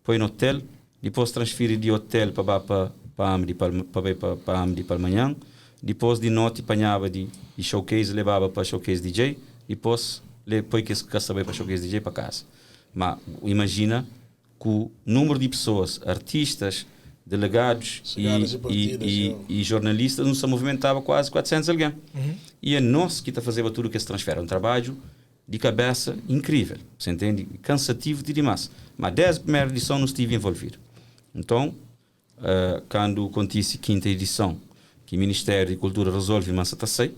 poi na hotel, dipôs transfiri di hotel pa ba pa pa AME di Palma, pa bai pa pa AME di Palmanhan, dipôs di noti panhaba di di showcase lebaba pa showcase DJ, dipôs le poi kes ki ka sta bai pa showcase DJ pa kasa. Ma imagina ku númeru di pessoas, artistas, delegados e, Chegadas e e, partidas, e, eu. e jornalistas, nu sa movimentaba quase 400 alguém. E é nós que ta fazeba tudo que esse transfer. É um trabalho de cabeça incrível, você entende? Cansativo de demais. Mas desde a primeira edição não estive envolvido. Então, quando acontece quinta edição, que o Ministério de Cultura resolve mas tá sei,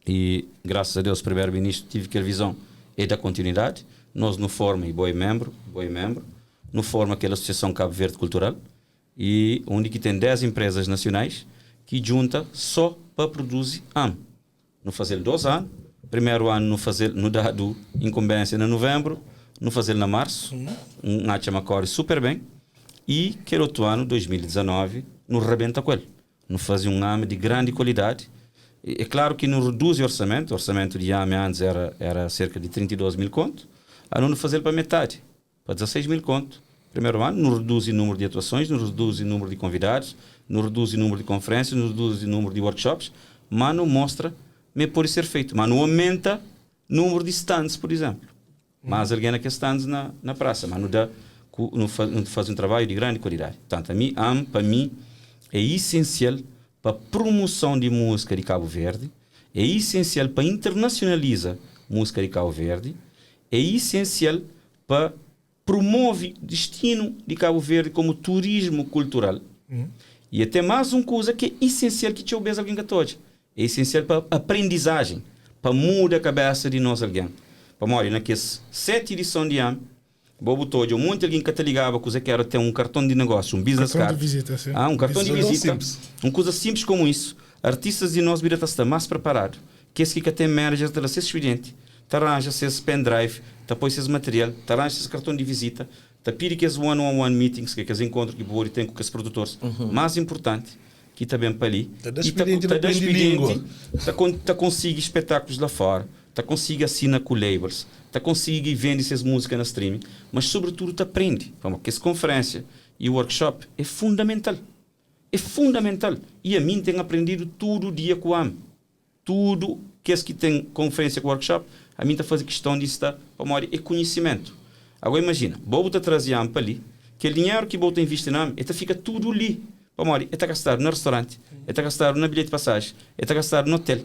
e graças a Deus o primeiro-ministro tive aquela visão é da continuidade. Nós no forma e boi membro, boi membro, no forma aquela Associação Cabo Verde Cultural e onde que tem 10 empresas nacionais que junta só para produzir AM. No fazer 2 anos, primeiro ano no fazer no dado incumbência em novembro, no fazer na março, um acha macore super bem e que outro ano 2019 no rebenta com ele. No fazer um AME de grande qualidade. É claro que não reduz o orçamento, o orçamento de AME antes era cerca de 32 mil conto, a não fazer para metade, para 16 mil conto. Primeiro ano, não reduz o número de atuações, não reduz o número de convidados, não reduz o número de conferências, não reduz o número de workshops, mas não mostra me pode ser feito, mas não aumenta o número de stands, por exemplo. Mas alguém aqui stands na praça, mas não dá, não, não faz um trabalho de grande qualidade. Portanto, a mim, AM, para mim, é essencial para a promoção de música de Cabo Verde, é essencial para internacionalizar música de Cabo Verde, é essencial para promove destino de Cabo Verde como turismo cultural. E até mais uma coisa que é essencial que te obesa alguém que tode. É essencial para aprendizagem, para mudar a cabeça de nós alguém. Para morrer naqueles 7 edições de ano, Bobo todo, um monte de alguém que te ligava que você quer ter um cartão de negócio, um business Cartão card. de visita, sim. Ah, um cartão de Isso é tão visita. simples. Uma coisa simples como isso. Artistas de nós vida está mais preparado. Que esse que tem manager está ser expediente, te arranja esse pendrive, te põe esse material, te arranja esse cartão de visita, te pede que esse one-on-one meetings, que é aqueles encontros que o tem com os produtores, mais importante, que também para ali. Te dá E expediente te de dá aprender expediente, língua. te consiga espetáculos lá fora, te consiga assinar com labels, te consiga e vende essas músicas na streaming, mas sobretudo te aprende. Porque essa conferência e o workshop é fundamental. É fundamental. E a mim tenho aprendido todo dia com o AM. Tudu kes ki ten konferensia ku workshop, ami N ta faze kiston di sta, pamodi é konhisimentu. Agora imajina, bo bu ta traze am pa li, kel dinheru ki bo ta invisti na am, e ta fika tudu li, pamodi e ta gastadu na restaurante, e ta gastadu na bilheti pasaji, e ta gastadu na hotel.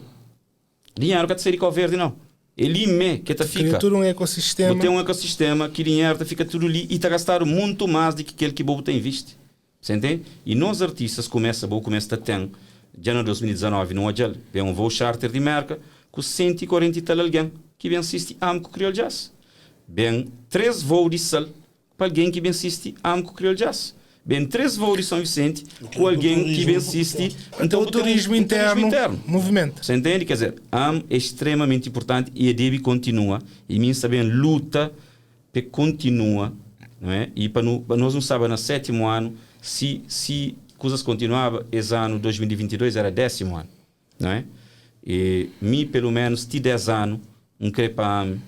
Dinheru ka ta sai di Kau Verdi nau. É li mé ke ta Kria fika. tudu un Bu ekosistema. ten un ekosistema ki dinheru ta fika tudu li i ta gastadu muntu más di ki kel ki bo bu ta invisti. Você entende? E nos artistas começa, bo começa ta ten, dja na 2019 nu odjal, ben un voo charter di Merka ku 140 e tal algen ki ben sisti AMCO Kriol Jazz. Ben 3 voo di Sal pa algen ki ben sisti AMCO Kriol Jazz. Ben 3 voo di São Vicente ku algen ki ben sisti. Então bu o ten turismo um turismo interno interno. movimenta. Você entende? Quer dizer, AM é extremamente importante e a debe continua. E mim está bem luta pe continua, não é? E para no, pa nós não sabe na sétimo ano se se coisas continuava, esse ano 2022 era 10º ano, não é? E mi pelo menos ti 10 anos, um crepa AM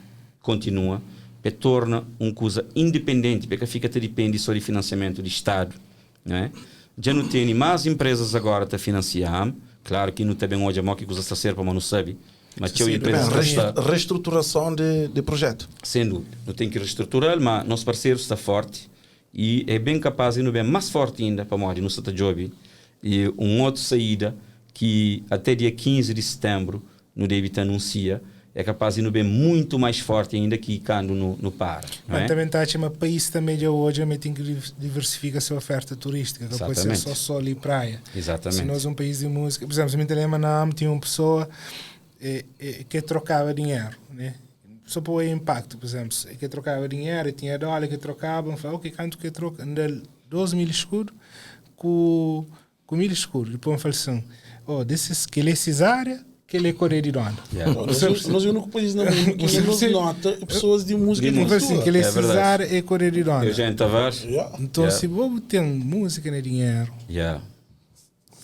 continua, pe torna um coisa independente, porque fica te depende só de financiamento do Estado, não é? Já não tem mais empresas agora a financiar, claro que não também hoje a mó que coisa está ser para não sabe, mas tinha Sim, empresas Bem, que está reestruturação de projeto. sem dúvida, não tem que reestruturar, mas nosso parceiro está forte e é bem capaz e não bem mais forte ainda para morrer no Santa Job e um outro saída que até dia 15 de setembro no David anuncia é capaz de não bem muito mais forte ainda que quando no para, não Mas é? também está a chamar país também já hoje também tem que diversificar a sua oferta turística, que pode ser Exatamente. só sol e praia. Exatamente. Se nós um país de música, por exemplo, se me lembro na AM tinha uma pessoa que trocava dinheiro, né? Só para o impacto, por exemplo, que trocava dinheiro, tinha dólar que trocava, eu falava, ok, quanto que troca? Anda 12 mil escudos com 1000 escudos. Depois eu falei assim, oh, desses, que ele é cesárea, que ele é Coreia de Dona. Yeah. Nós, nós é o único país no mundo que Você nos percebe? nota pessoas de música De de Eu falei assim, cultura. que ele é É verdade. cesárea é Coreia de Dona. Eugênio Tavares. Yeah. Então, Yeah. se você tem música, né, dinheiro, Yeah.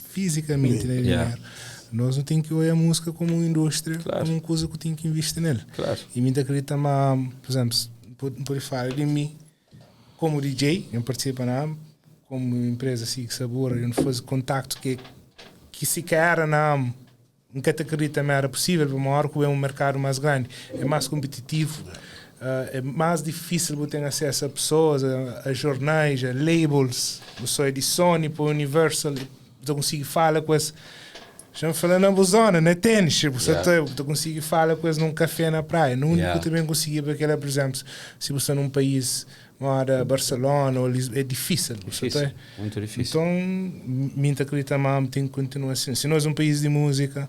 fisicamente, né, Yeah. dinheiro, nós não temos que olhar a música como uma indústria, Claro. como uma coisa que tem que investir nele. Claro. E me acredita, mas, por exemplo, por falar de mim, como DJ, eu participo na AM, como empresa assim, que sabor, eu não faço contacto que sequer era na AM, nunca te acredita, mas era possível, porque uma hora que é um mercado mais grande, é mais competitivo, é mais difícil você ter acesso a pessoas, a jornais, a labels. Eu sou de Sony para Universal, eu consigo falar com esse. Já me falando na zona, né? Tênis, tipo, você Yeah. tá, tu consegue falar com eles num café na praia. No único Yeah. que também conseguia, porque ela, por exemplo, se você num país, mora Barcelona ou Lisboa, é difícil. Você Difícil. tá- Muito difícil. Então, me acredita, mas tem que continuar assim. Se nós é um país de música,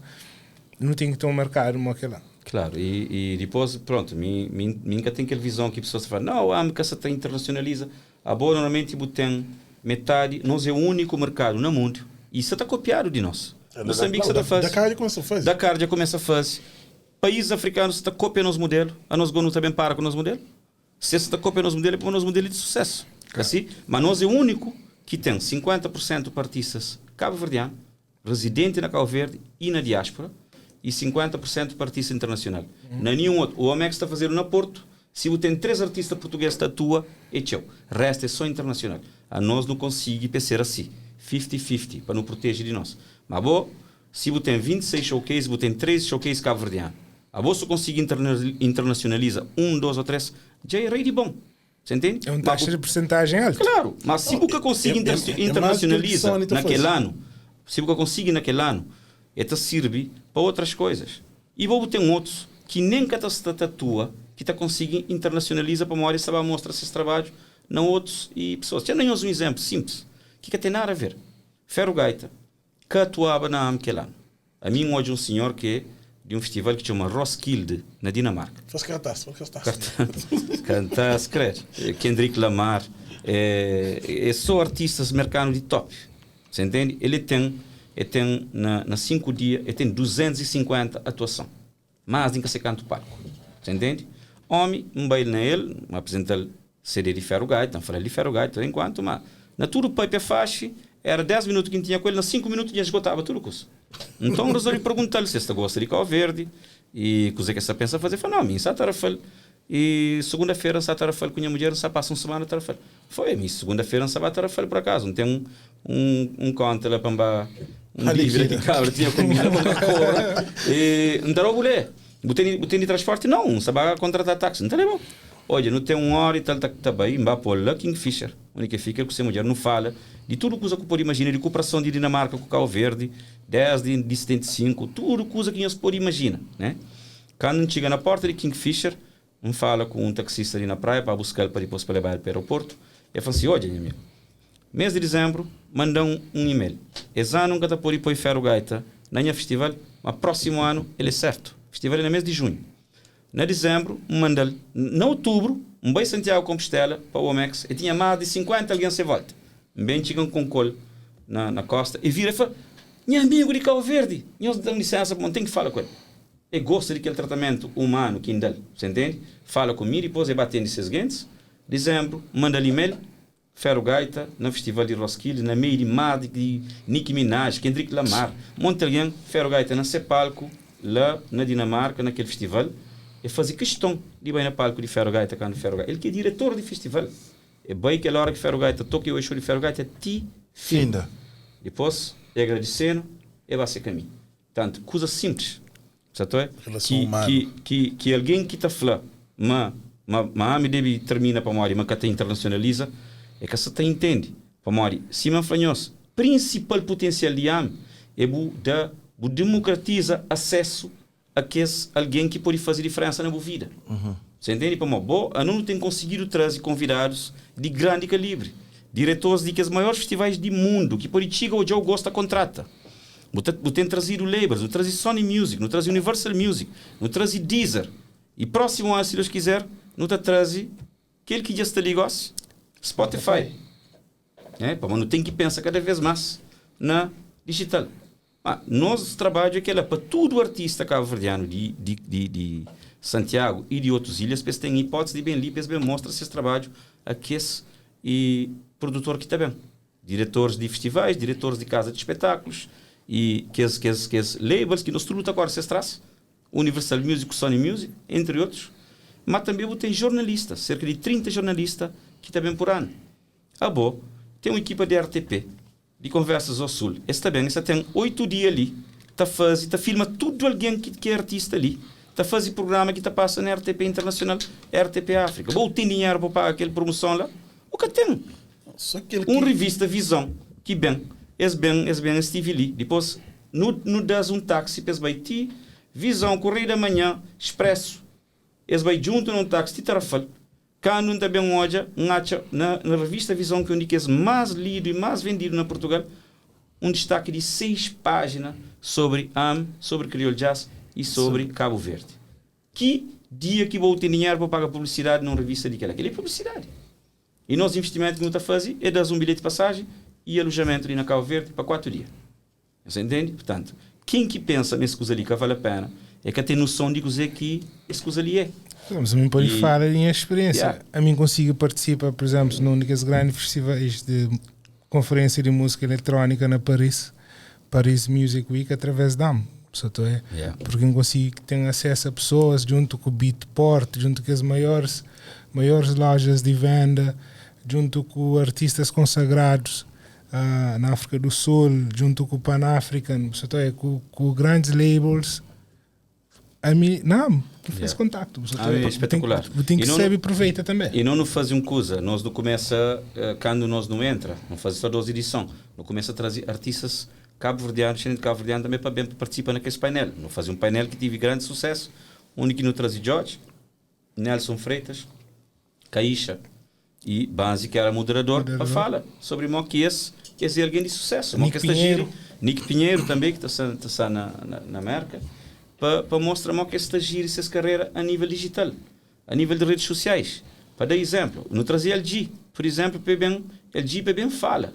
não tem que ter um mercado como aquela. Claro, e depois, pronto, mim nunca tem aquela visão que pessoas falam, não, a América se internacionaliza. A boa normalmente tem metade, nós é o único mercado no mundo, e isso está copiado de nós. Moçambique Não, está fazendo. Dakar já começou a fazer. Dakar já começa a fazer. Países africanos está copiando nosso modelo, a nós governo também para com o nosso modelo. Se está copiando nosso modelo, é para o nosso modelo de sucesso. Assim? Mas nós é o único que tem 50% de artistas cabo-verdiano, residente na Cabo Verde e na diáspora, e 50% de artista internacional. Não é nenhum outro. O Omex está a fazer na Porto, se você tem 3 artistas portugueses que atua, é tchau. O resto é só internacional. A nós não consegue ser assim. 50-50, para não proteger de nós. Mas bom, se você tem 26 showcase, você tem 3 showcase cabo-verdiano. A bolsa consegue internacionaliza 1, 2 ou 3, já é rei de bom. Você entende? É uma Mas taxa de porcentagem alta. Claro, mas se você consegue é mais do que internacionaliza a Sony tá naquele fazendo. ano, se você consegue naquele ano, então serve para outras coisas. E vou ter outros que nem que tá tatua, que tá conseguindo internacionaliza para uma hora e sabe mostrar esses trabalhos, não outros e pessoas. Tinha nem um exemplo simples, que tem nada a ver. Ferro Gaita, que atuava na aquele ano. A mim hoje um senhor que é de um festival que chama Roskilde, na Dinamarca. Faz cartaz, faz cartaz. Cantar, credo. Kendrick Lamar, é só artistas americanos de top. Você entende? Ele tem na 5 dias, ele tem 250 atuação. Mais do que se canta o palco. Você entende? Homem, um baile nele, um apresenta CD de Ferro Gaita, não falei de Ferro Gaita enquanto, mas na tudo paper faixa, era 10 minutos que tinha com ele, na 5 minutos já esgotava tudo o curso. Então resolvi perguntar-lhe se esta gosta de Cabo Verde e coisa que essa pensa fazer. Falei, não, minha satara falei. E segunda-feira N sta Tarrafal ku nha mudjer, N sta pasa un semana Tarrafal. Foi, mi segunda-feira N sta ba Tarrafal por acaso, N ten un un un conta la pa N ba un dívida ki kabra tinha ku mi la pa N ba cobra. E N ta dau bu lé, bu tene bu tene transporte? Não, N sta ba contrata taxi, N ta lebau. Odja, nu ten un hora e tal ta ta bai, N ba pol la Kingfisher, undi ke fika el ku se mudjer, nu fala di tudu kuza ku pode imagina, di kuprason di Dinamarka ku Kau Verdi, desdi di 75, tudu kuza ki nhos pode imagina, né? Kandu N txiga na porta di Kingfisher, N fala ku un taksista li na praia pa buska-l pa dipôs pa leba-l pa aeroportu. El fla si, Odja, nha amigu, mês di dizénbru manda-m un email. Es anu N ka ta pode poi Feru Gaita na nha festival, ma prósimu anu el é sértu. Festival é na mês di junhu. Na dizénbru, N manda-l. Na otubru, N bai Santiagu Konpostela pa Womex. El tinha más di 50 algen se vólta. N ben txiga N konko-l na kósta. El vira el fla, Nha amigu di Kau Verdi! Nhos da-m lisénsa pamodi N ten ki fala ku el. E gosta di kel tratamentu umanu ki N da-l. Você ntende? Fala ku mi, dipôs e ba atende ses gentis. Dizénbru, N manda-l email, Feru Gaita, na festival di Roskilde, na meiu di mar di Nicki Minaj, Kendrick Lamar, monti algen, Feru Gaita na se palku, la na Dinamarka, na kel festival. E faze kiston di bai na palku di Feru Gaita kandu Feru Gaita, el ki é diretor di festival, e bai kel óra ki Feru Gaita toka e oi xou di Feru Gaita ti fin. Finda. Dipôs, e agradise-nu, e ba se kaminhu. Tantu, kuza simplis, sato é? Relason Ki, umanu. ki, ki, ki algen ki ta fla ma, ma, ma ami debe termina pamodi ma ka ta internasionaliza, e ka sa ta intende. Pamodi, sima N fla nhos, prinsipal putensial di ami é bu da, bu demokratiza asesu a kes algen ki pode faze diferensa na bu vida. Sa intende? Pamodi bo, anu nu ten konsigidu traze konvidadus di grandi kalibri, diretores di kes maiores festivais di mundu ki pode txiga odja-u gosta kontrata. Bu ta bu ten trazidu labels, nu trazi Sony Music, nu trazi Universal Music, nu trazi Deezer e próximo ano, se Deus quiser, nu ta trazi kel ki dja sta li gosi, Spotify. Né? Pamodi nu ten ki pensa kada vez más na digital. Ma nos trabadju é kela pa tudu artista kabu-verdianu di di di di Santiagu e di otus ilhas pa es ten hipótese di ben li pa es ben mostra ses trabadju a kes e produtor ki ta ben. Diretores di festivais, diretores di kaza di spetákulus y kes kes kes labels ki nos tudu ta kóre ses tras, Universal Music ku Sony Music, entri otus. Má tanbê bu ten jornalista, serka di 30 jornalista ki ta ben pur anu. Abo, ten un ekipa di RTP, di Conversas ao Sul, es ta ben, es ta ten 8 dia li ta faze, ta filma tudu algen ki ki é artista li, ta faze prugrama ki ta pasa na RTP Internasional, RTP Áfrika. Bo, bu ten dinheru pa bu paga kel promuson la? Bu ka ten. Un revista Visão ki ben, es ben, es ben, es stivi li. Dipôs nu, nu da-s un taksi pa es bai ti Visão, Correio da Manhã, Expresso. Es bai djuntu na un taksi ti Tarrafal. Kandu N ta ben odja, N atxa na, na revista Visão, ki é un di kes más lidu i más vendidu na Portugal, un distaki di 6 pájina sobri am, sobri Kriol Jazz i sobri Kabu Verdi. Ki dia ki bo ten dinheru pa paga publisidadi na un revista di kela? Kel-li é publisidadi. I nos investimentu ki nu ta faze é da-s un bilheti pasajen i alojamentu li na Kabu Verdi pa 4 dia. Nhos ta intende? Purtantu, ken ki pensa ma es kuza li ka vale pena, e ka ten noson di kuze ki es kuza li é. Mas ami pode I fala di nha experiência. Yeah. Ami konsigi partisipa, por exemplo, num di kes grandi festivais di konferênsia di múzika eletrónika na Paris, Paris Music Week, através di AM. Só tô é. Yeah. Porque N konsigi ten acesso a pessoas djuntu ku Beatport, djuntu kes maiores maiores lojas di venda, djuntu ku artistas consagrados na África do Sul, djuntu ku Pan African, só tô é, ku, ku grandes labels. Ami, não, tu fez Yeah. contacto. Só tô Ah, é é, espetacular. Bu tem E que não- saber aproveita também. E não nos faz uma coisa, nós não começa, quando nós não entra, não faz só duas edições, não começa a trazer artistas cabo-verdianos, de cabo-verdiano também para bem participar naquele painel. Não fazia um painel que tive grande sucesso, onde que não trazia Jorge, Nelson Freitas, Caixa e Banzi, que era moderador, para falar sobre mo que esse, esse é alguém de sucesso. Mo Nick que está Pinheiro. giro. Nick Pinheiro também, que está tá na, na, na América, para mostrar mo que está giro essa carreira a nível digital, a nível de redes sociais. Para dar exemplo, não trazia LG, por exemplo, para bem, LG para bem fala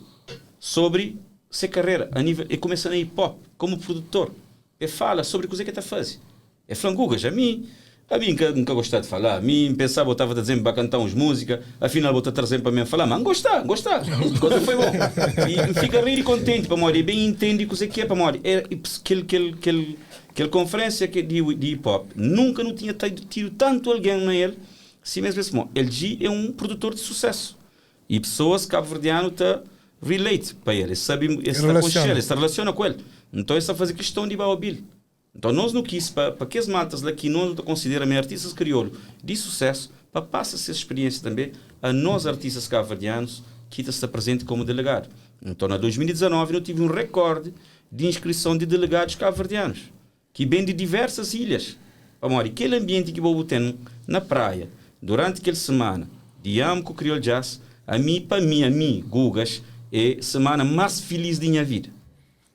sobre sua carreira a nível, e começa na hip hop como produtor. E fala sobre o que está fazendo. É flangugas, a mim, a mim nunca, nunca gostava de falar. A mim pensava, eu estava dizendo para cantar uns música, afinal vou trazendo para mim falar, mas gostar, gostar. Coisa foi bom. E fica rir e contente para morrer, bem entende o que é para morrer. É aquele, aquele, aquele, aquele conferência que de, de hip hop, nunca não tinha tido tanto alguém na ele. Si mesmo esse mo, LG é um produtor de sucesso. E pessoas cabo-verdiano ta relate pa el, es sabe, es ta Relaciona. konxe-l, es ta relaciona ku el. Então es ta faze questão di ba obi-l. Então nós não quis pa pa kes maltas lá que nós não ta considera me artistas crioulo de sucesso pa passa essa experiência também a nós artistas cabo-verdianos que ta sta presente como delegado. Então na 2019 eu tive um recorde de inscrição de delegados cabo-verdianos que vêm de diversas ilhas. Pamodi, aquele ambiente que o tem na praia durante aquela semana de Amo com o Crioulo Jazz, a mim, para mim, a mim, Gugas, é semana mais feliz da minha vida.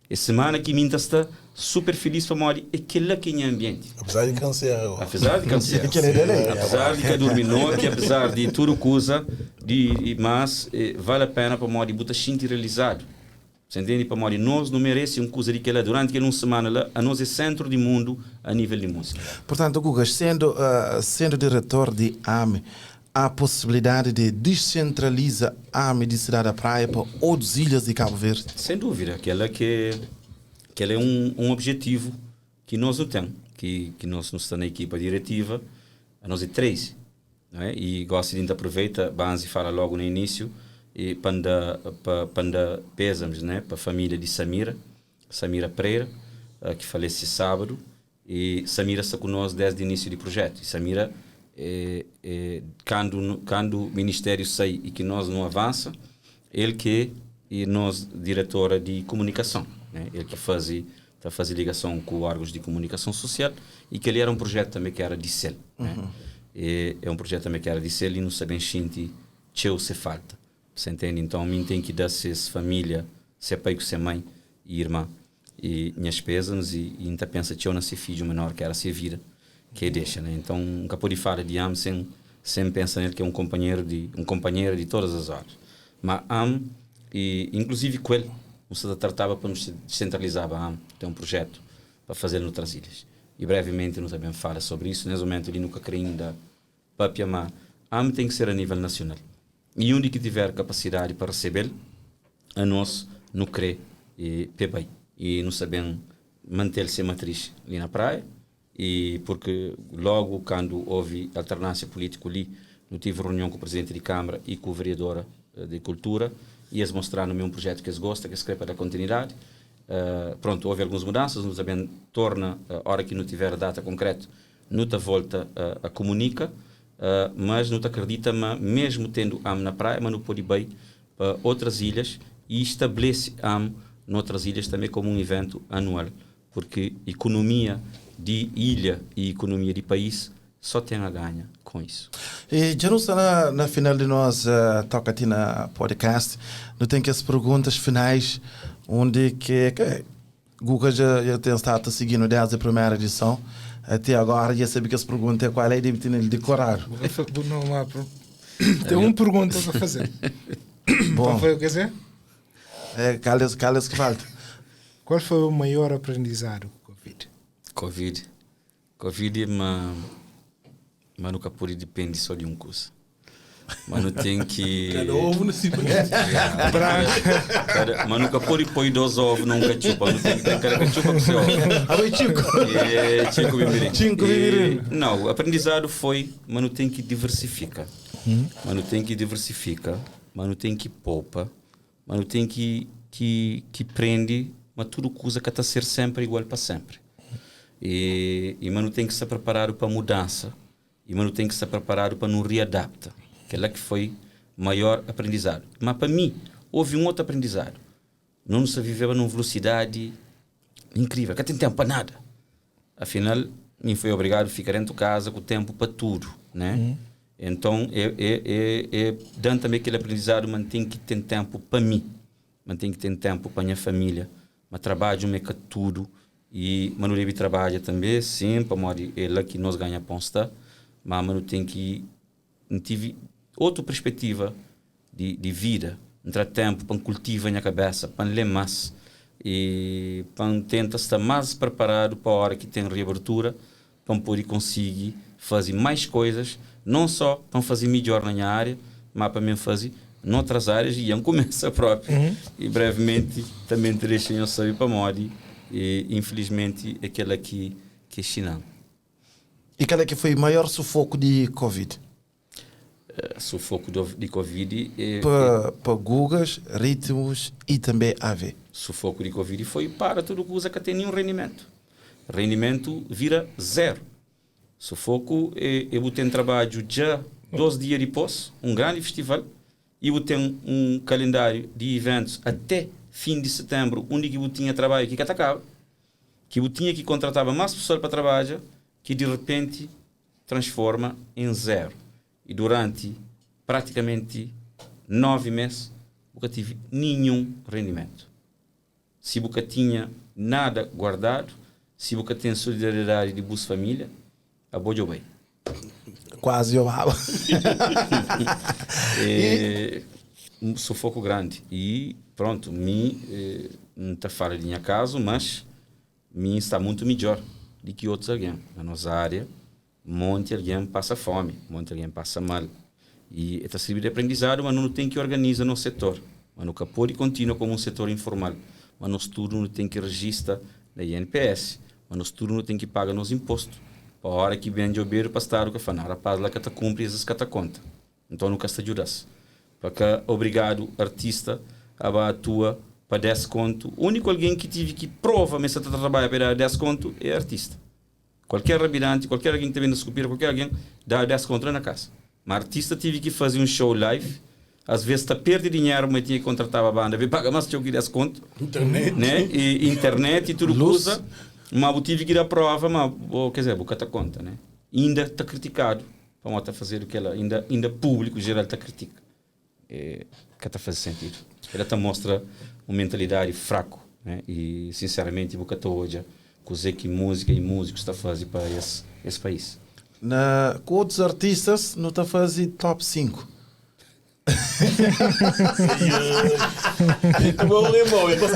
É semana que mim está super feliz para morrer, é aquele que é ambiente. Apesar de câncer agora. Apesar de câncer. Aquele dele aí. Apesar de que dormir noite, apesar de tudo coisa, de, mas vale a pena para morrer, botar xinte realizado. Você entende? Para morrer, nós não merecemos um coisa de que lá durante aquela uma semana lá, a nós é centro do mundo a nível de música. Portanto, Gugas, sendo diretor de AME, há possibilidade de descentralizar a AME de Cidade da Praia para outras ilhas de Cabo Verde? Sem dúvida, aquela que ela é um objetivo que nós não temos, que nós não estamos na equipa diretiva, a nós é 3, não é? E gosto de aproveita, Banzi fala logo no início, e panda pésamos, né, para a família de Samira, Samira Pereira, que falece sábado, e Samira está conosco desde o início do projeto. E Samira, quando o ministério sai e que nós não avança, ele que é nós diretora de comunicação, né? Ele que faz, tá fazendo ligação com órgãos de comunicação social, e que ele era um projeto também que era de CEL, né? E é um projeto também que era de CEL e não sabem se tcheu se falta. Você entende? Então, a mim tem que dar se família, se pai com se mãe e irmã e minhas pésamos, e ainda pensa tcheu nascer filho menor que era se vida que deixa, né? Então, nunca pode falar de am sem pensar nele que é um companheiro de todas as horas. Mas am, e inclusive com ele, você tratava para nos descentralizar a am, tem um projeto para fazer noutras ilhas. E brevemente nós também fala sobre isso, nesse momento ele nunca crê ainda papia, mas am tem que ser a nível nacional. E onde que tiver capacidade para receber, a nós não crê e bem. E não sabemos manter-se matriz ali na praia, e porque logo quando houve alternância política ali, eu tive reunião com o presidente de Câmara e com a vereadora de Cultura, e eles mostraram-me um projeto que eles gostam, que eles querem para dar continuidade. Houve algumas mudanças, nós também torna, a hora que não tiver a data concreta, não te volta a comunica, mas não te acredita, mas mesmo tendo AM na praia, mas não pode ir bem para outras ilhas e estabelece AM noutras ilhas também como um evento anual, porque economia de ilha e economia de país só tem a ganha com isso. E já não está na final de nós, Toca Aqui na podcast, não tem que as perguntas finais, onde que Guga já tem estado seguindo desde a primeira edição até agora, já sabe que as perguntas é qual é e deve ter ele decorar. Não, mas tem uma pergunta para fazer. Bom. Qual foi o que dizer? É, cala-se que falta. Qual foi o maior aprendizado com o Covid? Covid. Covid é uma... Mas nunca pude depender só de um curso. Mas não tem que... Cada ovo no cima. Cada, mas nunca pode pôr dois ovos num cachupa. Não tem que ter cada cachupa com seu ovo. Ah, bem, Chico. É, Chico Bimirim. Chico Bimirim. E, não, o aprendizado foi, mas não tem que diversificar. Mas não tem que diversificar. Mas não tem que poupa. Mas não tem que prende. Mas tudo coisa que está a ser sempre igual para sempre. E mas não tem que se preparar para a mudança. E mas não tem que se preparar para não readaptar. Que é lá que foi maior aprendizado. Mas para mim, houve um outro aprendizado. Não se viveu numa velocidade incrível, que não tem tempo para nada. Afinal, me foi obrigado a ficar dentro de casa com tempo para tudo, né? Então, dando também aquele aprendizado, mas tem que ter tempo para mim, mas tem que ter tempo para minha família, mas trabalho meio que tudo. E Manu Levi trabalha também, sim, para morrer, é lá que nós ganha pão, está? Mas Manu tem que tive outra perspectiva de vida, entrar tempo para cultivar a minha cabeça, para ler mais e para tentar estar mais preparado para a hora que tem reabertura, para poder conseguir fazer mais coisas, não só para fazer melhor na minha área, mas para mim fazer noutras áreas e eu começo a própria. E brevemente também te deixem eu saber para morrer e infelizmente aquela que é China. E qual é que foi o maior sufoco de Covid? Sufoku di Covid é. Pa Gugas, Ritmos e também AV. Sufoku di Covid foi para tudu kuza, ka ten ninhun rendimentu. Rendimentu vira zero. Sufoku é, é bu ten trabadju dja 2 dia dipôs, un grandi festival, e bu ten un kalendáriu di iventus até fin di setenbru, undi ki bu tinha trabadju ki ka ta kaba, ki bu tinha ki kontrataba más pesoal pa trabadja, ki di repenti transforma em zero e durante praticamente 9 mês bu ka tive nenhum rendimento. Si bu ka tinha nada guardado, si bu ka tem solidariedade di bus família, abo djo bai. Quase eu baba. É um sufoco grande. E pronto, mi não ta fala di nha caso, mas mi sta muito melhor di ki otus alguém. Na nossa área, monte alguém passa fome, monte alguém passa mal. E está servindo de aprendizado, mas não tem que organizar no setor. Mas nunca pode continuar como um setor informal. Mas nós tudo não tem que registrar na INPS. Mas nós tudo não tem que pagar nos impostos. Para a hora que vem de obeiro para estar o que fala, rapaz lá que tá cumpre, esses que tá conta. Então nunca está ajudas. Porque obrigado artista a atua para 10 conto. O único alguém que tive que prova mas está trabalha para 10 conto é artista. Qualquer rabinante, qualquer alguém que está vendo esculpir, qualquer alguém dá 10 conto lá na casa. Mas artista tive que fazer um show live. Às vezes está perde dinheiro, mas tinha que contratar a banda, paga mais que 10 conto. Internet. Né? E internet e tudo Luz. coisa. Mas eu tive que dar prova, mas oh, quer dizer, boca conta, né? Ainda está criticado. Para está fazer o que ela ainda público geral está critica. É, que está fazendo sentido. Ela tá mostra uma mentalidade fraco, né? E sinceramente, boca tá hoje, coisa que música e músicos está fazendo para esse país. Com outros artistas, não está fazendo top 5. Muito bom, irmão. Eu tô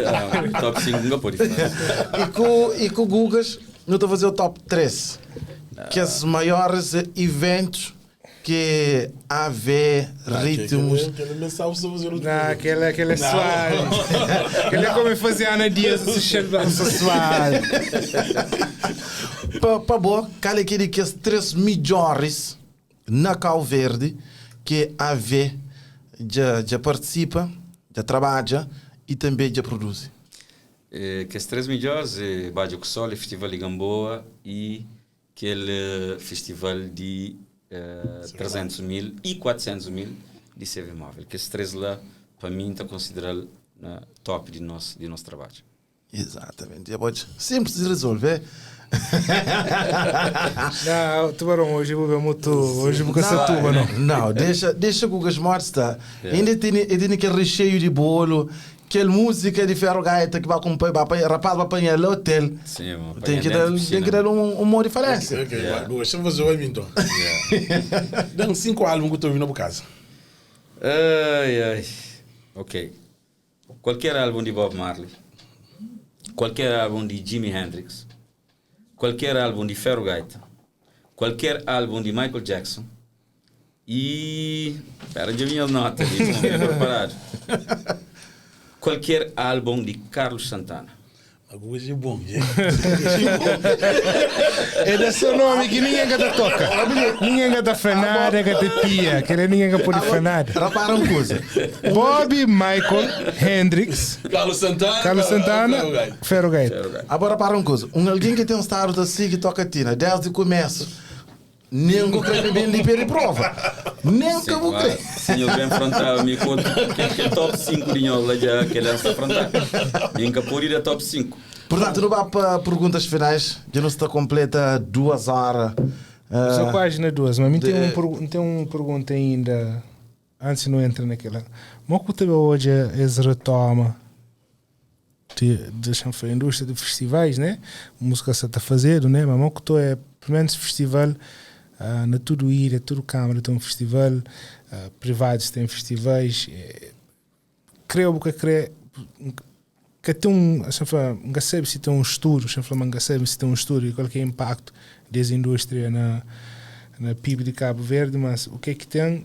Ah, top 5 nunca pode fazer. E com o Gugas, não está a fazer o top 3. Que os maiores eventos que AV, Ritmos. Não, aquela é suave. Aquela é como fazia Ana Dias, se chama suave. Pa boa, cala aquele que os 3 melhores na Cabo Verde que AV já participa, já trabalha e também já produz. Que os 3 melhores é Bajo Sol, Festival de Gamboa e aquele festival de 300 mil e 400 mil de CV Móvel. Que esses 3 lá, para mim, está considerado na top de nosso trabalho. Exatamente. É simples de resolver. Não, tubarão, hoje vou ver muito. Hoje vou caçar tuba, não. Não, deixa com os mortos, tá? Ainda tem aquele recheio de bolo, aquela música de ferro gaita que vai acompanhar, rapaz vai apanhar no hotel. Sim, irmão, tem que dar um modo de diferença. Ok, vai. Deixa eu fazer o então. Dá uns 5 álbuns que eu estou ouvindo por casa. Ai, ai. Ok. Qualquer álbum de Bob Marley, qualquer álbum de Jimi Hendrix, qualquer álbum de Ferro Gaita, qualquer álbum de Michael Jackson e... Espera, já vinha as notas ali, estou preparado. Qualquer álbum de Carlos Santana. Hoje é bom. É desse seu nome que ninguém gata toca. Ninguém gata frenada, gata pia. Que ninguém gata pode frenada. Repara uma coisa. Bob, Michael, Hendrix, Carlos Santana, Ferro Gaita. Agora para uma coisa. Alguém que tem um estado assim que toca tina, desde o começo. Nem que eu creio bem de de prova. Nem que eu vou crer. Sim, eu bem afrontava me conta que é top 5 de nós já que ele está afrontar. Nem que pode ir a top 5. Portanto, não vá para perguntas finais. Já não está completa 2 horas. Só quase na 2, mas tem uma pergunta ainda antes não entra naquela. Mas que também hoje eles retoma de a indústria de festivais, né? Música se está fazendo, né? Mas o que é pelo menos festival na tudo ilha, tudo câmara tem um festival, privados têm festivais. Creio que que tem um, não sabe se tem um estudo, não sabe se tem um estudo e qual que é o impacto dessa indústria na PIB de Cabo Verde, mas o que é que tem?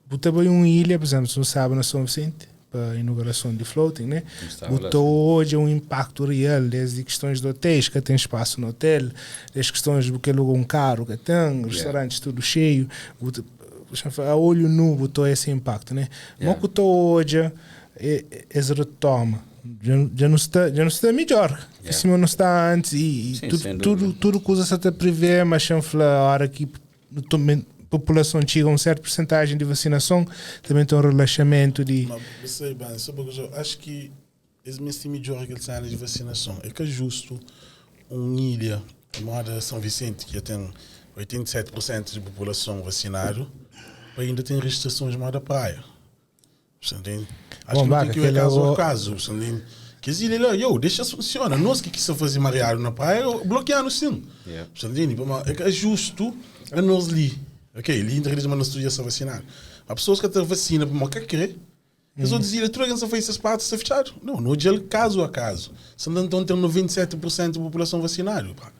Botar bem uma ilha, por exemplo, se não sabe na São Vicente, pa inaugurason di floating, né? Bu ta odja un impaktu real, desdi kistons di hotéis ka ten spasu na hotel, desdi kistons bu ke aluga un karu ka ten, restaurantis tudu xeiu, bu ta, a olho nu bu ta oja ese impaktu, né? Mo ku ta odja es retoma? Dja nu sta, dja nu sta midjor ki sima nu sta antis i, i tudu, tudu, tudu kuza sa ta privê, ma xa N fla ora ki populason txiga un sertu persentajen di vasinason, também ten un relaxamentu di. Ma bu sabe ben, só pa kuzê, acho ki es meste midjora kel sena di vasinason. É ka justu un ilha moda São Vicente, ki dja ten 87 por sentu di populason vasinadu, pa inda ten restrisons moda praia. Você entende? Acho Bom, que não Baca, tem que ver aquele caso a agora- caso. Você entende? Que as ilhas lá, yo, deixa funciona. Nós que quis fazer mareado na praia, bloqueando sim. Yeah. Você entende? Mas é que é justo a nós ali. Ok, ali entre eles, mas nós tudo já está vacinado. Há pessoas que até vacina, mas que querer. As outras ilhas, tudo que só fez essas partes, está fechado. Não, no dia caso a caso. Santo Antão tem 97% da população vacinada. Pá.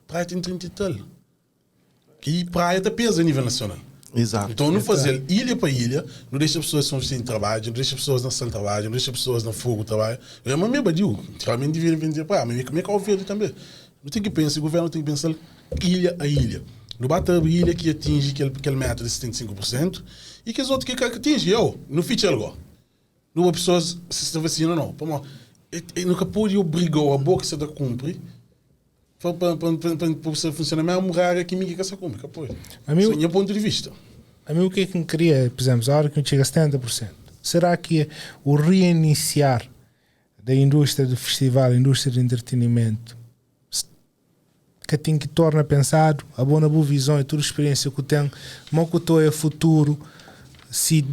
Praia tem 30 e tal. Que praia está pesa a nível nacional. Exato. Então, não fazer ilha para ilha, não deixa pessoas são sem trabalho, não deixa pessoas na sala de trabalho, não deixa pessoas no fogo trabalho. Eu é mesmo badiu, realmente devia vender para, mas como é que é o verde também? Não tem que pensar, o governo tem que pensar ilha a ilha. Não bate a ilha que atinge aquele meta de 75% e que as outras que atinge, eu, não fica algo. Não há pessoas se se vacina ou não. Pô, mas, nunca pode obrigar a boca que você tá cumprir para você funcionar mesmo rara que ninguém que se cumpre, capaz. Amigo- Esse é o meu ponto de vista. A mim o que é que me queria, por exemplo, a hora que chega a 70%, será que o reiniciar da indústria do festival, indústria de entretenimento, que tem que torna pensado, a boa na boa visão e toda a experiência que eu tenho, mas que eu estou é futuro, se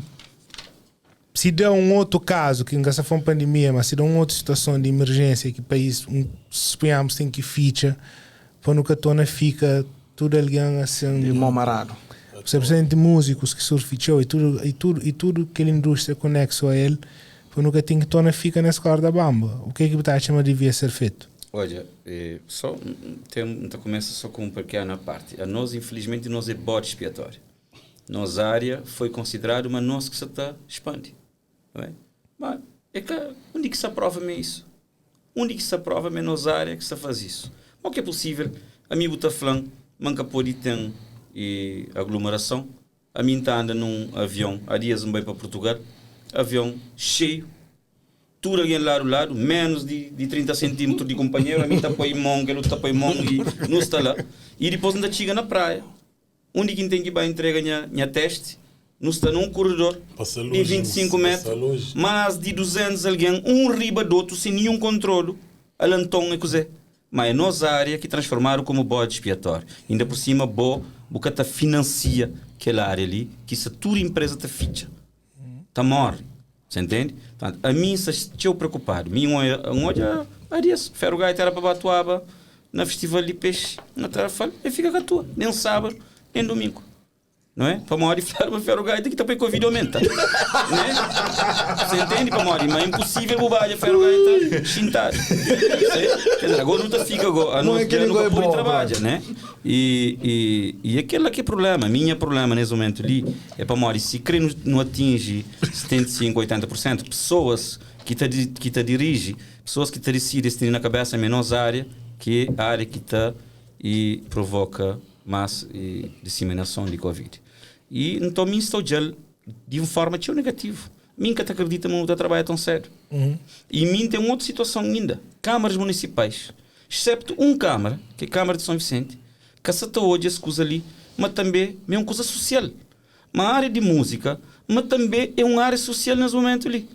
dá um outro caso, que nunca foi uma pandemia, mas se dá uma outra situação de emergência que o país, suponhamos, tem que ficha, para nunca torna fica tudo alguém assim... De mão amarrado. Você precisa de músicos que surfichou e tudo, e tudo, e tudo que a indústria conexo a ele, foi nunca tem que torna fica nessa corda bamba. O que é que você acha que devia ser feito? Olha, só tem, então começa só com um pequeno parte. A nós, infelizmente, nós é bode expiatório. Nossa área foi considerada uma nossa que se está expande. Não é? Mas é que onde que se aprova-me isso? Onde que se aprova menos área que se faz isso? Mas o que é possível? A mim está falando, manca pode ter e aglomeração. A mim está andando num avião, há dias um bem para Portugal, avião cheio, tudo alguém lá do lado, menos de 30 centímetros de companheiro, a mim está põe mão, ele está põe mão e não está lá. E depois ainda chega na praia, onde quem tem que vai entregar minha teste, não está num corredor Passa de longe, 25 passa metros, longe. mais de 200 alguém, um riba do outro, sem nenhum controlo, alantão e coisa. Mas é nossa área que transformaram como bode expiatório. Ainda por cima, bo, bocata financia aquela área ali, que se toda empresa te ficha, tá morre. Você entende? Portanto, a mim se estou preocupado. Mim, um olha, há dias, ferro gaita era para Batuaba, na festival de peixe, na Tarrafal, e fica com a tua, nem sábado, nem domingo. Não é? Para uma hora e falar, mas ferro gaita que também Covid aumenta. Né? Você entende, para uma hora? Mas é impossível bobagem, ferro gaita, xintar. Quer dizer, agora não tá fica, agora, a Não não é aquele nunca goi pode bom, trabalhar, né? E aquele que é problema, minha problema nesse momento ali, é para uma hora, se crê não atinge 75, 80%, pessoas que te, que te dirige, pessoas que te decidem se tem na cabeça menos área, que é a área que te e provoca mais e disseminação de Covid. E então me estou de uma forma tão negativa. Mim que acredita no meu trabalho tão sério. E mim tem uma outra situação ainda. Câmaras municipais, excepto uma câmara, que é a Câmara de São Vicente, que se até hoje essa ali, mas também é uma coisa social. Uma área de música, mas também é uma área social nesse momento ali.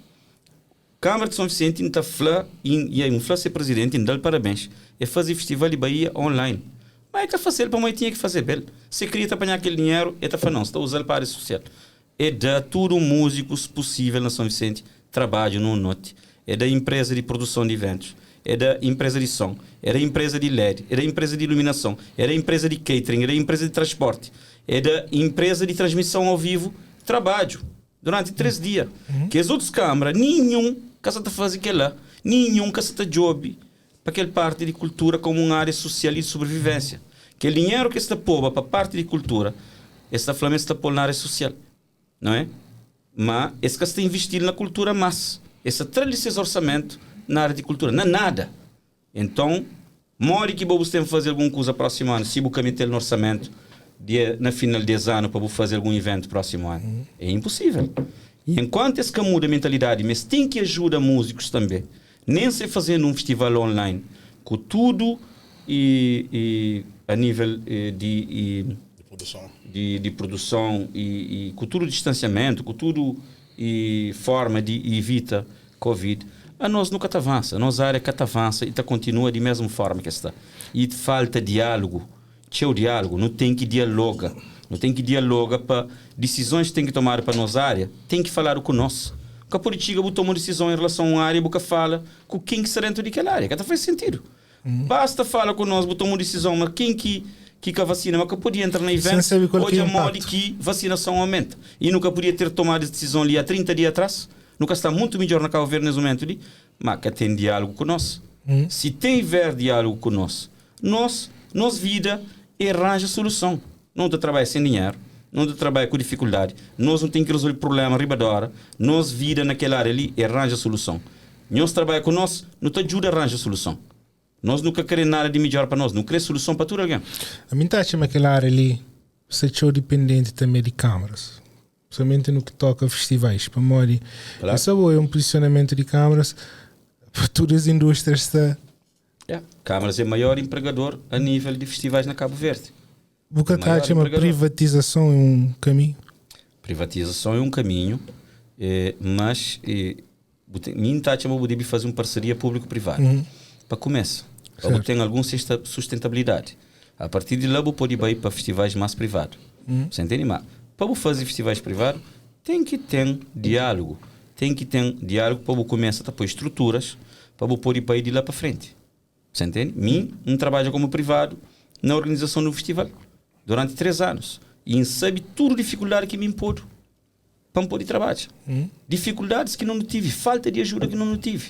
Câmara de São Vicente está flá e aí um flá ser presidente e dá parabéns. É fazer festival de Bahia online. Mas é que fazer para mãe tinha que fazer belo. Se queria te apanhar aquele dinheiro, é tá falando, não, está usando para a área social. É da tudo músicos possível na São Vicente, trabalho no noite. É da empresa de produção de eventos, é da empresa de som, é da empresa de LED, é da empresa de iluminação, é da empresa de catering, é da empresa de transporte, é da empresa de transmissão ao vivo, trabalho durante 3 dias. Que as outras câmaras, nenhum que se faz aquilo lá, nenhum que se job para aquela parte de cultura como uma área social e de sobrevivência. Que o dinheiro que está poba para a parte de cultura, esta Flamengo está pondo na área social, não é? Ma es ka sta investir na kultura más. Es sta tra di ses orsamentu na ária di kultura. Na nada. Enton, modi ki bo bu sta faze algun kuza prósimu anu si bu ka mete-l na orsamentu di na final di es anu pa bu faze algun iventu prósimu anu? É inposível. I enkuantu es ka muda mentalidadi ma es ten ki ajuda múzikus tanbe, nen se fazendu un festival online ku tudu i i a nível di i Di produson. di di produson i i ku tudu distansiamentu, ku tudu i forma di ivita Covid, anos nu ka ta avansa, nos ária ka ta avansa i ta kontinua di mesmu forma ki sta. I falta diálugu, txeu diálugu, nu ten ki dialoga, nu ten ki dialoga pa disizons ki ten ki tomadu pa nos ária, ten ki faladu ku nos. Ka pode txiga bu toma un disizon en relason a un ária i bu ka fala ku ken ki sta dentu di kel ária, ka ta fase sentidu. Basta fala ku nos, bu toma un disizon, ma ken ki ki ka vasina, ma ka pode entra na Sen iventu, sabe qual que é odja modi impacto. ki vasinason aumenta. I nu ka podia ter tomadu es disizon li há 30 dia atrás? Nu ka sta mutu midjor na Cabo Verde nes mumentu li? Ma ka ten diálogu ku nos. Si tiver diálogu ku nos, nos, nos vida é ranja soluson. Nu ta trabadja sen dinheru, nu ta trabadja ku difikuldadi, nos nu ten ki resolve problema riba di ora, nos vida na kel área li é ranja soluson. Nhos trabadja ku nos, nu ta djuda ranja soluson. Nos nu ka kre nada di midjor pa nos, nu kre soluson pa tudu algen. Ami N ta atxa ma kel área li sta txeu dipendenti tanbe di kâmaras, somente no ki toka festivais, pamodi Claro. é só bo é un posicionamento di kâmaras pa tudu es indústrias sta. Yeah. Câmaras é maior empregador a nível de festivais na Cabo Verde. Bu ka É ta maior atxa ma empregador. privatizason é un kaminhu? Privatizason é un kaminhu, mas bu ten, mi N ta atxa ma bu debe faze un parseria públiku-privadu pa kumesa, pa bu Certo. ten algun sustentabilidadi. A partir di la bu pode bai pa festivais más privadu. Você entende? Ma pa bu faze festivais privadu ten ki ten diálogu, ten ki ten diálogu pa bu kumesa ta poi struturas pa bu pode bai di la pa frenti. Você entende? Mi, N trabadja komu privadu na organizason di un festival duranti 3 anus i N sabe tudu difikuldadi ki mi N podu pa N pode trabadja. Difikuldadis ki nu tive, falta di ajuda ki nu tive.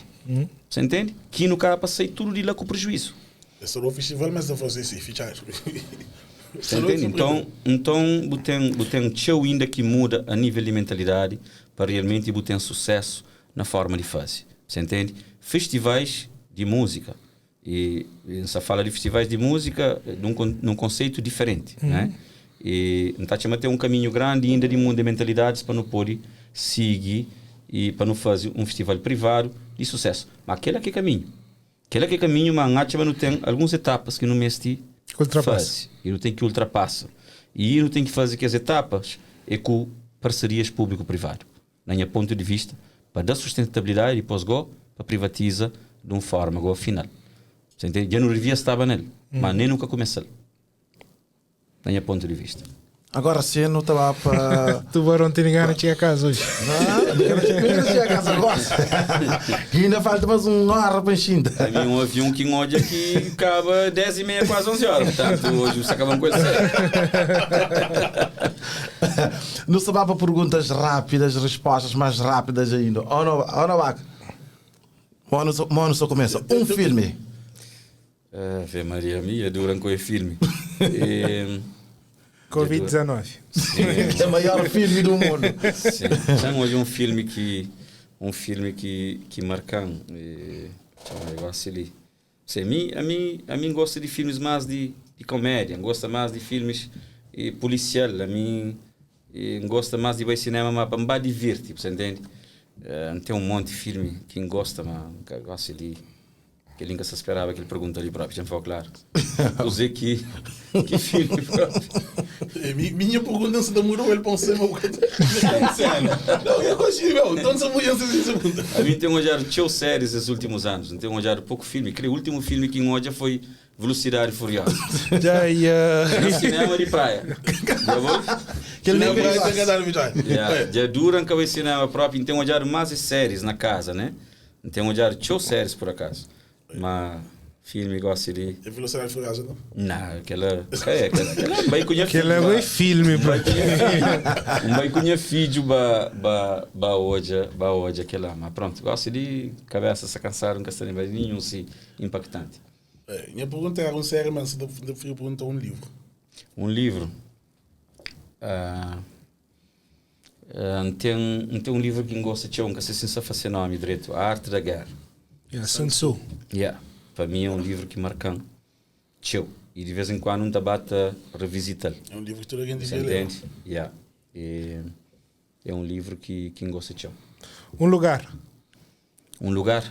Você entende? Ki nu ka pa sai tudu di la ku prejuízo. É só o festival, mas não fazer esse fichar. Você entende? Então bu ten txeu inda ki muda a nível di mentalidadi pa realmenti bu ten sucesso na forma di faze. Você entende? Festivais di múzika. E N sa fala di festivais di múzika num conceito diferenti, né? E N ta atxa ma ten un kaminhu grandi inda di muda mentalidadis pa nu pode sigi i pa nu faze un festival privadu di sucesso. Ma kela ki é kaminhu. Kela ki é kaminhu, ma N atxa ma nu ten alguns etapas ki nu meste Ultrapassa. faze. E nu ten ki ultrapassa. E nu ten ki faze kes etapas é ku parcerias público-privadu. Na nha pontu di vista, pa da sustentabilidadi dipôs go pa privatiza di un forma go final. Você entende? Dja nu devia staba nel, ma nem nunca começal. Na nha pontu di vista. Agora sim, não estava para. Tubarão tem gana de chegar a casa hoje. Não, não chega a casa agora. E ainda falta mais uma hora para enxinta. A mim um avião que olha que acaba 10 e meia, quase 11 horas. Portanto, hoje você acaba com ele cedo. Não se vá para perguntas rápidas, respostas mais rápidas ainda. Ou não, ou não, Baca? Mano, só começa. Um filme. Ave Maria minha, dura com o filme. E, Covid-19. É o maior filme do mundo. Sim. Tem hoje um filme que marcam. E, um negócio ali. Sim, a mim gosta de filmes mais de comédia, gosta mais de filmes policial, a mim gosta mais de ir ao cinema mas para me divertir, você entende? Tem um monte de filme que gosta, mas gosta de que ele nunca se esperava que ele pergunta ali próprio, já me falou claro. Usei que filme próprio. Minha pergunta não se demorou, ele pensou, mas não, eu gosto de meu, então se mulher se segunda. A mim tem olhado tchau séries esses últimos anos, não tem olhado pouco filme. Creio o último filme que olha foi Velocidade Furiosa. Já ia. No cinema de praia. Já vou? Que ele nem Já dura que o cinema próprio, então olhado mais séries na casa, né? Então olhado tchau séries por acaso. Mas filme gosta de. É Velocidade Furiosa, não? Não, aquela. É, aquela. Vai com Aquela é filme, bro. Um vai com filho ba ba ba hoje, ba hoje aquela. Mas pronto, gosto de cabeça se cansar, nunca está nem nenhum se impactante. É, minha pergunta era um série, mas eu prefiro perguntar um livro. Um livro? N ten, N ten un livru ki N gosta txeu, N ka se si N sta fla se nomi dretu, A Arte da Guerra. Yeah, Sun Tzu. Yeah, pa mi é un livru ki marka-m txeu i di vez en kuandu N ta ba ta revizita-l. É un livru ki tudu algen Você devia lé. entende? Yeah. E, é un livru ki, ki N gosta txeu. Un lugar. Un lugar?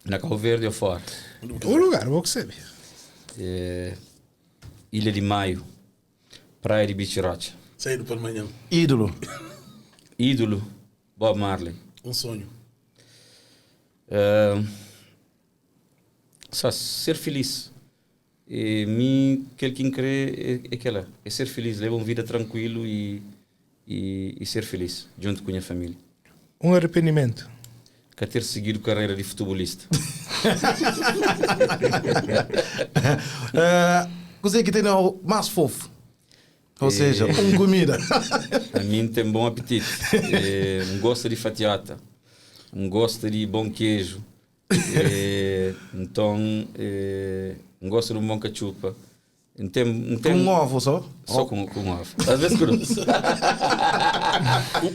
Na Cabo Verde ou fora? Un lugar, bo ki sabe. É, Ilha di Maio, Praia di Beach Rocha. Saídu pa manhan. Ídolo. Ídolo, Bob Marley. Un sonhu. Uh, só ser feliz. E mi, kel ki N kre é, é kela, é ser feliz, leva un vida trankuilu e, e, e ser feliz djuntu ku nha família. Un arrependimentu. Ka ter sigidu karreira di futebolista. Uh, kuzê ki tene o más fofu? Ou seja, un kumida. A mi N ten bon apetite. E, N gosta di fatiota. N gosta di bon queijo. E, nton, e, N gosta di un bon katxupa. N ten, N ten... Com um ovo só? Só com, com ovo. Às vezes cru.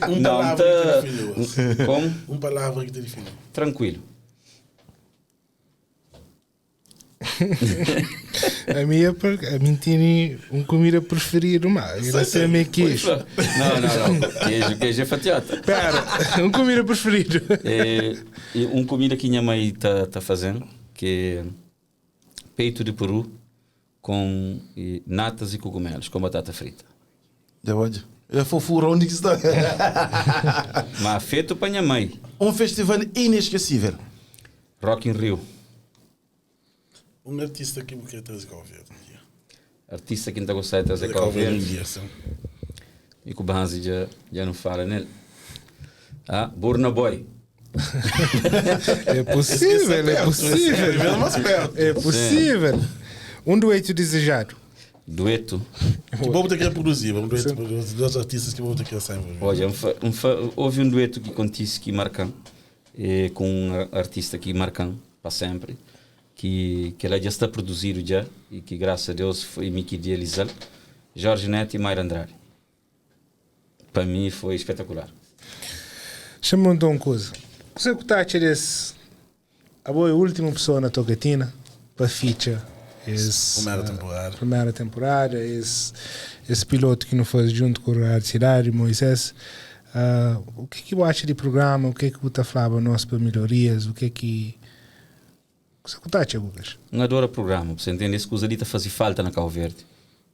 Un Não, palavra tá- ki ta defini-u. Como? Un palavra ki ta defini-u. Tranquilo. A minha, a mim tinha um comida preferida, mas eu sei meio queijo. Não, não, não. Queijo, queijo é fatiota. Pera, um comida preferido. É, e um comida que minha mãe tá, tá fazendo, que é peito de peru com e, natas e cogumelos, com batata frita. De onde? É fofura onde que está. Mas feito para minha mãe. Um festival inesquecível. Rock in Rio. Un artista ki bu kre traze Cabo Verde un dia. Artista ki N ta gostaba di traze Traze Cabo Cabo Verde un Verde. dia, sim. E ku Banzi dja, dja nu fala nel. Ah, Burna Boy. É possível, é possível. mais perto. É possível. Um dueto desejado. Dueto. Que bom ter que produzir, um dueto, dois artistas que vão ter que sair. Olha, houve um dueto que acontece que marcam, eh, com um artista que marcam para sempre, que, que ela já está produzido já e que graças a Deus foi me que idealizou, Jorge Neto e Mayra Andrade. Para mim foi espetacular. Deixa-me perguntar uma coisa. Você que tá desse. A boa última pessoa na Tocatina para feature esse, Primeira temporada. Primeira temporada, esse, esse piloto que não faz junto com o Rádio Cidade, Moisés. O que que você acha de programa? O que que você falava nós para melhorias? O que que. Você que tá, Lucas? Não adoro o programa, você entende? Esse coisa ali tá fazendo falta na Cabo Verde.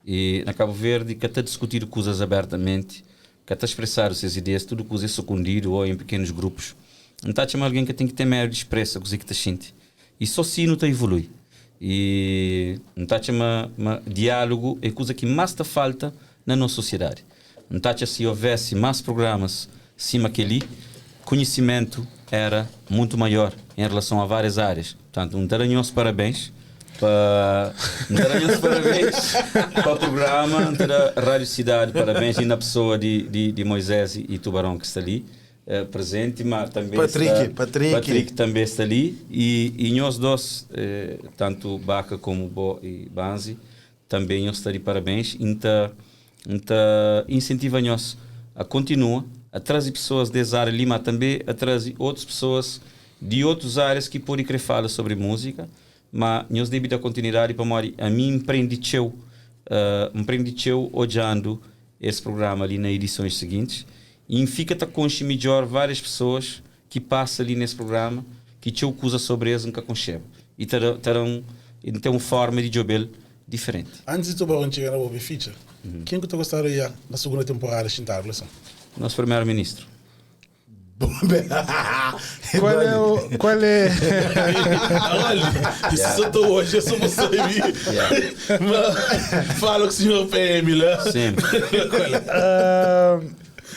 E na Cabo Verde, que está discutir coisas abertamente, que está expressar as suas ideias, tudo coisa escondido ou em pequenos grupos. Não está a chamar alguém que tem que ter medo de expressa coisa que está sente. E só se não está evolui. E não está a chamar diálogo é coisa que mais está falta na nossa sociedade. Não está a se houvesse mais programas cima que ali, conhecimento era muito maior em relação a várias áreas. Portanto, um taranhoso parabéns para um taranhoso parabéns para o programa, um tara Rádio Cidade, parabéns e na pessoa de Moisés e Tubarão que está ali presente, mas também Patrick, está, Patrick. Patrick também está ali e nós dois, tanto Baca como Bo e Banzi, também nós está de parabéns. Então, então incentiva nós a continuar a trazer pessoas dessa área ali, mas também a trazer outras pessoas de outras áreas que podem querer falar sobre música, mas nós devemos dar continuidade para morrer. A mim empreendeu, empreendeu olhando esse programa ali nas edições seguintes e fica a conhecer melhor várias pessoas que passam ali nesse programa que te acusa sobre eles nunca concebe e terão então uma forma de jogar diferente. Antes de Tubarão chegar na Bob Feature, quem que tu gostaria na segunda temporada de Xintar, Wilson? Nosso primeiro-ministro. Qual é o. Qual é. Olha, isso só tô hoje, eu só vou saber. Mas fala com o senhor PM lá. Sim.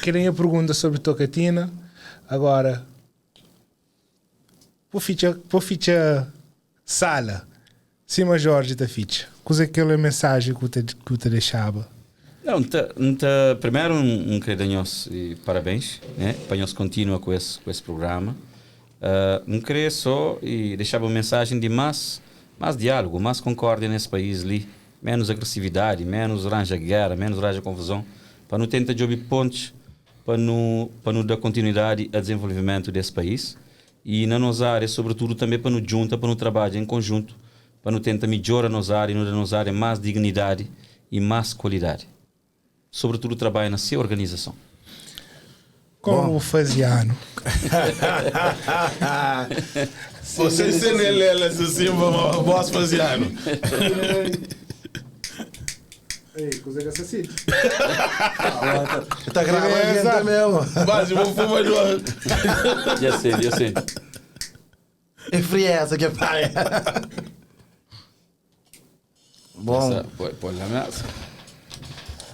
Queria a pergunta sobre Tocatina. Agora, vou ficha sala. Cima Jorge da ficha. Qual é aquela mensagem que te deixava? Não, primeiro um querido nós e parabéns, né? Para nós continua com esse programa. Não queria só e deixava uma mensagem de mais diálogo, mais concórdia nesse país ali, menos agressividade, menos ranja guerra, menos ranja confusão, para não tentar de ouvir pontes pa nu pa nu da kontinuidadi a dezenvolvimentu des país i na nos ária sobretudu tanbe pa nu djunta pa nu trabadja en konjuntu pa nu tenta midjora nos ária i nu da nos ária más dignidadi i más kualidadi sobretudu trabadja na se organizason. Como faziano. Você senelela assim, voz faziano. Ei, coisa que assassino. Tá gravando mesmo. Mas eu vou fumador. Já sei, já sei. É frieza que é pai. Bom, Põe lá mesmo.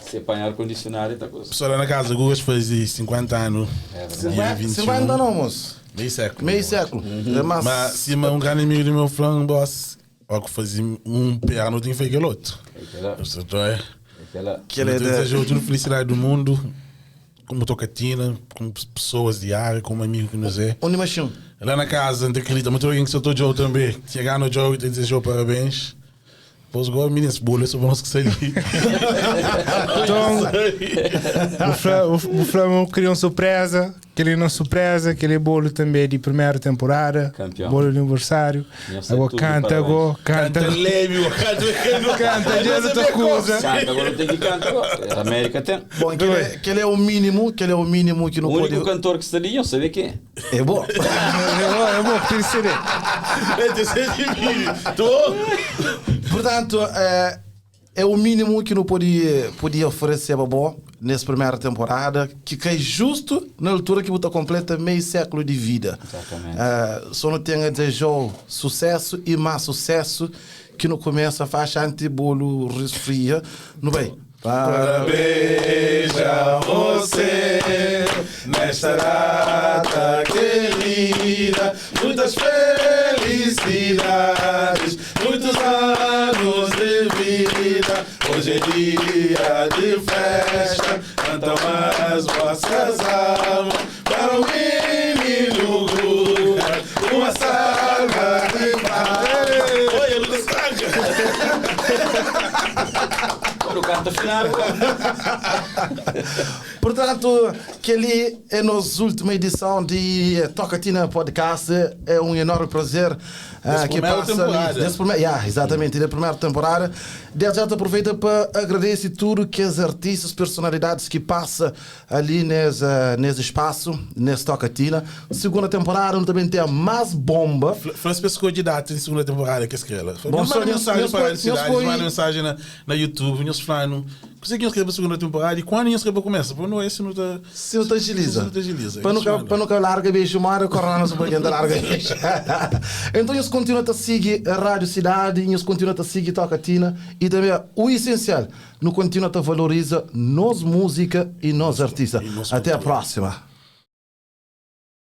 Se apanhar ar-condicionado e tá coisa. Pessoal lá na casa, Gugas faz 50 anos. É verdade. Dia 21. 50 não, moço. Meio século. Meio século. É mas, Mas se um grande amigo do meu flango, boss, ó, que fazia um pé, não tinha feito aquele outro. Aquela, Eu sou é. aquela. que ele é Eu de... desejo toda a felicidade do mundo, como Tocatina, como pessoas de área, como amigo que nos é. Onde machão? Lá na casa, não acredita, mas alguém que soltou o Joe também. Chegar no jogo e te desejou parabéns. Depois agora, menino, esse bolo, eu só vamos que sair. Então, o Flamengo criou uma surpresa, aquele não surpresa, aquele bolo também de primeira temporada, Campeão. bolo de aniversário. Minha sei Agora tudo, canta, parabéns. agora canta, Canta leve, canta, canta, já não te acusa. Canta, agora tem que cantar. A América tem. Bom, que ele, é, que ele é o mínimo, que ele é o mínimo que não O único pode. cantor que está ali, eu sei quem é. É bom. Eu vou perceber. É, terceiro de vídeo. Tô. Portanto, é, é o mínimo que não podia oferecer a Bobó nessa primeira temporada, que cai justo na altura que você completa meio século de vida. Exatamente. É, só não tenho a desejar sucesso e mais sucesso que no começo a faixa anti-bolo resfria. Não bem? Parabéns a você nesta data querida. Muitas felicidades, muitos anos de vida. Hoje é dia de festa, cantam as vossas almas para o menino Guga. Uma salva de palmas. Oi, Lucas Franca. Agora o canto final. Portanto, que ali é nossa última edição de Tocatina Podcast. É um enorme prazer que primeira passa temporada. ali. Desse primeiro, yeah, exatamente, da primeira temporada. Desde já te aproveita para agradecer tudo que as artistas, personalidades que passa ali nesse espaço, nesse Tocatina. Segunda temporada onde também tem a mais bomba. Faz pessoa de data de segunda temporada que escreve. Bom, Manda só mensagem nós- para a nós cidade, foi- manda mensagem na YouTube, nós falando. Você que escreve a segunda temporada e quando escreve começa? Pô, não, esse não tá. Se não te agiliza. Se não te agiliza. Para Isso nunca, manda. para nunca larga beijo, mara, corona, sobre quem larga beijo. Então, eles continuam a seguir a Rádio Cidade, eles continuam a seguir Tocatina e também o essencial, no continua a valoriza nos música e nos artistas. E nos Até a cultura. próxima.